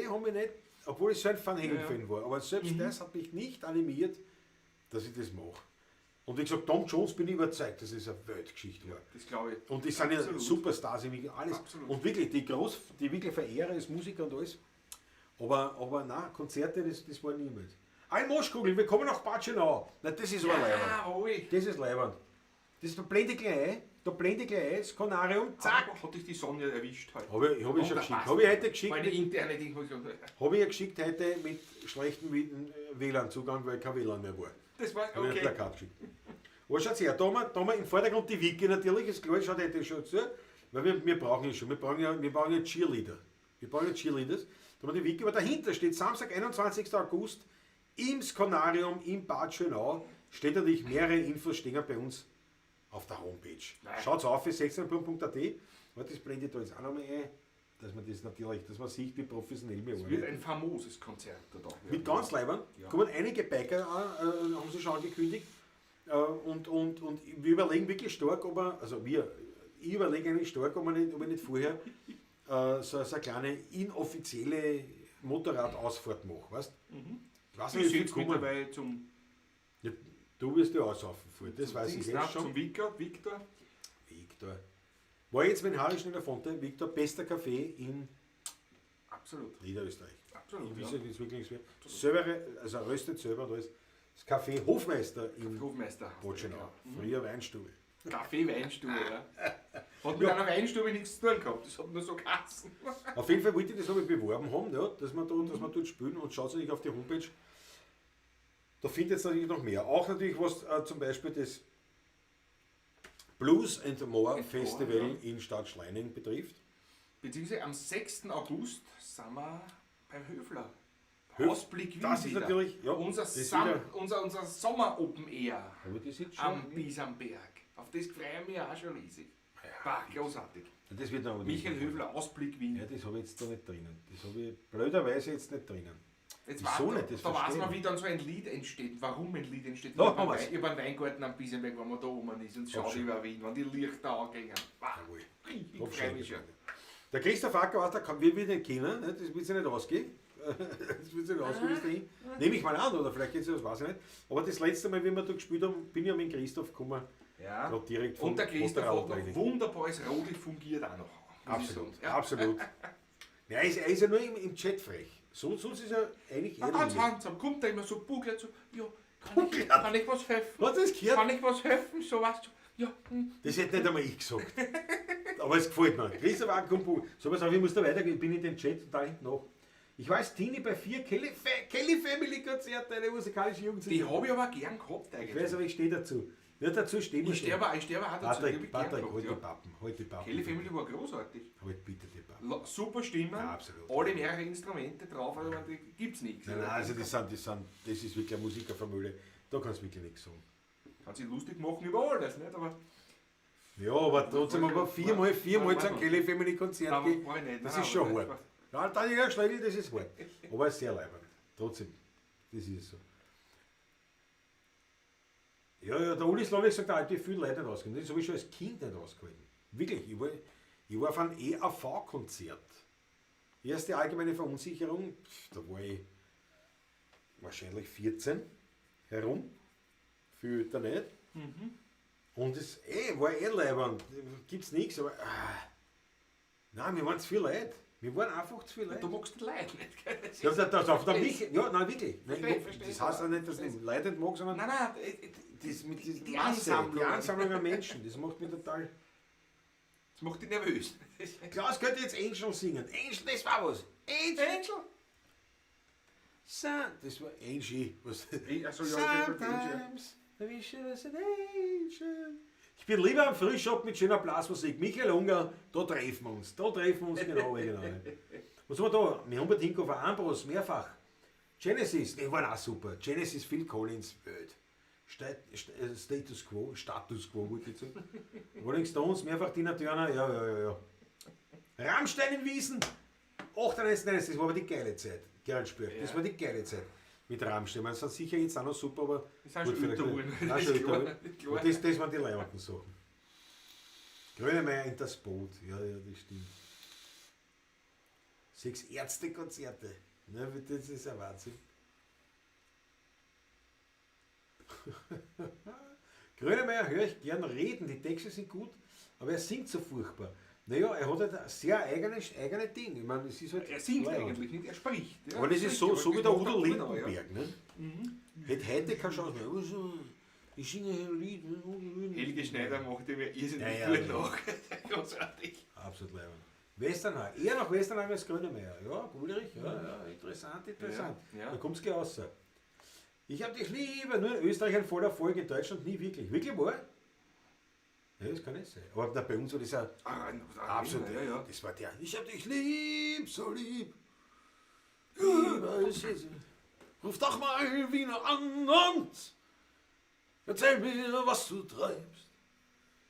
haben wir nicht, obwohl ich so ein Van Halen-Fan war, aber selbst das hat mich nicht animiert, dass ich das mache. Und wie gesagt, Tom Jones bin ich überzeugt, dass es eine Weltgeschichte war. Das glaube ich. Und die sind ja Absolut. Superstars, alles. Absolut. Und wirklich, die wirklich verehre als Musiker und alles. Aber nein, Konzerte, das war niemals. Ein Moschkugel, wir kommen nach Bad Schönau. Na, das ist aber leiwand. Das ist leiwand. Das, da blende ich gleich ein, das Konarium, zack. Hat dich die Sonja erwischt heute? Habe ich schon geschickt. Habe ich heute geschickt. Meine interne Ding. Habe ich ja geschickt heute mit schlechtem WLAN-Zugang, weil kein WLAN mehr war. Das war, okay. Habe ich ein Plakat geschickt. Aber schaut her, da haben wir im Vordergrund die Wiki natürlich, ist klar, schaut heute schon zu, weil wir brauchen ja schon, wir brauchen ja Cheerleader. Wir brauchen ja Cheerleaders. Da haben wir die Wiki, aber dahinter steht Samstag, 21. August, im Skonarium in Bad Schönau, steht natürlich mehrere Infos stehen bei uns auf der Homepage. Schaut's auf, 16.at. Das blende ich da jetzt auch nochmal ein, dass man das natürlich, dass man sieht, wie professionell wir Es waren. wird ein famoses Konzert da. Mit ganz Leibern. Ja. Kommen einige Biker an, haben sie schon angekündigt. Und wir überlegen wirklich stark, ob wir, also wir, ich überlege eigentlich stark, ob ich nicht vorher so eine kleine inoffizielle Motorradausfahrt mache, weißt? Mhm. Ich weiß Ich nicht, wie sitze viel kommen. mittlerweile zum. Ja, du wirst ja aussaufen, voll. Das weiß ich jetzt schon. Zum Victor. Victor. War jetzt mit Harry in der Fonte, Victor, bester Kaffee in Absolut. Niederösterreich. Absolut. Ich weiß nicht, wirklich selber, also röstet selber, da ist das Café Hofmeister in Bad Schönau. Früher Weinstube. Café Weinstube, ja. Hat mit einer Weinstube nichts zu tun gehabt, das hat nur so geheißen. Auf jeden Fall wollte ich das aber beworben haben, ja, dass wir dort spielen, und schaut natürlich auf die Homepage. Da findet ihr natürlich noch mehr. Auch natürlich was zum Beispiel das Blues and More Festival in Stadt Schlaining betrifft. Beziehungsweise am 6. August sind wir beim Höfler. Ausblick Wien. Das ist natürlich, ja, unser Sommer Open Air Aber das ist schon am Bisamberg. Auf das freue ich mich auch schon riesig. Ja, Bah, großartig. Das wird noch Michael Höfler, Ausblick Wien. Ja, das habe ich jetzt da nicht drinnen. Das habe ich blöderweise jetzt nicht drinnen. Jetzt Wieso nicht? Das da weiß man, verstehe wie dann so ein Lied entsteht, warum ein Lied entsteht. Da haben wir's. Über einen Weingarten am Bisamberg, wenn man da oben ist und schaut über Wien, wenn die Lichter angehen. Bah, Jawohl. ich freue mich schon. Der Christoph Acker, der kann, wir nicht kennen, ne? Das wird sich nicht ausgehen. Das wird sich nicht ausgehen bis dahin. Nehme ich mal an, oder vielleicht geht es, das weiß ich nicht. Aber das letzte Mal, wie wir da gespielt haben, bin ich ja mit Christoph gekommen. Ja. Grad direkt vom Und der Christoph hat noch wunderbares Rodel fungiert auch noch. Absolut, ja. Absolut. Ja, er ist ja nur im Chat frech. Sonst ist er eigentlich eher. Ganz handsam, kommt da immer so buckelt, so, ja, kann ich was helfen? Hat das gehört? Kann ich was helfen? So was. Ja. Das hätte nicht einmal ich gesagt. Aber es gefällt mir. Christoph Acker kommt buckelt. So, pass auf, ich muss da weitergehen. Ich bin in den Chat und da hinten noch. Ich weiß, Tini bei 4 Kelly Family Konzerte, eine musikalische Jugend. Die habe ich aber gern gehabt eigentlich. Ich weiß, aber ich stehe dazu. Ja, dazu stehe ich. Ich stehe aber auch dazu. Patrick, halt die Pappen. Halt die Pappen. Kelly Family war großartig. Halt bitte die Pappen. Super Stimmen, ja, absolut. Alle mehrere Instrumente drauf, also gibt es nichts. Nein, nein, also das ist wirklich eine Musikerfamilie. Da kannst du wirklich nichts sagen. Kannst dich lustig machen über alles, nicht? Aber Ja, aber trotzdem, aber viermal zu einem Kelly Family Konzert Nein, gehen, war ich nicht. das Nein, ist schon aber hart. Ja, Daniel Schlegel, das ist hart. Aber ist sehr leibend. Trotzdem, das ist so. Ja, ja, der Uli Slowik sagt auch, ich viel Leute nicht ausgehalten. Das habe ich schon als Kind nicht ausgehalten. Wirklich, ich war auf einem EAV-Konzert. Erste allgemeine Verunsicherung, da war ich wahrscheinlich 14 herum. Viel älter nicht. Und es war leibend. Gibt's nichts, aber. Nein, wir waren zu viel Leute. Wir waren einfach zu viel Leute. Du magst die Leute nicht, gell? Das Ja, ist- das, mich, ja, nein, wirklich. Nein, Verstehe, verstehe. das heißt auch nicht, dass ich Leute nicht mag, sondern Nein, nein, das mit die Masse, Ansammlung. die Ansammlung an Menschen, das macht mich total. Das macht dich nervös. Klaus könnte jetzt Angel singen. Angel, das war was. Angel. Angel? Das war Angie. Was? Also, ja, okay, Angie. Sometimes I wish I was an angel. Ich bin lieber am Frühshop mit schöner Blasmusik. Michael Unger, da treffen wir uns. Da treffen wir uns genau. genau. Was haben wir da? Wir haben bei Tinko auf Ambros mehrfach. Genesis, die waren auch super. Genesis, Phil Collins, Welt. Status Quo, Status Quo, wollte ich sagen. Rolling Stones, mehrfach Tina Turner, ja. Rammstein in Wiesen, 98, nein, das war aber die geile Zeit. Gerald Spörk, das Ja. war die geile Zeit mit Rammstein. Ich meine, sind sicher jetzt auch noch super, aber. Die sind schon gut, vielleicht älter nicht. geworden. Nein, schon Klar, älter geworden. klar. Und das waren die leibenden Sachen. Grönemeyer in das Boot, ja, das stimmt. 6 Ärztekonzerte. Ne, das ist ein Wahnsinn. Grönemeyer höre ich gern reden, die Texte sind gut, aber er singt so furchtbar. Naja, er hat halt ein sehr eigenes Ding. Ich meine, es ist halt Er singt leibend. eigentlich nicht, er spricht. Ja, Aber das ist so, aber so wie das der macht Udo er gut auch, ja. Lindenberg. Ne? Hätte heute keine Chance mehr. Also, ich singe ein Lied. Helge Schneider macht ihm ja irrsinnig Ja, ja, gut ja. nach. Großartig. Absolut leibend. Westernhagen. Eher nach Westernhagen als Grönemeyer. Ja, Ulrich, ja, interessant, interessant. Ja, ja. Da kommt's gleich raus. Ich hab dich lieber, nur in Österreich ein voller Erfolg, in Deutschland nie wirklich. Wirklich wahr? Ja, das kann nicht sein. Aber na, bei uns war das ja absolut. Ja, ja. Das war der. Ich hab dich lieb, so lieb. Ja, ruf doch mal wieder an und erzähl mir, was du treibst.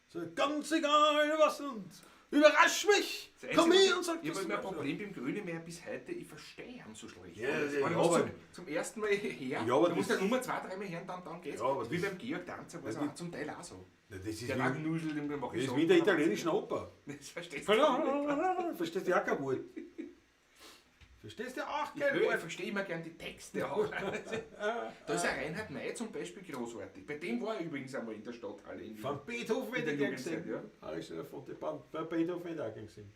So ganz egal, was und überrasch mich. Das Einzige, Komm was her ich- und sag, Ich habe dass immer ein du- Problem beim Grönemeyer bis heute, ich verstehe ihn so schlecht. Ja, Das ja, war ja, ich aber- zum ersten Mal her, Ja, aber du musst das- ja Nummer 2, 3 Mal hören, dann geht's. Ja, aber Das ist wie das- beim Georg Danzer war es Ja, die- auch zum Teil auch so. Na, das ist Der wie, war genuschelt und dann mach das ich ist so. wie in der italienischen Oper. Das verstehst du nicht. Verstehst du auch kein Wort. Verstehst du auch Ich, kein höre, ich Wort. verstehe immer gern die Texte auch. Da ist ein Reinhard May zum Beispiel großartig. Bei dem war er übrigens einmal in der Stadthalle in Wien. Von Beethoven In hätte der ich gern gesehen. Jugendzeit, Ja. Alexander von der bei Beethoven hätte ich auch gern gesehen.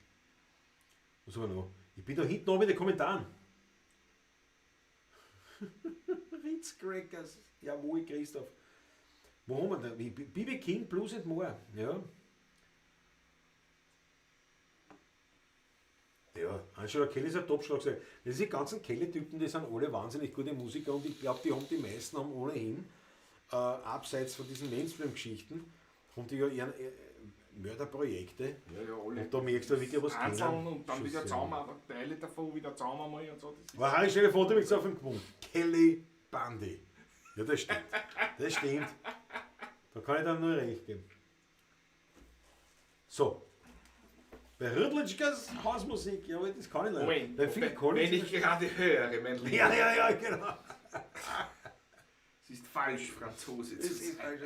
Was haben wir noch? Ich bin da hinten noch mit den Kommentaren. Ritz Crackers. Jawohl, Christoph. Wo haben wir denn? B.B. King, Blues and More. Ja. Ja, Angela Kelly ist ein Top-Schlagzeuger. Das sind die ganzen Kelly-Typen, die sind alle wahnsinnig gute Musiker und ich glaube, die haben die meisten haben ohnehin, abseits von diesen Mainstream-Geschichten, haben die ja ihren Mörderprojekte. Ja, ja, alle. Und da merkst du wirklich was Einzeln kennen. und dann Schon wieder sehr. zusammen, Teile davon wieder zusammen einmal und so. Das ist War Harry Stelle Foto mit auf dem Punkt. Kelly Bundy. Ja, das stimmt. Das stimmt. Da kann ich dann nur recht geben. So. Bei Rüdlitschkas Hausmusik, ja, aber das kann ich leider. Moment, Bei Phil Collins. wenn ich gerade höre, mein Lieber. ja, genau. Es ist falsch, Franzose zu Das ist sein. falsch.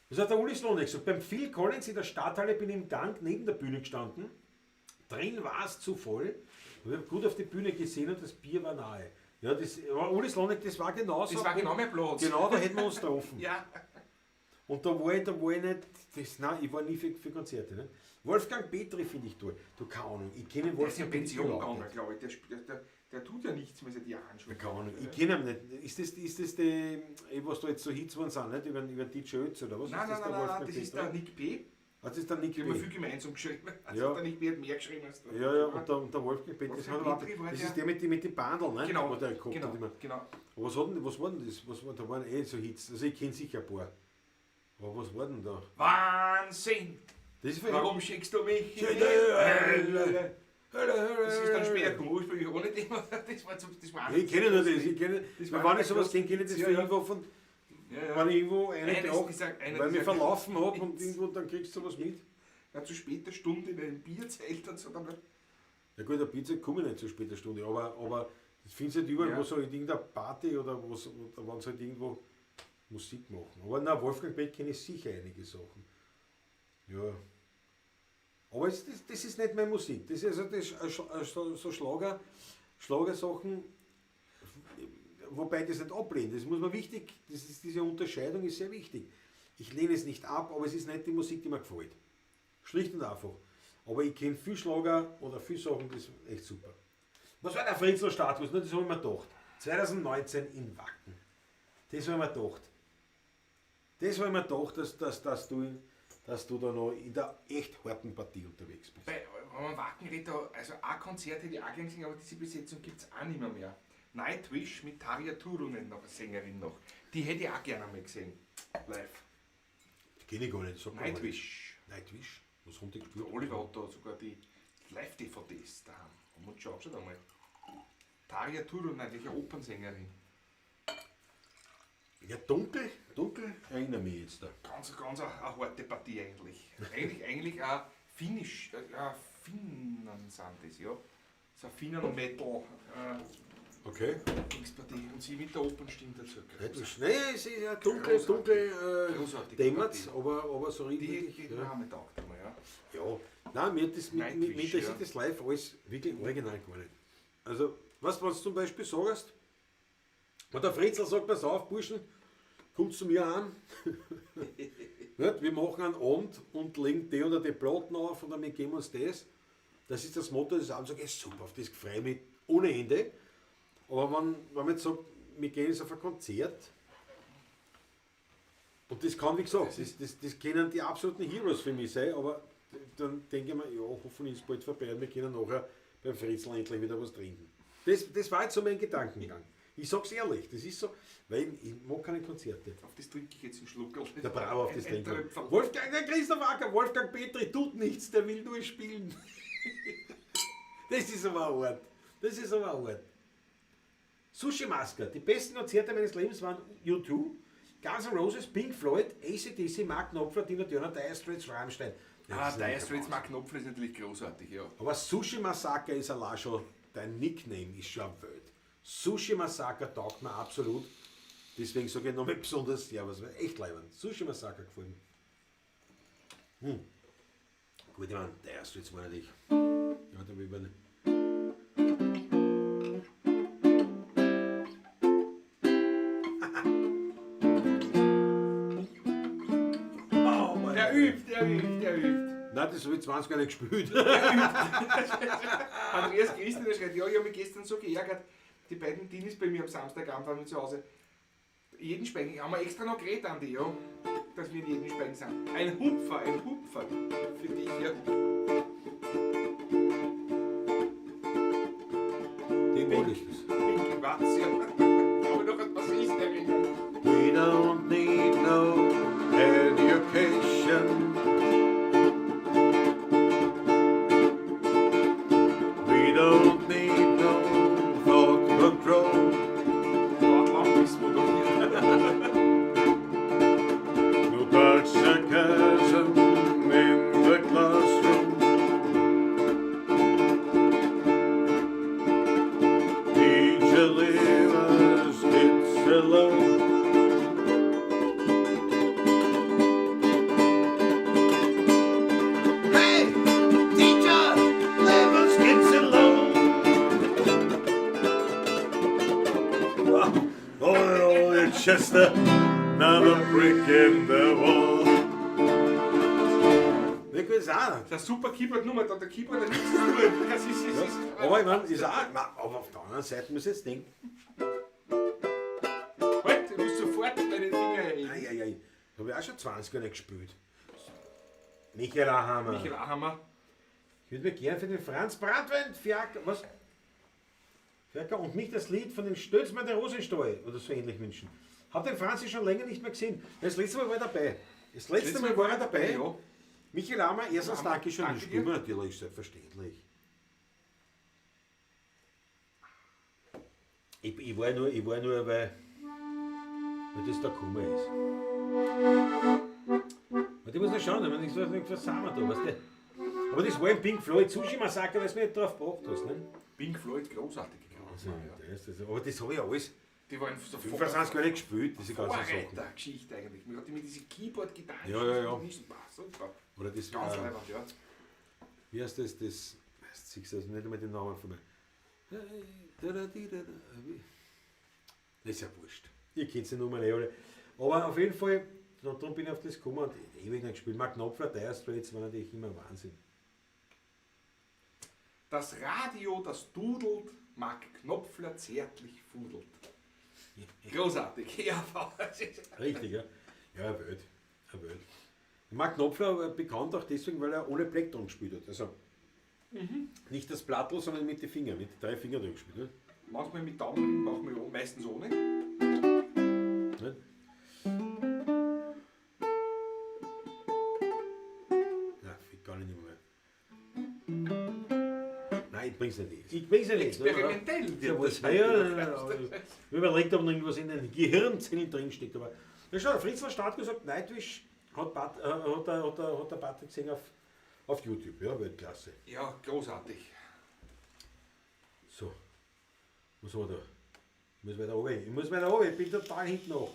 Das hat der Uli Slonek gesagt. Beim Phil Collins in der Stadthalle bin ich im Gang neben der Bühne gestanden. Drin war es zu voll. Und ich habe gut auf die Bühne gesehen und das Bier war nahe. Ja, das war Uli Slonek, das war genauso. Das war genau mein Platz. Genau, da hätten wir uns getroffen. Ja. Und da war ich nicht, das, nein, ich war nie für Konzerte. Ne? Wolfgang Petri finde ich toll. Du, keine Ahnung, ich kenne Der ist in Wolfgang Petri Pension überhaupt gegangen, nicht. glaube ich. Der tut ja nichts mehr seit Jahren schon. Keine Ahnung, ich kenne ihn nicht. Ist das die, was da jetzt so Hits worden sind, nicht? Über DJ Ötzi oder was? Nein, ist nein, das nein, der nein, Wolfgang das ist Petri? der Nick P. Ah, das ist der Nick Die haben wir P. viel gemeinsam geschrieben. Also Ja. der Nick P. hat mehr geschrieben als der. Ja, ja, und der Wolfgang Petri, das, Wolfgang hat Petri überhaupt- war das der- ist der mit den Bandeln, ne? Genau, Wo der gehabt genau, hat immer. genau. Aber was war denn das? Was war, da waren eh so Hits. Also ich kenne sicher ein paar. Aber was war denn da? Wahnsinn! Das ist Warum schickst du mich in die Hölle, Hölle? Hölle, Hölle, Das ist dann später gekommen, ursprünglich ohne dem. Das war zum, das war Ich kenne nur das. Ich kenne, Das wenn war ich sowas kenne, kenne ich das Ja, für ja. irgendwo von Ja, ja. Wenn ich irgendwo Eines eine dieser- einer weil ich mich dieser- verlaufen habe und irgendwo, dann kriegst du was mit. Ja, zu später Stunde in einem Bierzelt und so. Dann, Ja gut, eine Pizza komme ich nicht zu später Stunde, aber das findest du halt überall, Ja. wo so halt irgendeine Party oder was, oder wenn sie halt irgendwo Musik machen. Aber na, Wolfgang Beck kenne ich sicher einige Sachen. Ja. Aber es, das ist nicht meine Musik. Das ist also das, so Schlagersachen, wobei ich das nicht ablehne. Das muss man wichtig, das ist, diese Unterscheidung ist sehr wichtig. Ich lehne es nicht ab, aber es ist nicht die Musik, die mir gefällt. Schlicht und einfach. Aber ich kenne viel Schlager oder viel Sachen, das ist echt super. Was war der Fritzl-Status? Das habe ich mir gedacht. 2019 in Wacken. Das habe ich mir gedacht. Das habe ich mir gedacht, dass du da noch in der echt harten Partie unterwegs bist. Wenn man Wacken redet, also ein Konzert hätte ich auch gern gesehen, aber diese Besetzung gibt es auch nicht mehr. Nightwish mit Tarja Turunen noch, eine Sängerin noch. Die hätte ich auch gerne einmal gesehen. Live. Die kenne ich gar nicht. Sag mal. Nightwish. Nightwish? Was haben die gespielt? Der Oliver hat da sogar die Live-DVDs daheim. Haben wir uns schon angeschaut einmal. Tarja Turunen, eigentlich eine Opernsängerin. Ja, dunkel erinnere mich jetzt da. Ganz, ganz eine harte Partie eigentlich. Eigentlich auch finnisch, Finnen sind das, ja. So ein Finnen-Metal. Okay. Dingspartie. Und sie mit der Opernstimme dazu. Nightwish. Nee, es ist ja dunkel, dunkel dämmert's, aber so richtig. Die ja. haben mir taugt einmal, ja. Ja, nein, mir, das, mir, mir Nightwish, interessiert ja. das live alles wirklich original gar nicht. Also, weißt du, was du zum Beispiel sagst? Wenn der Fritzl sagt, pass auf, Burschen, kommt zu mir an. Nicht? Wir machen einen Abend und legen die oder die Platten auf und dann geben uns das. Das ist das Motto des Abends. Sag ich, super, auf das freue ich mich ohne Ende. Aber wenn man jetzt sagt, wir gehen jetzt auf ein Konzert, und das kann, wie gesagt, das können die absoluten Heroes für mich sein, aber dann denke ich mir, ja, hoffentlich ist es bald vorbei und wir können nachher beim Fritzl endlich wieder was trinken. Das war jetzt so mein Gedankengang. Ich sag's ehrlich, das ist so, weil ich mag keine Konzerte. Auf das trinke ich jetzt einen Schluckerl. Der Bravo auf das Ein trinken. Tröpferl. Wolfgang, der Christoph Acker, Wolfgang Petri tut nichts, der will nur spielen. Das ist aber ein Ort. Das ist aber ein Ort. Sushi Masker, die besten Konzerte meines Lebens waren U2, Guns N' Roses, Pink Floyd, AC/DC, Mark Knopfler, Tina Turner, Dire Straits, Rammstein. Das Ah, ist Dire natürlich Straits, Mark Knopfler ist natürlich großartig, ja. Aber Sushi Massaker ist allein schon, dein Nickname ist schon wild. Sushi Massaker taugt mir absolut. Deswegen sage ich nochmal besonders Servus, weil echt leibend. Sushi Massaker gefallen. Gut, ich meine, Dire Straits war natürlich. Ja, da will ich nicht. Oh, Mann. Der übt, der übt, der übt. Nein, das habe ich 20 Jahre nicht gespielt. Andreas Christen, der schreibt, ja, ich habe mich gestern so geärgert. Die beiden Teenies bei mir am Samstagabend waren wir zu Hause. Jeden Speigen, haben wir extra noch geredet, Andi, ja, dass wir in jedem Speigen sind. Ein Hupfer für dich, ja. Den mag ich das. Pinky Watz, ja. Aber noch ein Bassist erinnern. We don't need no education. We don't need no thought control. Dort lang bist du doch hier. No dark sarcasm in the classroom. Teacher, leave us kids alone. Hey, teacher, leave us kids alone. Oh, it's just another brick in the wall. Ne, gut, ist auch. Das ist eine super Keyboard-Nummer, da hat der Keyboarder nichts zu tun. Das ist, das ist, Aber ich meine, ist auch, na, aber auf der anderen Seite muss ich jetzt denken, Halt, ich muss sofort deine Finger heben. ei, ei, ei, habe ich auch schon 20 Jahre nicht gespielt. Michael Ahammer. Michael Ahammer. Ich würde mir gern für den Franz Brandwein, Fiaker, was? Fiaker und mich das Lied von den Stötzmann der Rosenstall oder so ähnlich wünschen. Hab den Franzi schon länger nicht mehr gesehen. Das letzte Mal war er dabei. Das letzte Mal war er dabei. Ja. Michael Ahammer, erstens Ahammer, danke schön. danke Das spielen wir natürlich, selbstverständlich. Ich war nur, weil. Weil das da gekommen ist. Und ich muss noch schauen, ich meine, ich weiß nicht, was sind wir da, weißt du? Aber das war im Pink Floyd Sushi Massaker, weil du mich nicht drauf gebracht hast, ne? Pink Floyd, großartige Also, ja. das, aber das habe ich alles Die waren so 25 Jahre gespielt, diese ganzen Sachen. Vorreiter-Geschichte eigentlich. Man hat immer diese Keyboard-Gitarren. Ja, ja, ja. Super. Oder das, Ganz leibend, ja. wie heißt das, das, siehst du also nicht einmal den Namen von mir. Das ist ja wurscht. Ihr kennt die Nummer eh alle. Aber auf jeden Fall, darum bin ich auf das gekommen und ewig nicht gespielt. Mark Knopfler, Dire Straits war natürlich immer Wahnsinn. Das Radio, das dudelt, Mark Knopfler zärtlich fudelt. Großartig. Ja, Richtig, ja. Ja, eine Welt. Eine Welt. Mark Knopfler bekannt auch deswegen, weil er ohne Plektron gespielt hat. Also nicht das Plattl, sondern mit den Fingern, mit 3 Fingern drin gespielt. Ne? Manchmal mit Daumen, manchmal meistens ohne. Ne? Na, ich kann nicht mehr. Nein, ich bring's nicht. Ich bring's nicht. Experimentell Ja, wird das. ja, ja, ja, ja. Ich überlegt, ob noch irgendwas in den Gehirnzellen drinsteckt. Aber ja, schau, Fritz von Staat gesagt, Nightwish hat, hat der Patrick gesehen auf YouTube. Ja, Weltklasse. Ja, großartig. So, was haben wir da? Ich muss weiter runter. Ich muss weiter runter. Ich bin total hinten nach.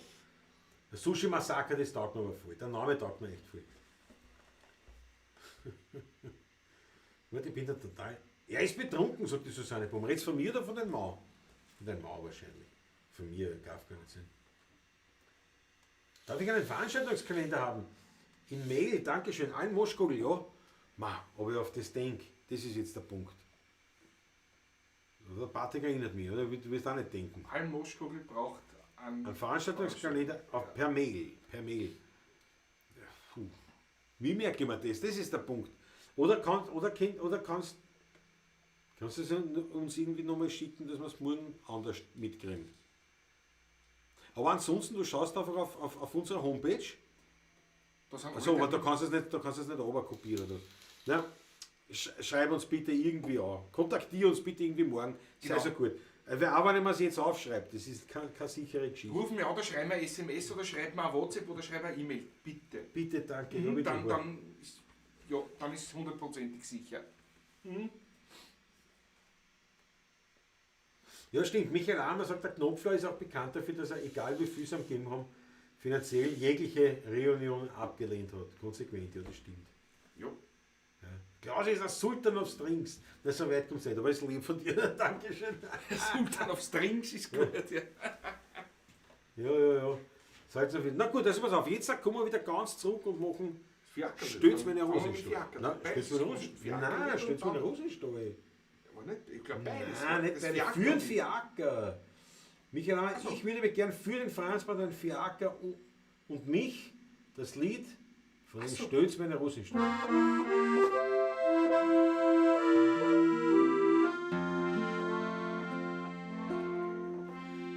Der Sushi Massaker, das taugt mir aber voll. Der Name taugt mir echt voll. Warte, ich bin da total. Er ist betrunken, sagt die Susanne Baum. Redst von mir oder von deinem Mann? Von deinem Mann wahrscheinlich. Von mir darf gar nicht sein. Darf ich einen Veranstaltungskalender haben? In Mail, Dankeschön. Allen Moschkogel, ja. Ma, ob ich auf das denk, das ist jetzt der Punkt. Der Patrick erinnert mich, oder? Du wirst auch nicht denken. Alm Moschkogel braucht einen Ein Veranstaltungskalender auf, per Mail. Per Mail. Ja, puh. Wie merke ich mir das? Das ist der Punkt. Oder kannst du es uns irgendwie nochmal schicken, dass wir es morgen anders mitkriegen? Aber ansonsten, du schaust einfach auf unserer Homepage. Also, aber da kannst du es nicht, da kannst du es nicht runterkopieren. Oder? Na, schreib uns bitte irgendwie an. Kontaktier uns bitte irgendwie morgen. Sei Genau. so gut. Weil auch wenn ich mir es jetzt aufschreibe, das ist keine sichere Geschichte. Ruf mir an, oder schreib mir eine SMS oder schreib mir ein WhatsApp oder schreib eine E-Mail. Bitte. Bitte, danke. Mhm, Ja, dann, wirklich. dann ist es hundertprozentig sicher. Mhm. Ja, stimmt. Michael Ahmer sagt, der Knopfler ist auch bekannt dafür, dass er, egal wie viel sie ihm gegeben haben, finanziell jegliche Reunion abgelehnt hat. Konsequent, ja, das stimmt. Jo. Ja. Klaus ist ein Sultan of Strings. Na, so weit kommt's nicht, aber ist lieb von dir. Dankeschön. Sultan of Strings ist gut, ja. Ja, ja, ja. Seid so viel. Na gut, also pass auf, jetzt kommen wir wieder ganz zurück und machen. Fiaker. Stöt's mir eine Rose in den Fiaker. Stall. Nein, stöt's mir eine Rose in den Stall. Nein, stöt's mir eine Rose in den Stall. Nicht, ich glaube beides. Nein, nicht Das beide. Fiaker Für den und- Fiaker. Michael, Ahmer, so. ich würde mir gern für den Franz bei den Fiaker und mich das Lied von dem so. Stöt's mir eine Rose in den Stall.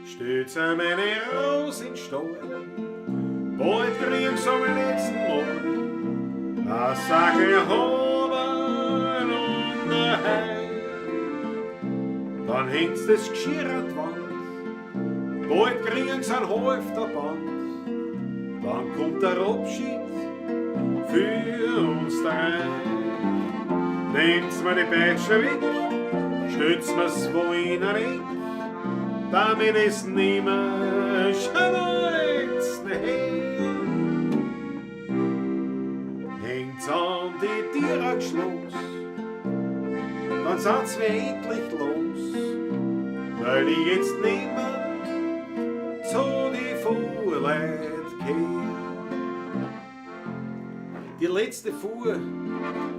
Stöt's mir eine Rose in den Stall, bald krieg's am letzten Mal, a Sackel haben und a Hei. Dann hängt's das Geschirr an die Wand, bald kriegen's ein Half der Band. Dann kommt der Abschied für uns drei. Nehmt's mir die Peitsche weg, stützt mir's wo in ein Eck, damit es nimmer schneit's her. Hängt's an die Tiere Schloss, dann sind's wir endlich los, weil ich jetzt nimmer zu die Fuhrleut kehr. Die letzte Fuhr,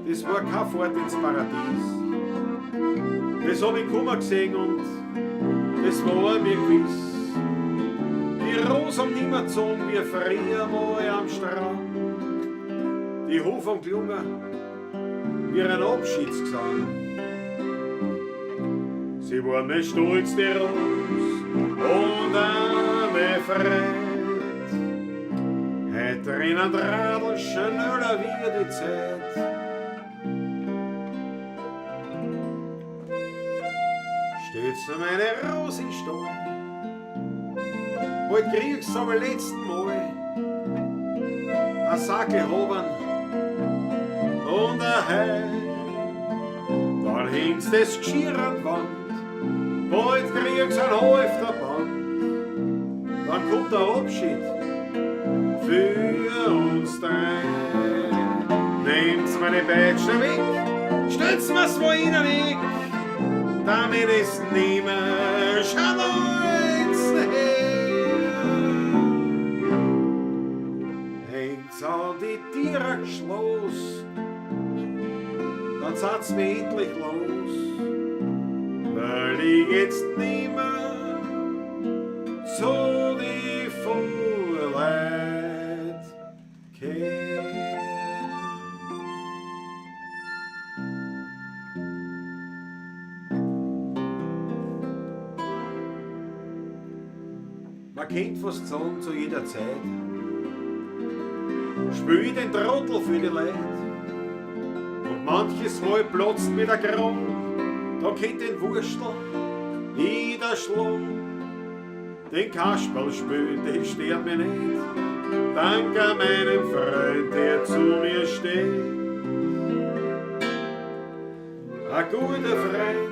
das war keine Fahrt ins Paradies. Das hab ich kummer gesehen und das war mir gewiss. Die Rose haben nimmer gezogen wie früher mal am Strand. Die Hof haben gelungen wie ein Abschiedsgesang. Sie war mir stolz, die Rose, und auch mein Freund. Heut rennen Radl schneller wie die Zeit. Stütze meine Rose in Stall, Bald kriegst du aber letzten Mal ein Sackel Hobern und ein Heu. Dann hängst das Geschirr an die Wand, bald kriegst ein Halfterband. Dann kommt der Abschied für uns drei. Nehmt's meine Peitsche weg, stellt's mir's wo in den Weg, damit es nimmer schaneuzen her. Hängt's an die Tiere Schloss, dann seid's mir endlich los, weil ich jetzt nimmer zu die Vorleid kehr. Man kennt fast sagen zu jeder Zeit, spül ich den Trottel für die Leute. Und manches Mal platzt mir der Kragen, da kennt den Wurstel jeder Schlag. Den Kasperl spülen, den stört mich nicht, dank meinem Freund, der zu mir steht. Ein guter Freund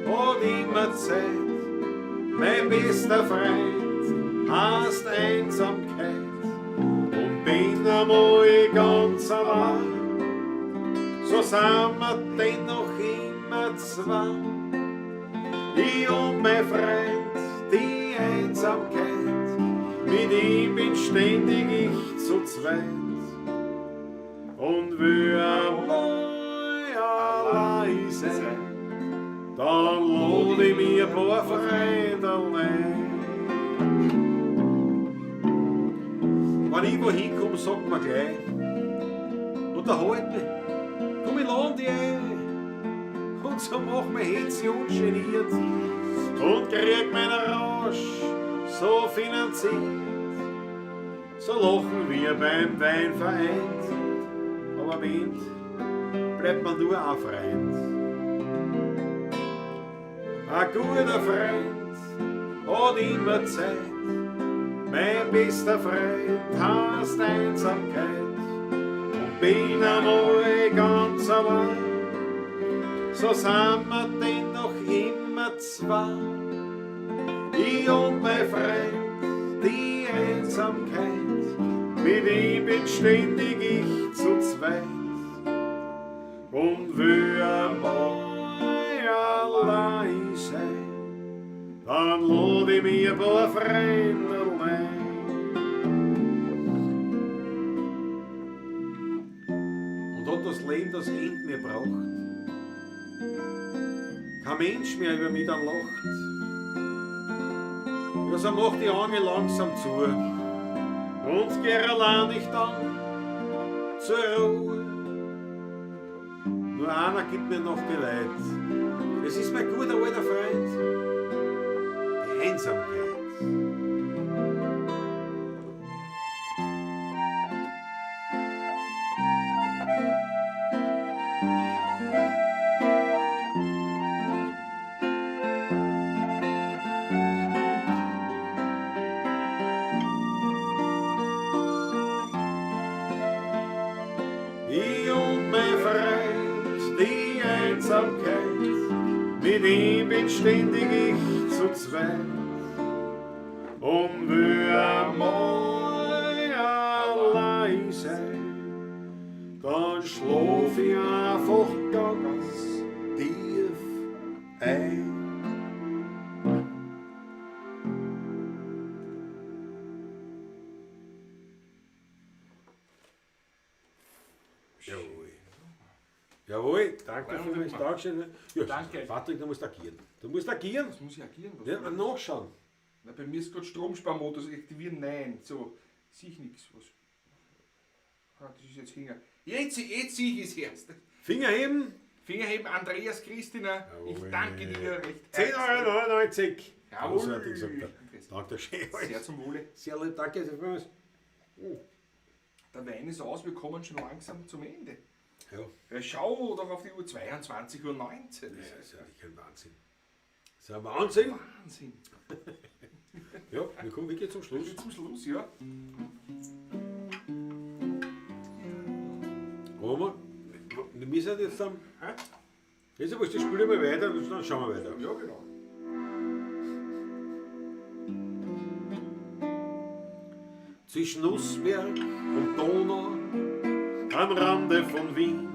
hat immer Zeit, mein bester Freund heißt Einsamkeit. Und bin einmal ganz allein, so sind wir dennoch immer zwei. Ich und mein Freund, die Einsamkeit, mit ihm bin ständig ich zu zweit. Und will einmal allein sein, dann lad ich mir ein paar Freunde ein. Wenn ich wohin komm, sagt man gleich, unterhalt mich, komm, ich lad dich ein. Und so mach mein Hetze ungeniert und krieg meinen Rausch so finanziert. So lachen wir beim Wein vereint, aber am Ende bleibt man nur ein Freund. Ein guter Freund hat immer Zeit, mein bester Freund heißt Einsamkeit. Und bin einmal ganz allein, so sind wir dennoch immer zwei. Ich und mein Freund, die Einsamkeit, mit ihm bin ständig ich zu zweit. Und will einmal allein sein, dann lad ich mir ein paar Freunde ein. Und hat das Leben das End mir braucht, kein Mensch mehr über mich dann lacht. Ja, so mach die Augen langsam zu und geh allein ich dann zur Ruhe. Nur einer gibt mir noch Geleit, es ist mein guter alter Freund, die Einsamkeit. Ich und mein Freund, die Einsamkeit, mit ihm bin ständig ich zu zweit. Und will einmal allein sein, dann schlaf ich einfach ganz tief ein. Jawohl. Jawohl, danke War für das noch Dankeschön. Ja, Danke. Patrick, du musst agieren. Du musst agieren. Was muss ich agieren? Was Ja, nachschauen. Na, bei mir ist gerade Stromsparmodus aktivieren. Nein, so, sehe ich nichts. Was? Ah, das ist jetzt Finger. Jetzt sehe ich es erst. Finger heben. Fingerheben, Andreas Christina. Ich Jawohl. danke dir recht 10,99 Euro. Jawohl. Großartig, sagt er. Danke schön. Sehr zum Wohle. Sehr lieb, danke. Sehr vielmals. Der Wein ist aus, wir kommen schon langsam zum Ende. Ja. Ja, schau doch auf die Uhr, 22:19 Uhr. Ja, das ist ja wirklich ein Wahnsinn. Das ist ein Wahnsinn. Wahnsinn. Ja, wir kommen wirklich zum Schluss. Zum Schluss, ja. Aber wir sind jetzt am. Jetzt aber, das spielen wir weiter und dann schauen wir weiter. Ja, genau. Zwischen Nussberg und Donau, am Rande von Wien,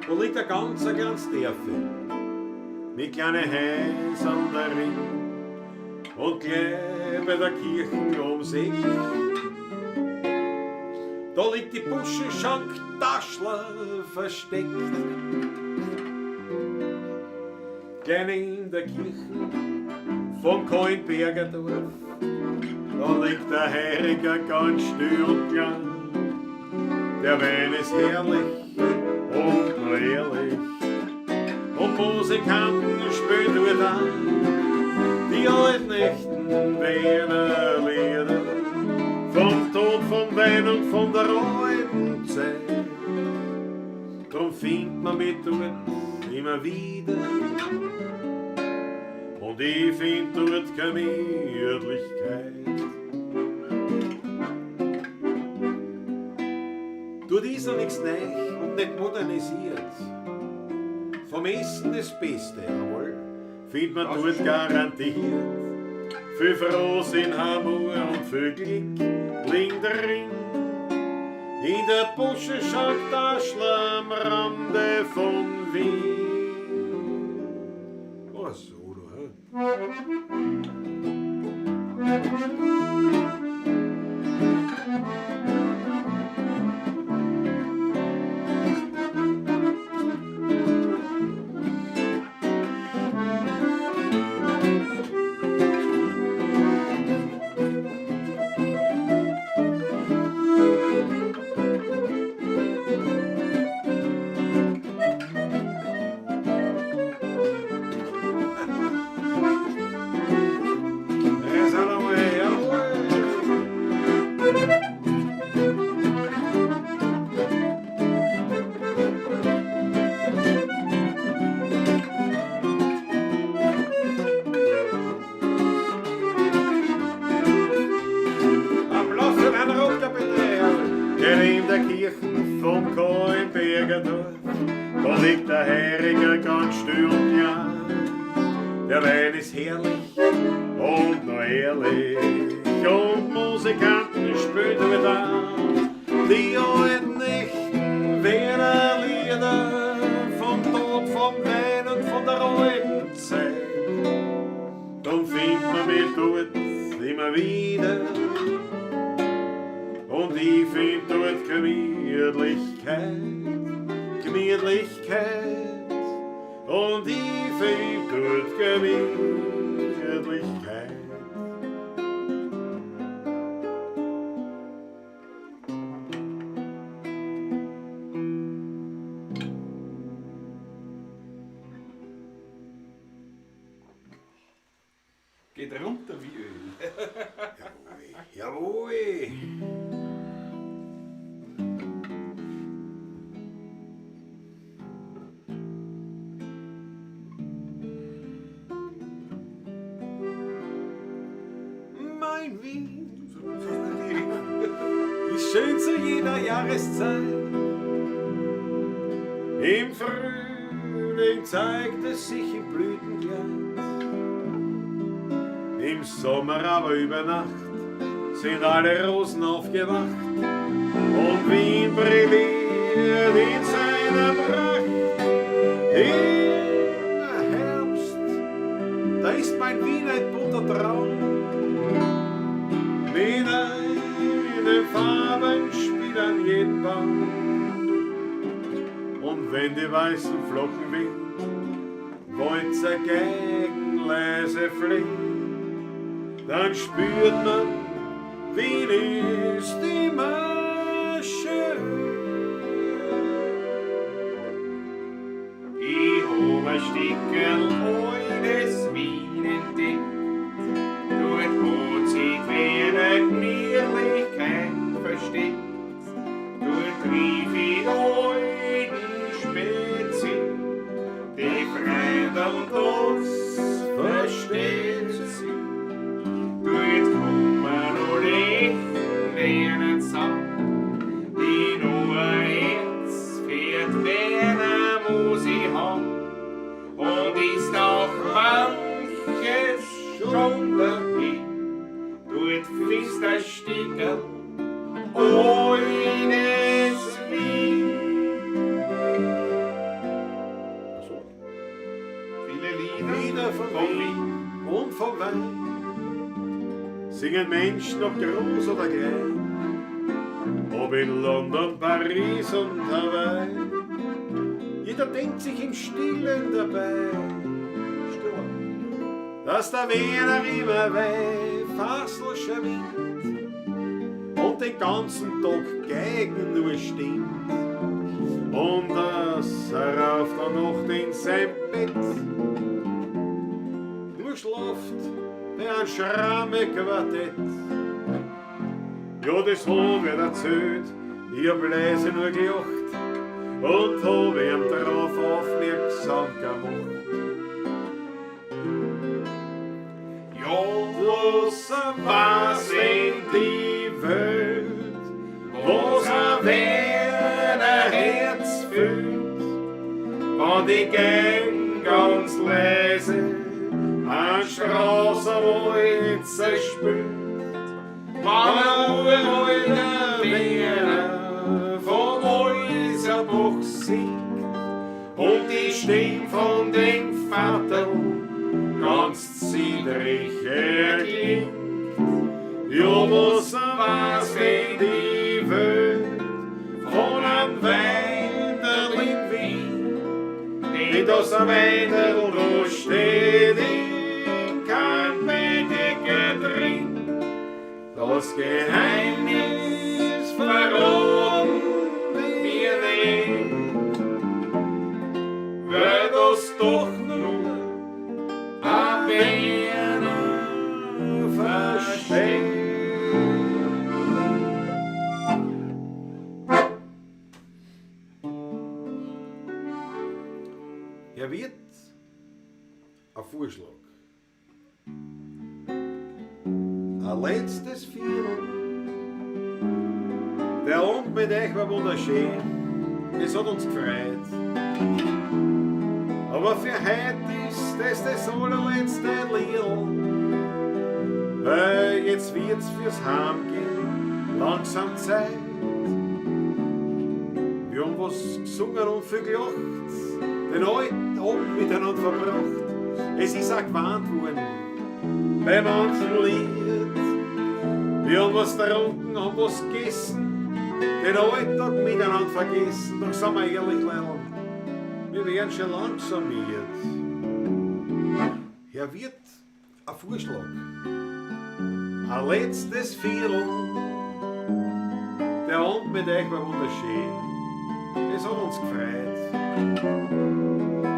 da liegt ein ganz kleines Dörfel mit kleinen Häusern darin und gleich bei der Kirche ums Eck. Da liegt die Buschenschank Taschler versteckt. Klein in der Kirche vom Kahlenberger Dorf, da liegt der Heiriger ganz still und klein. Der Wein ist herrlich und nur ehrlich und Musikanten spielen dort an. Die alten echten Wiener Lieder vom Tod, vom Wein und von der alten Zeit. Drum findet man mich dort immer wieder und ich find dort Gemütlichkeit. Dort ist noch nichts neu und nicht modernisiert. Vom Essen das Beste, jawohl, findet man dort garantiert. Viel Frohsinn, Hamur und viel Glück liegt drin. In der Buschenschank Taschler am Rande von Wien. Was so, du, hä? Applaus für den Rocker, bitte. Denn in der Kirche vom Kahlenberger Dorf, da liegt der Heiriger ganz still und klein. Der Wein ist herrlich und noch ehrlich und Musikanten spielen wieder an. Die alten echten Wiener Lieder vom Tod, vom Wein und von der alten Zeit. Drum findet man mich dort immer wieder und ich find dort Gemütlichkeit, Gemütlichkeit. Und ich find dort Gemütlichkeit. Geht runter wie Öl. Jawohl, jawohl. Mein Wien ist schön zu jeder Jahreszeit. Im Frühling zeigt es sich im Blütenkleid. Im Sommer aber über Nacht sind alle Rosen aufgewacht und Wien brilliert in seiner Pracht. Im Herbst, da ist mein Wien ein bunter Traum, mit einem Farbenspiel an jedem Baum. Und wenn die weißen Flocken wehen, Wolzer Geigen leise fliehen, dann spürt man, Wien ist immer schön. Ich hab ein Stickerl altes Wien entdeckt. Dort hat sich eine Gemütlichkeit versteckt. Dort triff ich alten Spezi, die Freunde und uns versteht sie. Wien und vom Wein singen Menschen, ob groß oder klein, ob in London, Paris und Hawaii. Jeder denkt sich im Stillen dabei, Stiller, dass der Wiener immer wei fasselscher Wind und den ganzen Tag Geigen nur stimmt. Und dass er auf der Nacht in sein Bett nur schlaft bei einem Schramme-Quartett. Ja, das hab ich erzählt, ich hab leise nur gelacht und hab ihm drauf aufmerksam gemacht. Ja, was was in die Welt, was ein Wiener Herz fühlt, wenn die Gang ganz leise ein Straßenwalzer spielt. Wenn ein uralter Wiener von Häuserbach singt und die Stimme von dem Vater ganz zittrig erklingt. Ja, was was in die Welt von einem Weinderl in Wien, denn das Weinderl da steht in kein Bettdecke drin. Das Geheimnis verraten wir nicht, weil das doch nur ein Wiener versteht. Herr Wirt, ein Vorschlag. Ein letztes Viertel. Der Abend mit euch war wunderschön. Es hat uns gefreut. Aber für heute ist das das allerletzte Liedl. Weil jetzt wird's fürs Heimgehen langsam Zeit. Wir haben was gesungen und viel gelacht, den alten Abend miteinander verbracht. Es ist auch gewarnt worden bei manchen Lied. Wir haben was getrunken, haben was gegessen, den Alltag miteinander vergessen. Doch sind wir ehrlich, Leute, wir werden schon langsam müde. Herr Wirt, ein Vorschlag. Ein letztes Viertel. Der Abend mit euch war wunderschön. Es hat uns gefreut.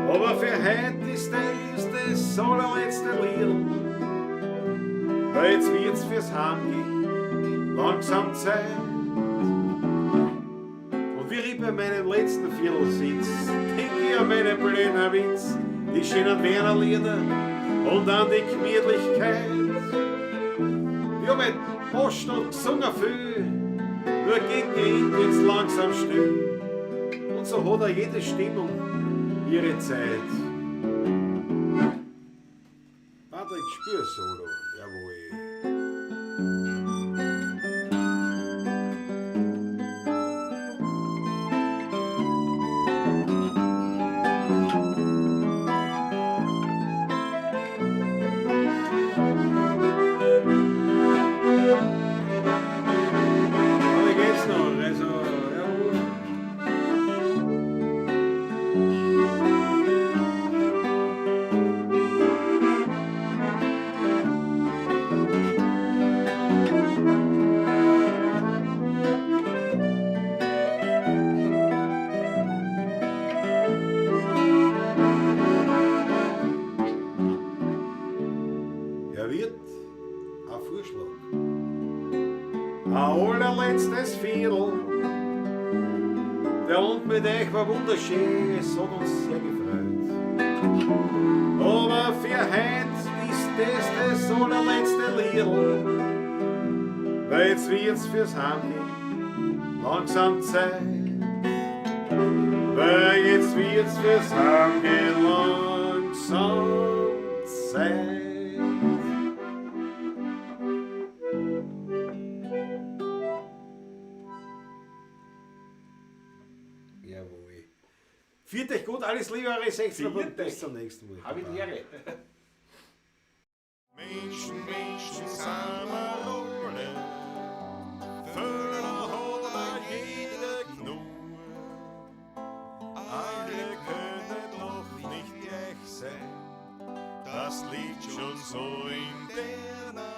Aber für heute ist das das allerletzte Liedl. Weil jetzt wird's fürs Heimgehen langsam Zeit. Und wie ich bei meinem letzten Viertel sitz, denk ich an meine blöden Witz, die schönen Wiener Lieder und an die Gemütlichkeit. Ich hab mit Post und gesungen viel, nur gegen ihn wird's langsam still. Und so hat auch jede Stimmung ihre Zeit. Patrick, spür Solo, jawohl. Aber geht's noch? Also, jawohl. Herr Wirt, ein Vorschlag. Ein allerletztes Viertel. Der Abend mit euch war wunderschön, es hat uns sehr gefreut. Aber für heute ist das das allerletzte Liedl. Weil jetzt wird's fürs Heimgehen langsam Zeit. Weil jetzt wird's fürs Heimgehen langsam Zeit. Jawohl. Viert euch gut, alles Liebe, eure 16. Viert Bis euch. zum nächsten Mal. Habe die Ehre. Das liegt schon so in der Natur.